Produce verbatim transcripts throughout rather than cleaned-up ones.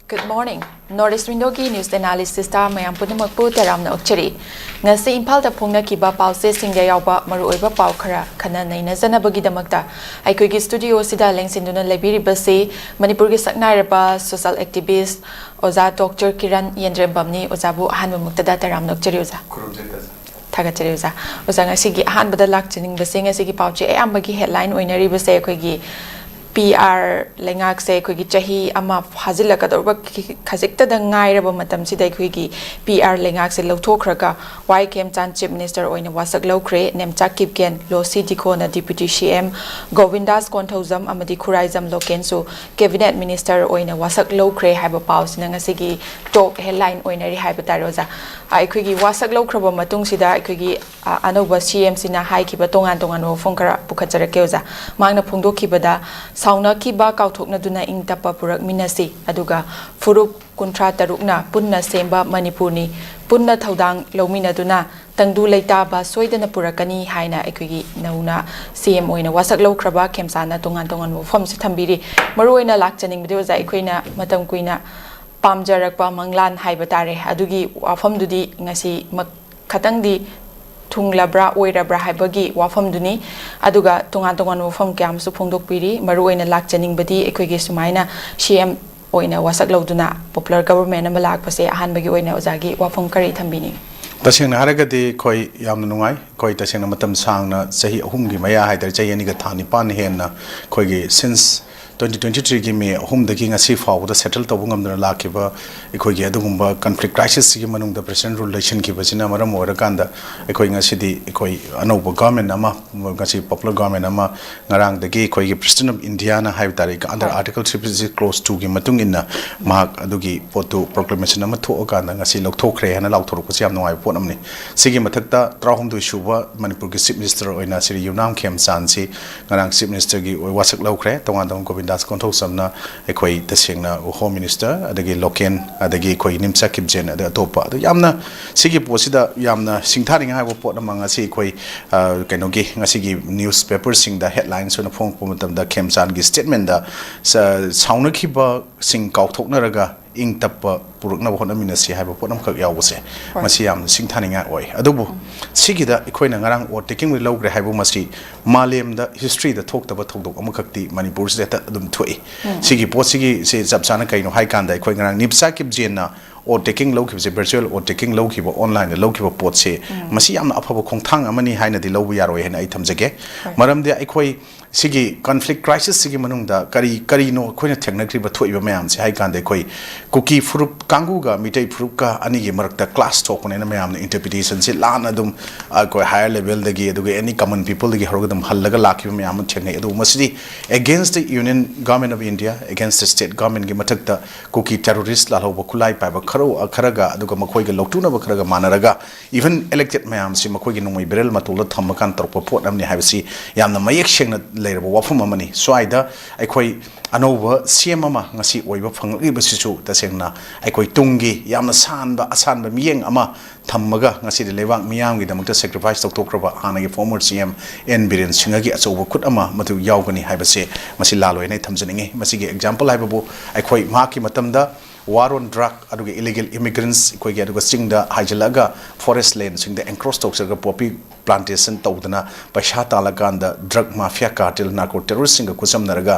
Good morning. North East Windowꯒꯤ news analysisꯇ ꯃꯌꯥꯝ ꯄꯨꯝꯅꯃꯛꯄꯨ ꯇꯔꯥꯝꯅ ꯑꯣꯛꯆꯔꯤ꯫ ꯉꯁꯤ ꯏꯝꯐꯥꯜꯗ ꯐꯣꯡꯅꯈꯤꯕ ꯄꯥꯎꯆꯦꯁꯤꯡꯗ ꯌꯥꯎꯕ ꯃꯔꯨꯑꯣꯏꯕ ꯄꯥꯎ ꯈꯔ ꯈꯟꯅ ꯅꯩꯅꯖꯅꯕꯒꯤꯗꯃꯛꯇ ꯑꯩꯈꯣꯏꯒꯤ studioꯁꯤꯗ ꯂꯦꯡꯁꯤꯟꯗꯨꯅ ꯂꯩꯕꯤꯔꯤꯕꯁꯤ ꯃꯅꯤꯄꯨꯔꯒꯤ ꯁꯛꯅꯥꯏꯔꯕ social activist ꯑꯣꯖꯥ ꯗꯣꯛꯇꯔ ꯀꯤꯔꯟ ꯌꯦꯟꯗ꯭ꯔꯦꯝꯕꯝꯅꯤ꯫ ꯑꯣꯖꯥꯕꯨ ꯑꯍꯥꯟꯕ ꯃꯛꯇꯗ ꯇꯔꯥꯝꯅ ꯑꯣꯛꯆꯔꯤ ꯑꯣꯖꯥ꯫ ꯈꯨꯔꯨꯝꯖꯔꯤ ꯇꯥꯖꯥ꯫ ꯊꯥꯒꯠꯆꯔꯤ ꯑꯣꯖꯥ꯫ ꯑꯣꯖꯥ, ꯉꯁꯤꯒꯤ ꯑꯍꯥꯟꯕꯗ ꯂꯥꯛꯆꯅꯤꯡꯕꯁꯦ, ꯉꯁꯤꯒꯤ ꯄꯥꯎꯆꯦ ꯑꯌꯥꯝꯕꯒꯤ headline ꯑꯣꯏꯅꯔꯤꯕꯁꯦ ꯑꯩꯈꯣꯏꯒꯤ P R ꯂꯩꯉꯥꯛꯁꯦ ꯑꯩꯈꯣꯏꯒꯤ ꯆꯍꯤ ꯑꯃ ꯐꯥꯖꯤꯜꯂꯛꯀꯗꯧꯔꯕ ꯈꯤ-, ꯈꯖꯤꯛꯇꯗ ꯉꯥꯏꯔꯕ ꯃꯇꯝꯁꯤꯗ ꯑꯩꯈꯣꯏꯒꯤ P R ꯂꯩꯉꯥꯛꯁꯦ ꯂꯧꯊꯣꯛꯈ꯭ꯔꯒ ꯋꯥꯏ ꯈꯦꯝꯆꯥꯟ chief minister ꯑꯣꯏꯅ ꯋꯥꯁꯛ ꯂꯧꯈ꯭ꯔꯦ, ꯅꯦꯝꯆꯥꯛ Kipgen, ꯂꯣꯁꯤ ꯗꯤꯈꯣꯅ deputy C M, ꯒꯣꯕꯤꯟꯗꯥꯁ Konthoujam ꯑꯃꯗꯤ ꯈꯨꯔꯥꯏꯖꯝ ꯂꯣꯀꯦꯟꯁꯨ cabinet minister ꯑꯣꯏꯅ ꯋꯥꯁꯛ ꯂꯧꯈ꯭ꯔꯦ ꯍꯥꯏꯕ ꯄꯥꯎꯁꯤꯅ ꯉꯁꯤꯒꯤ top headline ꯑꯣꯏꯅꯔꯤ ꯍꯥꯏꯕ ꯇꯥꯔꯦ ꯑꯣꯖꯥ꯫ ꯑꯩꯈꯣꯏꯒꯤ ꯋꯥꯁꯛ ꯂꯧꯈ꯭ꯔꯕ ꯃꯇꯨꯡꯁꯤꯗ ꯑꯩꯈꯣꯏꯒꯤ, ꯑ, ꯑꯅꯧꯕ C M ꯁꯤꯅ ꯍꯥꯏꯈꯤꯕ ꯇꯣꯉꯥꯟ ꯇꯣꯉꯥꯟꯕ ꯋꯥꯐꯝ ꯈꯔ ꯄꯨꯈꯠꯆꯔꯛꯀꯦ ꯑꯣꯖꯥ꯫ ꯃꯍꯥꯛꯅ ꯐꯣꯡꯗꯣꯛꯈꯤꯕꯗ, "ꯁꯥꯎꯅꯈꯤꯕ ꯀꯥꯎꯊꯣꯛꯅꯗꯨꯅ ꯏꯪ ꯇꯞꯄ ꯄꯨꯔꯛꯃꯤꯟꯅꯁꯤ, ꯑꯗꯨꯒ ꯐꯨꯔꯨꯞ ꯀꯨꯟꯊ꯭ꯔꯥ ꯇꯔꯨꯛꯅ ꯄꯨꯟꯅ ꯁꯦꯝꯕ ꯃꯅꯤꯄꯨꯔꯅꯤ, ꯄꯨꯟꯅ ꯊꯧꯗꯥꯡ ꯂꯧꯃꯤꯟꯅꯗꯨꯅ ꯇꯪꯗꯨ ꯂꯩꯇꯥꯕ ꯁꯣꯏꯗꯅ ꯄꯨꯔꯛꯀꯅꯤ" ꯍꯥꯏꯅ ꯑꯩꯈꯣꯏꯒꯤ ꯅꯧꯅ C M ꯑꯣꯏꯅ ꯋꯥꯁꯛ ꯂꯧꯈ꯭ꯔꯕ ꯈꯦꯝꯆꯥꯟꯅ ꯇꯣꯉꯥꯟ ꯇꯣꯉꯥꯟꯕ ꯋꯥꯐꯝꯁꯤ ꯊꯝꯕꯤꯔꯤ꯫ ꯃꯔꯨꯑꯣꯏꯅ ꯂꯥꯛꯆꯅꯤꯡꯕꯗꯤ ꯑꯣꯖꯥ, ꯑꯩꯈꯣꯏꯅ ꯃꯇꯝ ꯀꯨꯏꯅ ꯄꯥꯝꯖꯔꯛꯄ ꯃꯪꯂꯥꯟ ꯍꯥꯏꯕ ꯇꯥꯔꯦ, ꯑꯗꯨꯒꯤ ꯋꯥꯐꯝꯗꯨꯗꯤ ꯉꯁꯤꯃꯛ ꯈꯇꯪꯗꯤ ꯊꯨꯡꯂꯕ꯭ꯔꯥ ꯑꯣꯏꯔꯕ꯭ꯔꯥ ꯍꯥꯏꯕꯒꯤ ꯋꯥꯐꯝꯗꯨꯅꯤ꯫ ꯑꯗꯨꯒ ꯇꯣꯉꯥꯟ ꯇꯣꯉꯥꯟꯕ ꯋꯥꯐꯝ ꯀꯌꯥ ꯑꯃꯁꯨ ꯐꯣꯡꯗꯣꯛꯄꯤꯔꯤ꯫ ꯃꯔꯨꯑꯣꯏꯅ ꯂꯥꯛꯆꯅꯤꯡꯕꯗꯤ ꯑꯩꯈꯣꯏꯒꯤ ꯁꯨꯃꯥꯏꯅ C M ꯑꯣꯏꯅ ꯋꯥꯁꯛ ꯂꯧꯗꯨꯅ popular government ꯑꯃ ꯂꯥꯛꯄꯁꯦ ꯑꯍꯥꯟꯕꯒꯤ ꯑꯣꯏꯅ ꯑꯣꯖꯥꯒꯤ ꯋꯥꯐꯝ ꯀꯔꯤ ꯊꯝꯕꯤꯅꯤꯡꯏ? ꯇꯁꯦꯡꯅ ꯍꯥꯏꯔꯒꯗꯤ ꯑꯩꯈꯣꯏ ꯌꯥꯝꯅ ꯅꯨꯡꯉꯥꯏ꯫ ꯑꯩꯈꯣꯏ ꯇꯁꯦꯡꯅ ꯃꯇꯝ ꯁꯥꯡꯅ, ꯆꯍꯤ ꯑꯍꯨꯝꯒꯤ ꯃꯌꯥ ꯍꯥꯏꯇꯥꯔꯦ, ꯆꯍꯤ ꯑꯅꯤꯒ ꯊꯥ ꯅꯤꯄꯥꯟ ꯍꯦꯟꯅ ꯑꯩꯈꯣꯏꯒꯤ since twenty twenty threeꯒꯤ May ꯑꯍꯨꯝꯗꯒꯤ ꯉꯁꯤ ꯐꯥꯎꯕꯗ settle ꯇꯧꯕ ꯉꯝꯗꯅ ꯂꯥꯛꯈꯤꯕ ꯑꯩꯈꯣꯏꯒꯤ ꯑꯗꯨꯒꯨꯝꯕ conflict crisisꯁꯤꯒꯤ ꯃꯅꯨꯡꯗ President rule ꯂꯩꯁꯤꯟꯈꯤꯕꯁꯤꯅ ꯃꯔꯝ ꯑꯣꯏꯔꯀꯥꯟꯗ ꯑꯩꯈꯣꯏ ꯉꯁꯤꯗꯤ ꯑꯩꯈꯣꯏ ꯑꯅꯧꯕ government ꯑꯃ, ꯉꯁꯤ popular government ꯑꯃ ꯉꯔꯥꯡꯗꯒꯤ ꯑꯩꯈꯣꯏꯒꯤ President of Indiaꯅ ꯍꯥꯏꯕ ꯇꯥꯔꯦ, under Article three fifty six clause twoꯒꯤ ꯃꯇꯨꯡ ꯏꯟꯅ ꯃꯍꯥꯛ ꯑꯗꯨꯒꯤ ꯄꯣꯠꯇꯨ proclamation ꯑꯃ ꯊꯣꯛꯑꯀꯥꯟꯗ ꯉꯁꯤ ꯂꯧꯊꯣꯛꯈ꯭ꯔꯦ ꯍꯥꯏꯅ ꯂꯥꯎꯊꯣꯔꯛꯄꯁꯤ ꯌꯥꯝ ꯅꯨꯡꯉꯥꯏꯕ ꯄꯣꯠ ꯑꯃꯅꯤ꯫ ꯁꯤꯒꯤ ꯃꯊꯛꯇ ꯇꯔꯥꯍꯨꯝꯗꯣꯏ ꯁꯨꯕ ꯃꯅꯤꯄꯨꯔꯒꯤ Chief Minister ꯑꯣꯏꯅ ꯁ꯭ꯔꯤ ꯌꯨꯝꯅꯥꯝ ꯈꯦꯝꯆꯥꯟꯁꯤ ꯉꯔꯥꯡ Chief Ministerꯒꯤ ꯋꯥꯁꯛ ꯂꯧꯈ꯭ꯔꯦ꯫ ꯇꯣꯉꯥꯟ ꯇꯣꯉꯥꯟ ꯒꯣꯕꯤꯟꯗ ꯗꯥꯁ ꯀꯣꯟꯊꯧꯖꯝꯅ ꯑꯩꯈꯣꯏ ꯇꯁꯦꯡꯅ ꯍꯣꯝ ꯃꯤꯅꯤꯁꯇꯔ, ꯑꯗꯒꯤ ꯂꯣꯀꯦꯟ, ꯑꯗꯒꯤ ꯑꯩꯈꯣꯏ ꯅꯤꯝꯆꯥ ꯀꯤꯞꯖꯦꯟ, ꯑꯗꯩ ꯑꯇꯣꯞꯄ, ꯑꯗꯣ ꯌꯥꯝꯅ ꯁꯤꯒꯤ ꯄꯣꯠꯁꯤꯗ ꯌꯥꯝꯅ ꯁꯤꯡꯊꯥꯅꯤꯡꯉꯥꯏ ꯑꯣꯏꯕ ꯄꯣꯠ ꯑꯃ ꯉꯁꯤ ꯑꯩꯈꯣꯏ, ꯑ, ꯀꯩꯅꯣꯒꯤ ꯉꯁꯤꯒꯤ ꯅ꯭ꯌꯨꯁ ꯄꯦꯄꯔꯁꯤꯡꯗ ꯍꯦꯗꯂꯥꯏꯟꯁ ꯑꯣꯏꯅ ꯐꯣꯡꯉꯛꯄ ꯃꯇꯝꯗ ꯈꯦꯝꯆꯥꯟꯒꯤ ꯁ꯭ꯇꯦꯠꯃꯦꯟꯗ ꯁ-, ꯁꯥꯎꯅꯈꯤꯕꯁꯤꯡ ꯀꯥꯎꯊꯣꯛꯅꯔꯒ ꯏꯪ ꯇꯞꯄ ꯄꯨꯔꯛꯅꯕ ꯍꯣꯠꯅꯃꯤꯟꯅꯁꯤ ꯍꯥꯏꯕ ꯄꯣꯠ ꯑꯃꯈꯛ ꯌꯥꯎꯕꯁꯦ, ꯍꯣꯏ꯫ ꯃꯁꯤ ꯌꯥꯝꯅ ꯁꯤꯡꯊꯥꯅꯤꯡꯉꯥꯏ ꯑꯣꯏ꯫ ꯑꯗꯨꯕꯨ ꯁꯤꯒꯤꯗ ꯑꯩꯈꯣꯏꯅ ꯉꯔꯥꯡ ꯑꯣꯚꯔꯇꯦꯀꯤꯡ ꯂꯧꯈ꯭ꯔꯦ ꯍꯥꯏꯕ ꯃꯁꯤ ꯃꯥꯂꯦꯝꯗ ꯍꯤꯁꯇ꯭ꯔꯤꯗ ꯊꯣꯛꯇꯕ ꯊꯧꯗꯣꯛ ꯑꯃꯈꯛꯇꯤ ꯃꯅꯤꯄꯨꯔꯁꯤꯗ ꯍꯦꯛꯇ ꯑꯗꯨꯝ ꯊꯣꯛꯏ꯫ ꯁꯤꯒꯤ ꯄꯣꯠꯁꯤꯒꯤ ꯁꯤ ꯆꯞ ꯆꯥꯅ ꯀꯩꯅꯣ ꯍꯥꯏ ꯀꯥꯟꯗ ꯑꯩꯈꯣꯏ ꯉꯔꯥꯡ ꯅꯤꯞꯆꯥ ꯀꯤꯞꯖꯦꯟꯅ ꯑꯣꯚꯔꯇꯦꯀꯤꯡ ꯂꯧꯈꯤꯕꯁꯦ, ꯚꯔꯆꯨꯋꯦꯜ ꯑꯣꯚꯔꯇꯦꯀꯤꯡ ꯂꯧꯈꯤꯕ, ꯑꯣꯟꯂꯥꯏꯟꯗ ꯂꯧꯈꯤꯕ ꯄꯣꯠꯁꯦ, ꯃꯁꯤ ꯌꯥꯝꯅ ꯑꯐꯕ ꯈꯣꯡꯊꯥꯡ ꯑꯃꯅꯤ ꯍꯥꯏꯅꯗꯤ ꯂꯧꯕ ꯌꯥꯔꯣꯏ ꯍꯥꯏꯅ ꯑꯩ ꯊꯝꯖꯒꯦ꯫ ꯍꯣꯏ꯫ ꯃꯔꯝꯗꯤ ꯑꯩꯈꯣꯏ ꯁꯤꯒꯤ ꯀꯟꯐ꯭ꯂꯤꯛ ꯀ꯭ꯔꯥꯏꯁꯤꯁꯁꯤꯒꯤ ꯃꯅꯨꯡꯗ ꯀꯔꯤ, ꯀꯔꯤꯅꯣ ꯑꯩꯈꯣꯏꯅ ꯊꯦꯡꯅꯈ꯭ꯔꯤꯕ ꯊꯣꯛꯏꯕ ꯃꯌꯥꯝꯁꯦ ꯍꯥꯏ ꯀꯥꯟꯗ, ꯑꯩꯈꯣꯏ ꯀꯨꯀꯤ ꯐꯨꯔꯨꯞ ꯀꯥꯡꯕꯨꯒ ꯃꯤꯇꯩ ꯐꯨꯔꯨꯞꯀ ꯑꯅꯤꯒꯤ ꯃꯔꯛꯇ ꯀ꯭ꯂꯥꯁ ꯊꯣꯛꯄꯅꯦꯅ ꯃꯌꯥꯝꯅ ꯏꯟꯇꯔꯄ꯭ꯔꯤꯇꯦꯁꯟꯁꯤ ꯂꯥꯟꯅ ꯑꯗꯨꯝ ꯑꯩꯈꯣꯏ ꯍꯥꯌꯔ ꯂꯦꯚꯦꯜꯗꯒꯤ, ꯑꯗꯨꯒ ꯑꯦꯅꯤ ꯀꯃꯟ ꯄꯤꯄꯜꯗꯒꯤ ꯍꯧꯔꯒ ꯑꯗꯨꯝ ꯍꯜꯂꯒ ꯂꯥꯛꯈꯤꯕ ꯃꯌꯥꯝ ꯑꯃ ꯊꯦꯡꯅꯩ꯫ ꯑꯗꯨꯕꯨ ꯃꯁꯤꯗꯤ against the Union Government of India, against the state governmentꯀꯤ ꯃꯊꯛꯇ ꯀꯨꯀꯤ ꯇꯦꯔꯣꯔꯤꯁ ꯂꯥꯜꯍꯧꯕ ꯈꯨꯠꯂꯥꯏ ꯄꯥꯏꯕ ꯈꯔ, ꯈꯔꯒ, ꯑꯗꯨꯒ ꯃꯈꯣꯏꯒ ꯂꯧꯇꯨꯅꯕ ꯈꯔꯒ ꯃꯥꯟꯅꯔꯒ, even elected ꯃꯌꯥꯝꯁꯤ ꯃꯈꯣꯏꯒꯤ ꯅꯣꯡꯃꯩ ꯕꯦꯔꯦꯜ ꯃꯇꯣꯜꯗ ꯊꯝꯃꯀꯥꯟꯗ ꯇꯧꯔꯛꯄ ꯄꯣꯠ ꯑꯃꯅꯤ ꯍꯥꯏꯕꯁꯤ ꯌꯥꯝꯅ ꯃꯌꯦꯛ ꯁꯦꯡꯅ ꯂꯩꯔꯕ ꯋꯥꯐꯝ ꯑꯃꯅꯤ꯫ ꯁ꯭ꯋꯥꯏꯗ ꯑꯩꯈꯣꯏ ꯑꯅꯧꯕ ꯁꯤ ꯑꯦꯝ ꯑꯃ ꯉꯁꯤ ꯑꯣꯏꯕ ꯐꯪꯂꯛꯂꯤꯕꯁꯤꯁꯨ ꯇꯁꯦꯡꯅ ꯑꯩꯈꯣꯏ ꯇꯨꯡꯒꯤ ꯌꯥꯝꯅ ꯁꯥꯟꯕ, ꯑꯁꯥꯟꯕ ꯃꯤꯠꯌꯦꯡ ꯑꯃ ꯊꯝꯃꯒ ꯉꯁꯤꯗꯤ ꯂꯩꯕꯥꯛ ꯃꯤꯌꯥꯝꯒꯤꯗꯃꯛꯇ ꯁꯦꯀ꯭ꯔꯤꯐꯥꯏꯁ ꯇꯧꯊꯣꯛꯈ꯭ꯔꯕ ꯍꯥꯟꯅꯒꯤ ꯐꯣꯔꯃꯔ ꯁꯤ ꯑꯦꯝ ꯑꯦꯟ ꯕꯤꯔꯦꯟ ꯁꯤꯡꯍꯒꯤ ꯑꯆꯧꯕ ꯈꯨꯠ ꯑꯃ ꯃꯗꯨ ꯌꯥꯎꯒꯅꯤ ꯍꯥꯏꯕꯁꯦ ꯃꯁꯤ ꯂꯥꯜꯂꯣꯏ ꯍꯥꯏꯅ ꯑꯩ ꯊꯝꯖꯅꯤꯡꯉꯤ꯫ ꯃꯁꯤꯒꯤ ꯑꯦꯛꯖꯥꯝꯄꯜ ꯍꯥꯏꯕꯕꯨ ꯑꯩꯈꯣꯏ ꯃꯍꯥꯛꯀꯤ ꯃꯇꯝꯗ war on drug, ꯑꯗꯨꯒ illegal immigrants, ꯑꯩꯈꯣꯏꯒꯤ, ꯑꯗꯨꯒ ꯆꯤꯡꯗ ꯍꯥꯏꯖꯤꯜꯂꯛꯑꯒ ꯐꯣꯔꯦꯁ ꯂꯦꯟꯁꯤꯡꯗ ꯑꯦꯟꯀ꯭ꯔꯣꯁ ꯇꯧꯖꯔꯒ ꯄꯣꯄꯤ ꯄ꯭ꯂꯥꯟꯇꯦꯁꯟ ꯇꯧꯗꯅ ꯄꯩꯁꯥ ꯇꯥꯜꯂꯀꯥꯟꯗ ꯗ꯭ꯔꯒ ꯃꯥꯐꯤꯌꯥ, ꯀꯥꯔꯇꯦꯜ, ꯅꯥꯔꯀꯣ ꯇꯦꯔꯣꯔꯤꯁꯁꯤꯡꯒ ꯈꯨꯠꯁꯝꯅꯔꯒ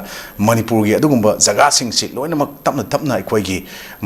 ꯃꯅꯤꯄꯨꯔꯒꯤ ꯑꯗꯨꯒꯨꯝꯕ ꯖꯒꯥꯁꯤꯡꯁꯤ ꯂꯣꯏꯅꯃꯛ ꯇꯞꯅ ꯇꯞꯅ ꯑꯩꯈꯣꯏꯒꯤ,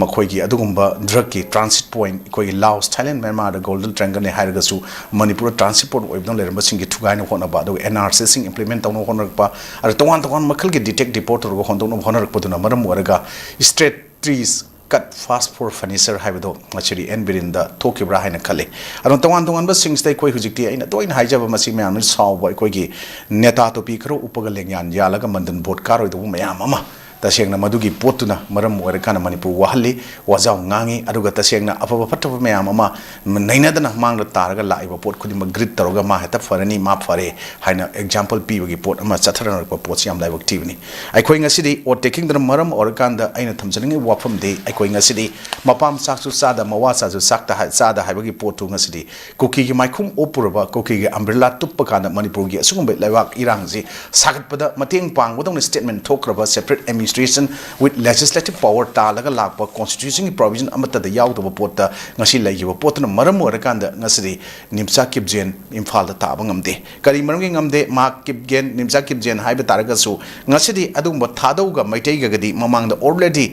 ꯃꯈꯣꯏꯒꯤ ꯑꯗꯨꯒꯨꯝꯕ ꯗ꯭ꯔꯒꯀꯤ ꯇ꯭ꯔꯥꯟꯁꯤꯠ ꯄꯣꯏꯟꯠ, ꯑꯩꯈꯣꯏꯒꯤ ꯂꯥꯑꯣꯁ, ꯊꯥꯏꯂꯦꯟ, ꯃ꯭ꯌꯥꯟꯃꯥꯔꯗ ꯒꯣꯜꯗꯟ ꯇ꯭ꯔꯥꯏꯡꯒꯜꯅꯤ ꯍꯥꯏꯔꯒꯁꯨ ꯃꯅꯤꯄꯨꯔꯗ ꯇ꯭ꯔꯥꯟꯁꯤꯠ ꯄꯣꯏꯟꯠ ꯑꯣꯏꯕꯅ ꯂꯩꯔꯝꯕꯁꯤꯡꯒꯤ ꯊꯨꯒꯥꯏꯅꯕ ꯍꯣꯠꯅꯕ, ꯑꯗꯨꯒ ꯑꯦꯟ ꯑꯥꯔ ꯁꯤꯁꯤꯡ ꯏꯝꯄ꯭ꯂꯤꯃꯦꯟꯠ ꯇꯧꯅꯕ ꯍꯣꯠꯅꯔꯛꯄ, ꯑꯗ ꯇꯣꯉꯥꯟ ꯇꯣꯉꯥꯟꯕ ꯃꯈꯜꯒꯤ ꯗꯤꯇꯦꯛ ꯗꯤꯄꯣꯔꯠ ꯇꯧꯔꯒ ꯍꯣꯟꯗꯣꯛꯅꯕ ꯍꯣꯠꯅꯔꯛꯄꯗꯨꯅ ꯃꯔꯝ ꯑꯣꯏꯔꯒ ꯏꯁꯇ꯭ꯔꯦꯠ ꯇ꯭ꯔꯤꯁ ꯀꯠ ꯐꯥꯁ ꯐꯣꯔ ꯐꯔꯅꯤꯆꯔ ꯍꯥꯏꯕꯗꯣ ꯉꯁꯤꯗꯤ ꯑꯦꯟ ꯕꯤꯔꯦꯟꯗ ꯊꯣꯛꯈꯤꯕ꯭ꯔꯥ ꯍꯥꯏꯅ ꯈꯜꯂꯤ꯫ ꯑꯗꯣ ꯇꯣꯉꯥꯟ ꯇꯣꯉꯥꯟꯕꯁꯤꯡꯁꯤꯗ ꯑꯩꯈꯣꯏ ꯍꯧꯖꯤꯛꯇꯤ ꯑꯩꯅ ꯇꯣꯏꯅ ꯍꯥꯏꯖꯕ, ꯃꯁꯤ ꯃꯌꯥꯝꯅ ꯁꯥꯎꯕ, ꯑꯩꯈꯣꯏꯒꯤ ꯅꯦꯇꯥ ꯇꯣꯄꯤ ꯈꯔ ꯎꯞꯄꯒ ꯂꯦꯡꯌꯥꯟ ꯌꯥꯜꯂꯒ ꯃꯟꯗꯟ ꯚꯣꯠ ꯀꯥꯔꯣꯏꯗꯧꯕ ꯃꯌꯥꯝ ꯑꯃ ꯇꯁꯦꯡꯅ ꯃꯗꯨꯒꯤ ꯄꯣꯠꯇꯨꯅ ꯃꯔꯝ ꯑꯣꯏꯔꯀꯥꯟꯗ ꯃꯅꯤꯄꯨꯔ ꯋꯥꯍꯜꯂꯤ, ꯋꯥꯖꯥꯎ ꯉꯥꯡꯉꯤ, ꯑꯗꯨꯒ ꯇꯁꯦꯡꯅ ꯑꯐꯕ ꯐꯠꯇꯕ ꯃꯌꯥꯝ ꯑꯃ ꯅꯩꯅꯗꯅ ꯃꯥꯡꯗ ꯇꯥꯔꯒ ꯂꯥꯛꯏꯕ ꯄꯣꯠ ꯈꯨꯗꯤꯡꯃꯛ ꯒ꯭ꯔꯤꯠ ꯇꯧꯔꯒ ꯃꯥ ꯍꯦꯛꯇ ꯐꯔꯅꯤ, ꯃꯥ ꯐꯔꯦ ꯍꯥꯏꯅ ꯑꯦꯛꯖꯥꯝꯄꯜ ꯄꯤꯕꯒꯤ ꯄꯣꯠ ꯑꯃ ꯆꯠꯊꯅꯔꯛꯄ ꯄꯣꯠꯁꯤ ꯌꯥꯝ ꯂꯥꯏꯕꯛ ꯊꯤꯕꯅꯤ꯫ ꯑꯩꯈꯣꯏ ꯉꯁꯤꯗꯤ ꯑꯣꯠ ꯇꯦꯛꯀꯤꯡꯗꯨꯅ ꯃꯔꯝ ꯑꯣꯏꯔꯀꯥꯟꯗ ꯑꯩꯅ ꯊꯝꯖꯅꯤꯡꯉꯤꯕ ꯋꯥꯐꯝꯗꯤ, ꯑꯩꯈꯣꯏ ꯉꯁꯤꯗꯤ ꯃꯄꯥ ꯃꯆꯥꯁꯨ ꯆꯥꯗ, ꯃꯋꯥ ꯆꯥꯁꯨ ꯆꯥꯛꯇ ꯍꯥꯏ-, ꯆꯥꯗ ꯍꯥꯏꯕꯒꯤ ꯄꯣꯠꯇꯨ ꯉꯁꯤꯗꯤ ꯀꯨꯀꯤꯒꯤ ꯃꯥꯏꯈꯨꯝ ꯑꯣꯞꯄꯨꯔꯕ, ꯀꯨꯀꯤꯒꯤ ꯑꯝꯕ꯭ꯔꯦꯂꯥ ꯇꯨꯞꯄ ꯀꯥꯟꯗ ꯃꯅꯤꯄꯨꯔꯒꯤ ꯑꯁꯤꯒꯨꯝꯕ ꯂꯩꯕꯥꯛ ꯏꯔꯥꯡꯁꯤ ꯁꯥꯒꯠꯄꯗ ꯃꯇꯦꯡ ꯄꯥꯡꯕꯗꯧꯅ statement ꯊꯣꯛꯈ꯭ꯔꯕ separate administration with legislative power ꯇꯥꯜꯂꯒ ꯂꯥꯛꯄ constitution ꯒꯤ provision ꯑꯃꯠꯇꯗ ꯌꯥꯎꯗꯕ ꯄꯣꯠꯇ ꯉꯁꯤ ꯂꯩꯈꯤꯕ ꯄꯣꯠꯇꯨꯅ ꯃꯔꯝ ꯑꯣꯏꯔꯀꯥꯟꯗ ꯉꯁꯤꯗꯤ ꯅꯤꯝꯆꯥ ꯀꯤꯞꯖꯦꯟ ꯏꯝꯐꯥꯜꯗ ꯇꯥꯕ ꯉꯝꯗꯦ꯫ ꯀꯔꯤ ꯃꯔꯝꯒꯤ ꯉꯝꯗꯦ? ꯃꯍꯥꯛ ꯀꯤꯞꯒꯦꯟ, ꯅꯤꯝꯆꯥ ꯀꯤꯞꯖꯦꯟ ꯍꯥꯏꯕ ꯇꯥꯔꯒꯁꯨ ꯉꯁꯤꯗꯤ ꯑꯗꯨꯒꯨꯝꯕ ꯊꯥꯗꯧꯒ ꯃꯩꯇꯩꯒꯒꯗꯤ ꯃꯃꯥꯡꯗ already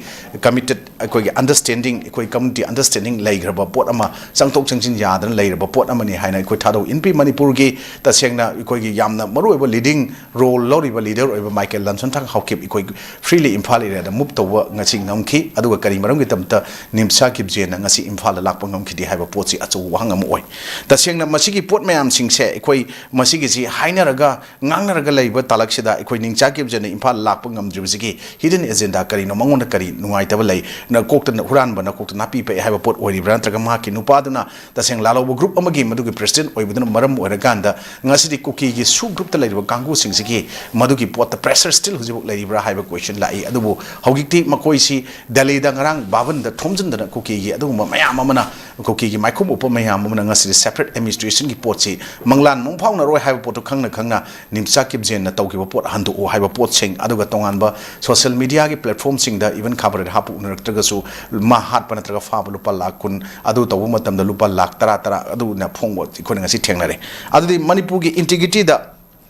committed, ꯑꯩꯈꯣꯏꯒꯤ understanding, ꯑꯩꯈꯣꯏ community understanding ꯂꯩꯈ꯭ꯔꯕ ꯄꯣꯠ ꯑꯃ, ꯆꯪꯊꯣꯛ ꯆꯪꯁꯤꯟ ꯌꯥꯗꯅ ꯂꯩꯔꯕ ꯄꯣꯠ ꯑꯃꯅꯤ ꯍꯥꯏꯅ ꯑꯩꯈꯣꯏ ꯊꯥꯗꯧ ꯏꯟꯄꯤ꯫ ꯃꯅꯤꯄꯨꯔꯒꯤ ꯇꯁꯦꯡꯅ ꯑꯩꯈꯣꯏꯒꯤ ꯌꯥꯝꯅ ꯃꯔꯨꯑꯣꯏꯕ leading role ꯂꯧꯔꯤꯕ leader ꯑꯣꯏꯕ ꯃꯥꯏꯀꯦꯜ ꯂꯟꯁꯟꯊꯥꯡ ꯍꯥꯎꯀꯤꯞ ꯑꯩꯈꯣꯏ freely ꯏꯝꯐꯥꯜ area ꯗ move ꯇꯧꯕ ꯉꯁꯤ ꯉꯝꯈꯤ꯫ ꯑꯗꯨꯒ ꯀꯔꯤ ꯃꯔꯝꯒꯤꯗꯃꯛꯇ ꯅꯤꯝꯆꯥ ꯀꯤꯞꯖꯦꯟꯅ ꯉꯁꯤ ꯏꯝꯐꯥꯜꯗ ꯂꯥꯛꯄ ꯉꯝꯈꯤꯗꯦ ꯍꯥꯏꯕ ꯄꯣꯠꯁꯤ ꯑꯆꯧꯕ ꯋꯥꯍꯪ ꯑꯃ ꯑꯣꯏ꯫ ꯇꯁꯦꯡꯅ ꯃꯁꯤꯒꯤ ꯄꯣꯠ ꯃꯌꯥꯝꯁꯤꯡꯁꯦ ꯑꯩꯈꯣꯏ ꯃꯁꯤꯒꯤꯁꯤ ꯍꯥꯏꯅꯔꯒ ꯉꯥꯡꯅꯔꯒ ꯂꯩꯕ ꯇꯥꯂꯛꯁꯤꯗ ꯑꯩꯈꯣꯏ ꯅꯤꯡꯆꯥ ꯀꯤꯞꯖꯦꯟꯅ ꯏꯝꯐꯥꯜ ꯂꯥꯛꯄ ꯉꯝꯗ꯭ꯔꯤꯕꯁꯤꯒꯤ hidden agenda ꯀꯔꯤꯅꯣ? ꯃꯉꯣꯟꯗ ꯀꯔꯤ ꯅꯨꯡꯉꯥꯏꯇꯕ ꯂꯩ? ꯅꯀꯣꯛꯇ ꯍꯨꯔꯥꯟꯕ ꯅꯀꯣꯛꯇ ꯅꯥꯄꯤ ꯄꯛꯑꯦ ꯍꯥꯏꯕ ꯄꯣꯠ ꯑꯣꯏꯔꯤꯕ꯭ꯔꯥ? ꯅꯠꯇ꯭ꯔꯒ ꯃꯍꯥꯛꯀꯤ ꯅꯨꯄꯥꯗꯨꯅ ꯇꯁꯦꯡ ꯂꯥꯜꯍꯧꯕ group ꯑꯃꯒꯤ ꯃꯗꯨꯒꯤ president ꯑꯣꯏꯕꯗꯨꯅ ꯃꯔꯝ ꯑꯣꯏꯔꯀꯥꯟꯗ ꯉꯁꯤꯗꯤ ꯀꯨꯀꯤꯒꯤ ꯁꯨ group ꯇ ꯂꯩꯔꯤꯕ ꯀꯥꯡꯕꯨꯁꯤꯡꯁꯤꯒꯤ ꯃꯗꯨꯒꯤ ꯄꯣꯠꯇ pressure still ꯍꯧꯖꯤꯛꯐꯥꯎ ꯂꯩꯔꯤꯕ꯭ꯔꯥ ꯍꯥꯏꯕ question ꯂꯥꯛꯏ꯫ ꯑꯗꯨꯕꯨ ꯍꯧꯖꯤꯛꯇꯤ ꯃꯈꯣꯏꯁꯤ ꯗꯦꯜꯂꯤꯗ ꯉꯔꯥꯡ ꯕꯥꯕꯟꯗ ꯊꯣꯝꯖꯤꯟꯗꯅ ꯀꯨꯀꯤꯒꯤ ꯑꯗꯨꯒꯨꯝꯕ ꯃꯌꯥꯝ ꯑꯃꯅ, ꯀꯨꯀꯤꯒꯤ ꯃꯥꯏꯈꯨꯝ ꯎꯞꯄ ꯃꯌꯥꯝ ꯑꯃꯅ ꯉꯁꯤꯗꯤ separate administration ꯒꯤ ꯄꯣꯠꯁꯤ ꯃꯪꯂꯥꯟ ꯃꯪ ꯐꯥꯎꯅꯔꯣꯏ ꯍꯥꯏꯕ ꯄꯣꯠꯇꯨ ꯈꯪꯅ ꯈꯪꯅ ꯅꯤꯝꯆꯥ ꯀꯤꯞꯖꯦꯟꯅ ꯇꯧꯈꯤꯕ ꯄꯣꯠ ꯍꯟꯗꯣꯛꯎ ꯍꯥꯏꯕ ꯄꯣꯠꯁꯤꯡ, ꯑꯗꯨꯒ ꯇꯣꯉꯥꯟꯕ social media ꯒꯤ platform ꯁꯤꯡꯗ even ꯈꯥꯕꯔꯦꯠ ꯍꯥꯞꯄ ꯎꯅꯔꯛꯇ꯭ꯔꯒꯁꯨ ꯃꯥ ꯍꯥꯠꯄ ꯅꯠꯇ꯭ꯔꯒ ꯐꯥꯕ ꯂꯨꯄꯥ ꯂꯥꯈ ꯀꯨꯟ, ꯑꯗꯨ ꯇꯧꯕ ꯃꯇꯝꯗ ꯂꯨꯄꯥ ꯂꯥꯈ ꯇꯔꯥ ꯇꯔꯥ ꯑꯗꯨꯅ ꯐꯣꯡꯕ ꯑꯩꯈꯣꯏꯅ ꯉꯁꯤ ꯊꯦꯡꯅꯔꯦ꯫ ꯑꯗꯨꯗꯤ ꯃꯅꯤꯄꯨꯔꯒꯤ integrity ꯗ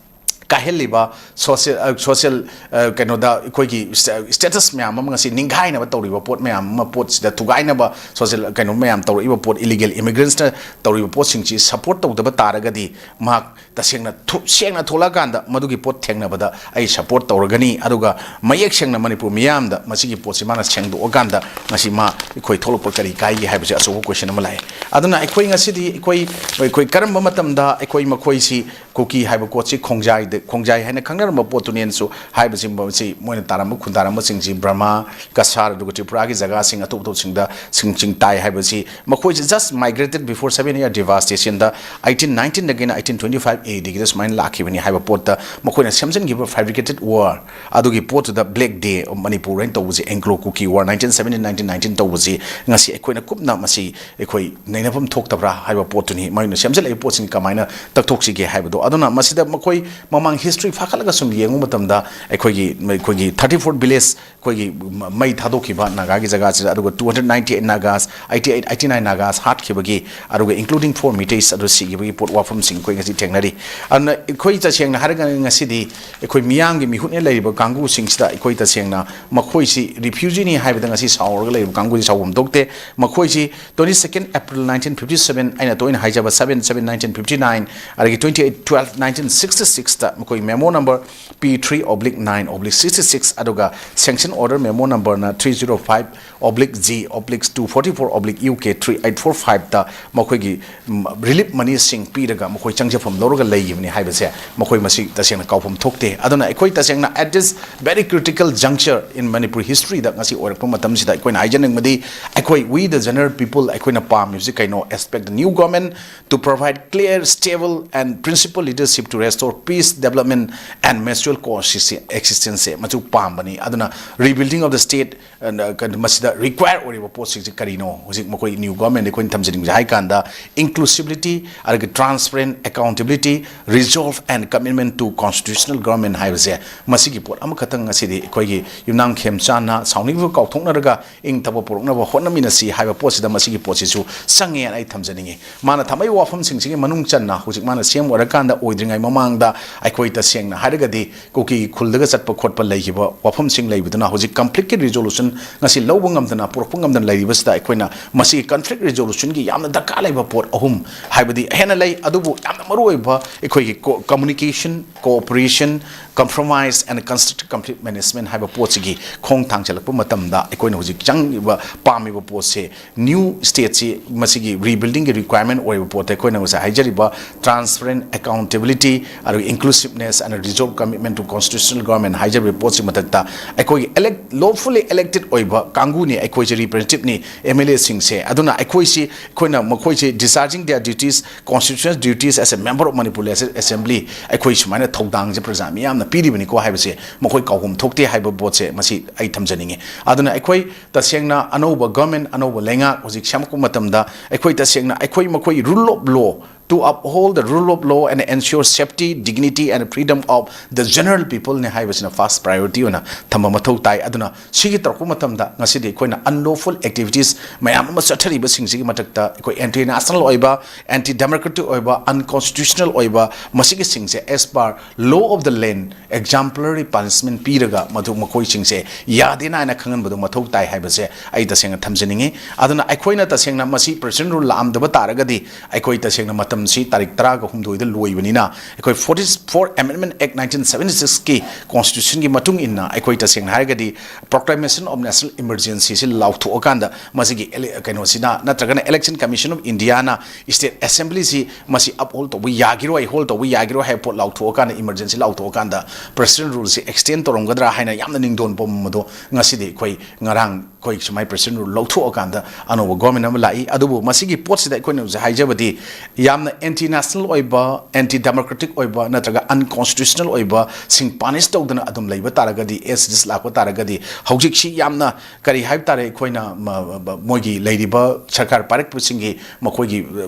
ꯀꯥꯏꯍꯜꯂꯤꯕ social, ꯑ, social, ꯑ, ꯀꯩꯅꯣꯗ ꯑꯩꯈꯣꯏꯒꯤ sta-, status ꯃꯌꯥꯝ ꯑꯃ ꯉꯁꯤ ꯅꯤꯡꯈꯥꯏꯅꯕ ꯇꯧꯔꯤꯕ ꯄꯣꯠ ꯃꯌꯥꯝ ꯑꯃ, ꯄꯣꯠꯁꯤꯗ ꯊꯨꯒꯥꯏꯅꯕ social ꯀꯩꯅꯣ ꯃꯌꯥꯝ ꯇꯧꯔꯛꯏꯕ ꯄꯣꯠ, illegal immigrants ꯅ ꯇꯧꯔꯤꯕ ꯄꯣꯠꯁꯤꯡꯁꯤ support ꯇꯧꯗꯕ ꯇꯥꯔꯒꯗꯤ ꯃꯍꯥꯛ ꯇꯁꯦꯡꯅ ꯊꯨ-, ꯁꯦꯡꯅ ꯊꯣꯛꯂꯛꯑꯀꯥꯟꯗ ꯃꯗꯨꯒꯤ ꯄꯣꯠ ꯊꯦꯡꯅꯕꯗ ꯑꯩ support ꯇꯧꯔꯒꯅꯤ, ꯑꯗꯨꯒ ꯃꯌꯦꯛ ꯁꯦꯡꯅ ꯃꯅꯤꯄꯨꯔ ꯃꯤꯌꯥꯝꯗ ꯃꯁꯤꯒꯤ ꯄꯣꯠꯁꯤ ꯃꯥꯅ ꯁꯦꯡꯗꯣꯛꯑꯀꯥꯟꯗ ꯉꯁꯤ ꯃꯥ ꯑꯩꯈꯣꯏ ꯊꯣꯛꯂꯛꯄ ꯀꯔꯤ ꯀꯥꯏꯒꯦ ꯍꯥꯏꯕꯁꯦ ꯑꯆꯧꯕ question ꯑꯃ ꯂꯥꯛꯑꯦ꯫ ꯑꯗꯨꯅ ꯑꯩꯈꯣꯏ ꯉꯁꯤꯗꯤ ꯑꯩꯈꯣꯏ, ꯑꯩꯈꯣꯏ ꯀꯔꯝꯕ ꯃꯇꯝꯗ ꯑꯩꯈꯣꯏ ꯃꯈꯣꯏꯁꯤ ꯀꯨꯀꯤ ꯍꯥꯏꯕ ꯄꯣꯠꯁꯤ ꯈꯣꯡꯖꯥꯏꯗ, ꯈꯣꯡꯖꯥꯏ ꯍꯥꯏꯅ ꯈꯪꯅꯔꯝꯕ ꯄꯣꯠꯇꯨꯅꯦꯅꯁꯨ ꯍꯥꯏꯕꯁꯤ, ꯃꯁꯤ ꯃꯣꯏꯅ ꯇꯥꯔꯝꯕ, ꯈꯨꯟꯗꯥꯔꯝꯕꯁꯤꯡꯁꯤ ꯕ꯭ꯔꯍꯃ, ꯀꯁꯥꯔ, ꯑꯗꯨꯒ ꯇ꯭ꯔꯤꯄꯨꯔꯥꯒꯤ ꯖꯒꯥꯁꯤꯡ, ꯑꯇꯣꯞ ꯑꯇꯣꯞꯄꯁꯤꯡꯗ ꯁꯤꯡ ꯆꯤꯡ ꯇꯥꯏ ꯍꯥꯏꯕꯁꯤ, ꯃꯈꯣꯏꯁꯤ just migrated before seven year devastationꯗ eighteen nineteenꯗꯒꯤꯅ eighteen twenty five ADꯒꯤꯗ ꯁꯨꯃꯥꯏꯅ ꯂꯥꯛꯈꯤꯕꯅꯤ ꯍꯥꯏꯕ ꯄꯣꯠꯇ ꯃꯈꯣꯏꯅ ꯁꯦꯝꯖꯤꯟꯈꯤꯕ fabricated war ꯑꯗꯨꯒꯤ ꯄꯣꯠꯇꯨꯗ Black Day of Manipur ꯍꯥꯏꯅ ꯇꯧꯕꯁꯤ, Anglo Kuki War nineteen seventeen nineteen nineteen ꯇꯧꯕꯁꯤ ꯉꯁꯤ ꯑꯩꯈꯣꯏꯅ ꯀꯨꯞꯅ ꯃꯁꯤ ꯑꯩꯈꯣꯏ ꯅꯩꯅꯐꯝ ꯊꯣꯛꯇꯕ꯭ꯔꯥ ꯍꯥꯏꯕ ꯄꯣꯠꯇꯨꯅꯤ꯫ ꯃꯣꯏꯅ ꯁꯦꯝꯖꯤꯜꯂꯛꯏꯕ ꯄꯣꯠꯁꯤꯡ ꯀꯃꯥꯏꯅ ꯇꯛꯊꯣꯛꯁꯤꯒꯦ ꯍꯥꯏꯕꯗꯣ꯫ ꯑꯗꯨꯅ ꯃꯁꯤꯗ ꯃꯈꯣꯏ ꯃꯃꯥꯡ history ꯐꯥꯀꯠꯂꯒ ꯁꯨꯝ ꯌꯦꯡꯕ ꯃꯇꯝꯗ ꯑꯩꯈꯣꯏꯒꯤ, ꯑꯩꯈꯣꯏꯒꯤ thirty four village ꯑꯩꯈꯣꯏꯒꯤ ꯃꯩ ꯊꯥꯗꯣꯛꯈꯤꯕ ꯅꯥꯒꯥꯒꯤ ꯖꯒꯥꯁꯤꯗ, ꯑꯗꯨꯒ two hundred ninety eight Nagas, eighty eight, eighty nine Nagas ꯍꯥꯠꯈꯤꯕꯒꯤ, ꯑꯗꯨꯒ including four Meiteis ꯑꯗꯨ ꯁꯤꯈꯤꯕꯒꯤ ꯄꯣꯠ, ꯋꯥꯐꯝꯁꯤꯡ ꯑꯩꯈꯣꯏ ꯉꯁꯤ ꯊꯦꯡꯅꯔꯤ꯫ ꯑꯗꯨꯅ ꯑꯩꯈꯣꯏ ꯇꯁꯦꯡꯅ ꯍꯥꯏꯔꯒ ꯉꯁꯤꯗꯤ ꯑꯩꯈꯣꯏ ꯃꯤꯌꯥꯝꯒꯤ ꯃꯤꯍꯨꯠꯅ ꯂꯩꯔꯤꯕ ꯀꯥꯡꯕꯨꯁꯤꯡꯁꯤꯗ ꯑꯩꯈꯣꯏ ꯇꯁꯦꯡꯅ ꯃꯈꯣꯏꯁꯤ refugeeꯅꯤ ꯍꯥꯏꯕꯗ ꯉꯁꯤ ꯁꯥꯎꯔꯒ ꯂꯩꯔꯤꯕ ꯀꯥꯡꯕꯨꯁꯤ ꯁꯥꯎꯐꯝ ꯊꯣꯛꯇꯦ꯫ ꯃꯈꯣꯏꯁꯤ twenty second April nineteen fifty seven, ꯑꯩꯅ ꯇꯣꯏꯅ ꯍꯥꯏꯖꯕ seven seven nineteen fifty nine, ꯑꯗꯒꯤ twenty eight twelve nineteen sixty sixꯇ ꯃꯈꯣꯏ memo number P three oblique nine oblique sixty six, ꯑꯗꯨꯒ sanction order memo numberꯅ three zero five oblique G oblique two forty four oblique U K three eight four fiveꯇ ꯃꯈꯣꯏꯒꯤ, ꯎꯝ, relief moneyꯁꯤꯡ ꯄꯤꯔꯒ ꯃꯈꯣꯏ ꯆꯪꯖꯐꯝ ꯂꯧꯔꯒ ꯂꯩꯈꯤꯕꯅꯤ ꯍꯥꯏꯕꯁꯦ ꯃꯈꯣꯏ ꯃꯁꯤ ꯇꯁꯦꯡꯅ ꯀꯥꯎꯐꯝ ꯊꯣꯛꯇꯦ꯫ ꯑꯗꯨꯅ ꯑꯩꯈꯣꯏ ꯇꯁꯦꯡꯅ at this very critical juncture in Manipur historyꯗ ꯉꯁꯤ ꯑꯣꯏꯔꯛꯄ ꯃꯇꯝꯁꯤꯗ ꯑꯩꯈꯣꯏꯅ ꯍꯥꯏꯖꯅꯤꯡꯕꯗꯤ, ꯑꯩꯈꯣꯏ, we the general people, ꯑꯩꯈꯣꯏꯅ ꯄꯥꯝꯃꯤꯕꯁꯤ ꯀꯩꯅꯣ? Expect the new government to provide clear, stable and principled leadership to restore peace, development and mutual coexistence ꯃꯁꯤ ꯄꯥꯝꯕꯅꯤ꯫ ꯑꯗꯨꯅ rebuilding of the state, ꯑ, ꯀꯩꯅꯣ, ꯃꯁꯤꯗ require ꯑꯣꯏꯔꯤꯕ ꯄꯣꯠꯁꯤꯡꯁꯤ ꯀꯔꯤꯅꯣ? ꯍꯧꯖꯤꯛ ꯃꯈꯣꯏ new government ꯑꯩꯈꯣꯏꯅ ꯊꯝꯖꯅꯤꯡꯕꯁꯦ ꯍꯥꯏ ꯀꯥꯟꯗ, inclusivity, ꯑꯗꯒꯤ transparent, accountability, resolve and commitment to constitutional government ꯍꯥꯏꯕꯁꯦ, ꯃꯁꯤꯒꯤ ꯄꯣꯠ ꯑꯃꯈꯛꯇꯪ ꯉꯁꯤꯗꯤ ꯑꯩꯈꯣꯏꯒꯤ ꯌꯨꯝꯅꯥꯝ ꯈꯦꯝꯆꯥꯟꯅ ꯁꯥꯎꯅꯤꯡꯕ ꯀꯥꯎꯊꯣꯛꯅꯔꯒ ꯏꯪ ꯇꯞꯄ ꯄꯨꯔꯛꯅꯕ ꯍꯣꯠꯅꯃꯤꯟꯅꯁꯤ ꯍꯥꯏꯕ ꯄꯣꯠꯁꯤꯗ ꯃꯁꯤꯒꯤ ꯄꯣꯠꯁꯤꯁꯨ ꯆꯪꯉꯦꯅ ꯑꯩ ꯊꯝꯖꯅꯤꯡꯉꯤ꯫ ꯃꯥꯅ ꯊꯝꯃꯛꯏꯕ ꯋꯥꯐꯝꯁꯤꯡꯁꯤꯒꯤ ꯃꯅꯨꯡ ꯆꯟꯅ ꯍꯧꯖꯤꯛ ꯃꯥꯅ C M ꯑꯣꯏꯔꯀꯥꯟꯗ ꯑꯣꯏꯗ꯭ꯔꯤꯉꯩ ꯃꯃꯥꯡꯗ ꯑꯩꯈꯣꯏ ꯇꯁꯦꯡꯅ ꯍꯥꯏꯔꯒꯗꯤ ꯀꯨꯀꯤ ꯈꯨꯜꯗꯒ ꯆꯠꯄ ꯈꯣꯠꯄ ꯂꯩꯈꯤꯕ ꯋꯥꯐꯝꯁꯤꯡ ꯂꯩꯕꯗꯨꯅ ꯍꯧꯖꯤꯛ conflictꯀꯤ resolution ꯉꯁꯤ ꯂꯧꯕ ꯉꯝꯗꯅ, ꯄꯨꯔꯛꯄ ꯉꯝꯗꯅ ꯂꯩꯔꯤꯕꯁꯤꯗ ꯑꯩꯈꯣꯏꯅ ꯃꯁꯤꯒꯤ conflict resolutionꯒꯤ ꯌꯥꯝꯅ ꯗꯔꯀꯥꯔ ꯂꯩꯕ ꯄꯣꯠ ꯑꯍꯨꯝ ꯍꯥꯏꯕꯗꯤ ꯍꯦꯟꯅ ꯂꯩ, ꯑꯗꯨꯕꯨ ꯌꯥꯝꯅ ꯃꯔꯨꯑꯣꯏꯕ ꯑꯩꯈꯣꯏꯒꯤ co-, communication, cooperation, Compromise and Constructive Conflict Management ꯍꯥꯏꯕ ꯄꯣꯠꯁꯤꯒꯤ ꯈꯣꯡ ꯊꯥꯡꯖꯜꯂꯛꯄ ꯃꯇꯝꯗ ꯑꯩꯈꯣꯏꯅ ꯍꯧꯖꯤꯛ ꯆꯪꯉꯤꯕ, ꯄꯥꯝꯃꯤꯕ ꯄꯣꯠꯁꯦ, ꯅ꯭ꯌꯨ ꯁ꯭ꯇꯦꯠꯁꯤ ꯃꯁꯤꯒꯤ ꯔꯤꯕꯤꯜꯗꯤꯡꯒꯤ ꯔꯤꯀ꯭ꯋꯥꯏꯔꯃꯦꯟ ꯑꯣꯏꯔꯤꯕ ꯄꯣꯠꯇ ꯑꯩꯈꯣꯏꯅ ꯉꯁꯥꯏ ꯍꯥꯏꯖꯔꯤꯕ transparent, accountability, ꯑꯗꯨꯒ inclusiveness and resolute commitment to constitutional government ꯍꯥꯏꯖꯔꯤꯕ ꯄꯣꯠꯁꯤ ꯃꯊꯛꯇ ꯑꯩꯈꯣꯏꯒꯤ elect, lawfully elected ꯑꯣꯏꯕ ꯀꯥꯡꯕꯨꯅꯤ, ꯑꯩꯈꯣꯏꯁꯦ representative ꯅꯤ, M L A ꯁꯤꯡꯁꯦ꯫ ꯑꯗꯨꯅ ꯑꯩꯈꯣꯏꯁꯤ, ꯑꯩꯈꯣꯏꯅ ꯃꯈꯣꯏꯁꯦ discharging their duties, constitutional duties as a member of Manipur Legislative Assembly, ꯑꯩꯈꯣꯏ ꯁꯨꯃꯥꯏꯅ ꯊꯧꯗꯥꯡꯁꯦ ꯄ꯭ꯔꯖꯥ ꯃꯤꯌꯥꯝꯅ ꯄꯤꯔꯤꯕꯅꯤꯀꯣ ꯍꯥꯏꯕꯁꯦ ꯃꯈꯣꯏ ꯀꯥꯎꯐꯝ ꯊꯣꯛꯇꯦ ꯍꯥꯏꯕ ꯄꯣꯠꯁꯦ ꯃꯁꯤ ꯑꯩ ꯊꯝꯖꯅꯤꯡꯉꯤ꯫ ꯑꯗꯨꯅ ꯑꯩꯈꯣꯏ ꯇꯁꯦꯡꯅ ꯑꯅꯧꯕ government, ꯑꯅꯧꯕ ꯂꯩꯉꯥꯛ ꯍꯧꯖꯤꯛ ꯁꯦꯝꯃꯛꯄ ꯃꯇꯝꯗ ꯑꯩꯈꯣꯏ ꯇꯁꯦꯡꯅ ꯑꯩꯈꯣꯏ ꯃꯈꯣꯏ rule of law, to uphold the rule of law and ensure safety, dignity and freedom of the general people ꯅꯤ ꯍꯥꯏꯕꯁꯤꯅ first priority ꯑꯣꯏꯅ ꯊꯝꯕ ꯃꯊꯧ ꯇꯥꯏ꯫ ꯑꯗꯨꯅ ꯁꯤꯒꯤ ꯇꯧꯔꯛꯄ ꯃꯇꯝꯗ ꯉꯁꯤꯗꯤ ꯑꯩꯈꯣꯏꯅ unlawful activities ꯃꯌꯥꯝ ꯑꯃ ꯆꯠꯊꯔꯤꯕꯁꯤꯡꯁꯤꯒꯤ ꯃꯊꯛꯇ ꯑꯩꯈꯣꯏ anti national ꯑꯣꯏꯕ, anti democratic ꯑꯣꯏꯕ, unconstitutional ꯑꯣꯏꯕ ꯃꯁꯤꯒꯤꯁꯤꯡꯁꯦ as per law of the land exemplary punishment ꯄꯤꯔꯒ ꯃꯗꯨ ꯃꯈꯣꯏꯁꯤꯡꯁꯦ ꯌꯥꯗꯦꯅ ꯍꯥꯏꯅ ꯈꯪꯍꯟꯕꯗꯨ ꯃꯊꯧ ꯇꯥꯏ ꯍꯥꯏꯕꯁꯦ ꯑꯩ ꯇꯁꯦꯡꯅ ꯊꯝꯖꯅꯤꯡꯉꯤ꯫ ꯑꯗꯨꯅ ꯑꯩꯈꯣꯏꯅ ꯇꯁꯦꯡꯅ ꯃꯁꯤ President Rule ꯂꯥꯛꯑꯝꯗꯕ ꯇꯥꯔꯒꯗꯤ ꯑꯩꯈꯣꯏ ꯇꯁꯦꯡꯅ ꯃꯇꯝꯁꯤ ꯇꯥꯔꯤꯛ ꯇꯔꯥꯒ ꯍꯨꯝꯗꯣꯏꯗ ꯂꯣꯏꯕꯅꯤꯅ ꯑꯩꯈꯣꯏ forty four Amendment Act nineteen seventy six ꯀꯤ constitution ꯒꯤ ꯃꯇꯨꯡ ꯏꯟꯅ ꯑꯩꯈꯣꯏ ꯇꯁꯦꯡꯅ ꯍꯥꯏꯔꯒꯗꯤ proclamation of national emergency ꯁꯤ ꯂꯥꯎꯊꯣꯛꯑꯀꯥꯟꯗ ꯃꯁꯤꯒꯤ ele-, ꯀꯩꯅꯣꯁꯤꯅ ꯅꯠꯇ꯭ꯔꯒꯅ Election Commission of India ꯅ state assembly ꯁꯤ ꯃꯁꯤ uphold ꯇꯧꯕ ꯌꯥꯈꯤꯔꯣꯏ, hold ꯇꯧꯕ ꯌꯥꯈꯤꯔꯣꯏ ꯍꯥꯏꯕ ꯄꯣꯠ ꯂꯥꯎꯊꯣꯛꯑꯀꯥꯟꯗ, emergency ꯂꯥꯎꯊꯣꯛꯑꯀꯥꯟꯗ President Rule ꯁꯤ extend ꯇꯧꯔꯝꯒꯗ꯭ꯔꯥ ꯍꯥꯏꯅ ꯌꯥꯝꯅ ꯅꯤꯡꯗꯣꯟ ꯄꯣꯝꯕꯗꯣ ꯉꯁꯤꯗꯤ ꯑꯩꯈꯣꯏ ꯉꯔꯥꯡ ꯑꯩꯈꯣꯏ ꯁꯨꯃꯥꯏꯅ President Rule ꯂꯧꯊꯣꯛꯑꯀꯥꯟꯗ ꯑꯅꯧꯕ government ꯑꯃ ꯂꯥꯛꯏ꯫ ꯑꯗꯨꯕꯨ ꯃꯁꯤꯒꯤ ꯄꯣꯠꯁꯤꯗ ꯑꯩꯈꯣꯏꯅ ꯍꯧꯖꯤꯛ ꯍꯥꯏꯖꯕꯗꯤ ꯌꯥꯝꯅ anti national ꯑꯣꯏꯕ, anti democratic ꯑꯣꯏꯕ ꯅꯠꯇ꯭ꯔꯒ unconstitutional ꯑꯣꯏꯕꯁꯤꯡ punish ꯇꯧꯗꯅ ꯑꯗꯨꯝ ꯂꯩꯕ ꯇꯥꯔꯒꯗꯤ, as this ꯂꯥꯛꯄ ꯇꯥꯔꯒꯗꯤ ꯍꯧꯖꯤꯛꯁꯤ ꯌꯥꯝꯅ ꯀꯔꯤ ꯍꯥꯏꯕ ꯇꯥꯔꯦ, ꯑꯩꯈꯣꯏꯅ ꯃ-, ꯃ-, ꯃꯣꯏꯒꯤ ꯂꯩꯔꯤꯕ ꯁꯔꯀꯥꯔ ꯄꯥꯏꯔꯛꯄꯁꯤꯡꯒꯤ ꯃꯈꯣꯏꯒꯤ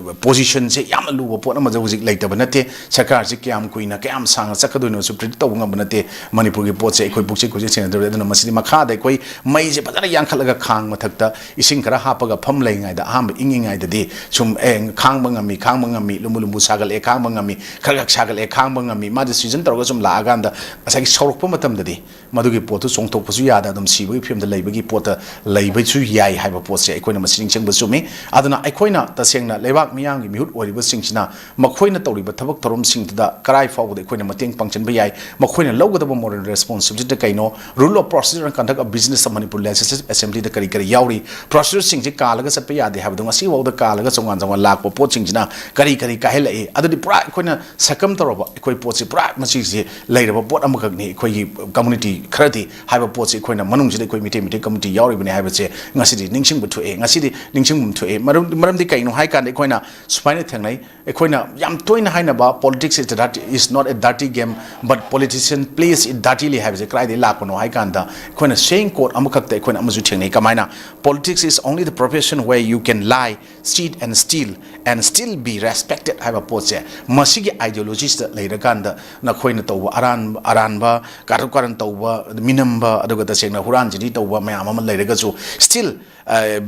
position ꯁꯦ ꯌꯥꯝꯅ ꯂꯨꯕ ꯄꯣꯠ ꯑꯃꯁꯨ ꯍꯧꯖꯤꯛ ꯂꯩꯇꯕ ꯅꯠꯇꯦ꯫ ꯁꯔꯀꯥꯔꯁꯤ ꯀꯌꯥꯝ ꯀꯨꯏꯅ, ꯀꯌꯥꯝ ꯁꯥꯡꯅ ꯆꯠꯀꯗꯣꯏꯅꯣꯁꯨ predict ꯇꯧꯕ ꯉꯝꯕ ꯅꯠꯇꯦ꯫ ꯃꯅꯤꯄꯨꯔꯒꯤ ꯄꯣꯠꯁꯦ ꯑꯩꯈꯣꯏ ꯄꯨꯛꯆꯦꯜ ꯈꯣꯏꯆꯦꯜ ꯁꯦꯡꯅꯗꯕ ꯂꯩ꯫ ꯑꯗꯨꯅ ꯃꯁꯤꯗꯤ ꯃꯈꯥꯗ ꯑꯩꯈꯣꯏ ꯃꯩꯁꯦ ꯐꯖꯅ ꯌꯥꯟꯈꯠꯂꯒ ꯈꯥꯡ ꯃꯊꯛꯇ ꯏꯁꯤꯡ ꯈꯔ ꯍꯥꯞꯄꯒ ꯐꯝ ꯂꯩꯉꯩꯗ, ꯑꯍꯥꯟꯕ ꯏꯪꯉꯤꯉꯩꯗꯗꯤ ꯁꯨꯝ, "ꯑꯦ, ꯈꯥꯡꯕ ꯉꯝꯃꯤ, ꯈꯥꯡꯕ ꯉꯝꯃꯤ" ꯃꯤ ꯂꯨꯝꯕꯨ ꯂꯨꯝꯕꯨ ꯁꯥꯒꯠꯂꯛꯑꯦ, ꯈꯥꯡꯕ ꯉꯝꯃꯤ, ꯈꯔ ꯈꯔ ꯁꯥꯒꯠꯂꯛꯑꯦ, ꯈꯥꯡꯕ ꯉꯝꯃꯤ꯫ ꯃꯥꯗꯤ ꯁꯤꯖꯟ ꯇꯧꯔꯒ ꯁꯨꯝ ꯂꯥꯛꯑꯀꯥꯟꯗ ꯉꯁꯥꯏꯒꯤ ꯁꯧꯔꯛꯄ ꯃꯇꯝꯗꯗꯤ ꯃꯗꯨꯒꯤ ꯄꯣꯠꯇꯨ ꯆꯣꯡꯊꯣꯛꯄꯁꯨ ꯌꯥꯗ ꯑꯗꯨꯝ ꯁꯤꯕꯒꯤ ꯐꯤꯕꯝꯗ ꯂꯩꯕꯒꯤ ꯄꯣꯠꯇ ꯂꯩꯕꯁꯨ ꯌꯥꯏ ꯍꯥꯏꯕ ꯄꯣꯠꯁꯦ ꯑꯩꯈꯣꯏꯅ ꯃꯁꯤ ꯅꯤꯡꯁꯤꯡꯕ ꯆꯨꯝꯃꯤ꯫ ꯑꯗꯨꯅ ꯑꯩꯈꯣꯏꯅ ꯇꯁꯦꯡꯅ ꯂꯩꯕꯥꯛ ꯃꯤꯌꯥꯝꯒꯤ ꯃꯤꯍꯨꯠ ꯑꯣꯏꯔꯤꯕꯁꯤꯡꯁꯤꯅ ꯃꯈꯣꯏꯅ ꯇꯧꯔꯤꯕ ꯊꯕꯛ ꯊꯧꯔꯝꯁꯤꯡꯗꯨꯗ ꯀꯔꯥꯏ ꯐꯥꯎꯕꯗ ꯑꯩꯈꯣꯏꯅ ꯃꯇꯦꯡ ꯄꯥꯡꯁꯤꯟꯕ ꯌꯥꯏ, ꯃꯈꯣꯏꯅ ꯂꯧꯒꯗꯕ moral responsibility ꯀꯩꯅꯣ, rule of procedure and conduct of business of Manipur Legislative Assembly ꯗ ꯀꯔꯤ ꯀꯔꯤ ꯌꯥꯎꯔꯤ, procedure ꯁꯤꯡꯁꯦ ꯀꯥꯜꯂꯒ ꯆꯠꯄ ꯌꯥꯗꯦ ꯍꯥꯏꯕꯗꯣ ꯉꯁꯤ ꯐꯥꯎꯗ ꯀꯥꯜꯂꯒ ꯆꯣꯡꯉꯥꯟ ꯆꯣꯡꯉꯥꯟ ꯂꯥꯛꯄ ꯄꯣꯠꯁꯤꯡꯁꯤꯅ ꯀꯔꯤ ꯀꯔꯤ ꯀꯥꯏꯍꯜꯂꯛꯏ, ꯑꯗꯨꯗꯤ ꯄꯨꯔꯥ ꯑꯩꯈꯣꯏꯅ ꯁꯛꯀꯝ ꯇꯧꯔꯕ ꯑꯩꯈꯣꯏ ꯄꯣꯠꯁꯤ ꯄꯨꯔꯥ ꯃꯁꯤꯁꯦ ꯂꯩꯔꯕ ꯄꯣꯠ ꯑꯃꯈꯛꯅꯤ꯫ ꯑꯩꯈꯣꯏꯒꯤ community ꯈꯔꯗꯤ ꯍꯥꯏꯕ ꯄꯣꯠꯁꯤ ꯑꯩꯈꯣꯏꯅ ꯃꯅꯨꯡꯁꯤꯗ ꯑꯩꯈꯣꯏ ꯃꯤꯇꯩ ꯃꯤꯇꯩ community ꯌꯥꯎꯔꯤꯕꯅꯤ ꯍꯥꯏꯕꯁꯦ ꯉꯁꯤꯗꯤ ꯅꯤꯡꯁꯤꯡꯕ ꯊꯣꯛꯑꯦ꯫ ꯉꯁꯤꯗꯤ ꯅꯤꯡꯁꯤꯡꯐꯝ ꯊꯣꯛꯑꯦ꯫ ꯃꯔꯝ, ꯃꯔꯝꯗꯤ ꯀꯩꯅꯣ ꯍꯥꯏ ꯀꯥꯟꯗ ꯑꯩꯈꯣꯏꯅ ꯁꯨꯃꯥꯏꯅ ꯊꯦꯡꯅꯩ, ꯑꯩꯈꯣꯏꯅ ꯌꯥꯝ ꯇꯣꯏꯅ ꯍꯥꯏꯅꯕ, "Politics is a dirty, is not a dirty game, but politician plays it dirtily" ꯍꯥꯏꯕꯁꯦ ꯀꯗꯥꯏꯗꯒꯤ ꯂꯥꯛꯄꯅꯣ ꯍꯥꯏ ꯀꯥꯟꯗ, ꯑꯩꯈꯣꯏꯅ saying quote ꯑꯃꯈꯛꯇ ꯑꯩꯈꯣꯏꯅ ꯑꯃꯁꯨ ꯊꯦꯡꯅꯩ꯫ ꯀꯃꯥꯏꯅ? "Politics is only the profession where you can lie, cheat and steal and still be respected" ꯍꯥꯏꯕ ꯄꯣꯠꯁꯦ, ꯃꯁꯤꯒꯤ ideology ꯁꯤꯗ ꯂꯩꯔꯀꯥꯟꯗ ꯅꯈꯣꯏꯅ ꯇꯧꯕ ꯑꯔꯥꯟꯕ, ꯑꯔꯥꯟꯕ ꯀꯥꯔꯨ ꯀꯥꯔꯟ ꯇꯧꯕ, ꯃꯤꯅꯝꯕ, ꯑꯗꯨꯒ ꯇꯁꯦꯡꯅ ꯍꯨꯔꯥꯟ ꯆꯤꯟꯊꯤ ꯇꯧꯕ ꯃꯌꯥꯝ ꯑꯃ ꯂꯩꯔꯒꯁꯨ, still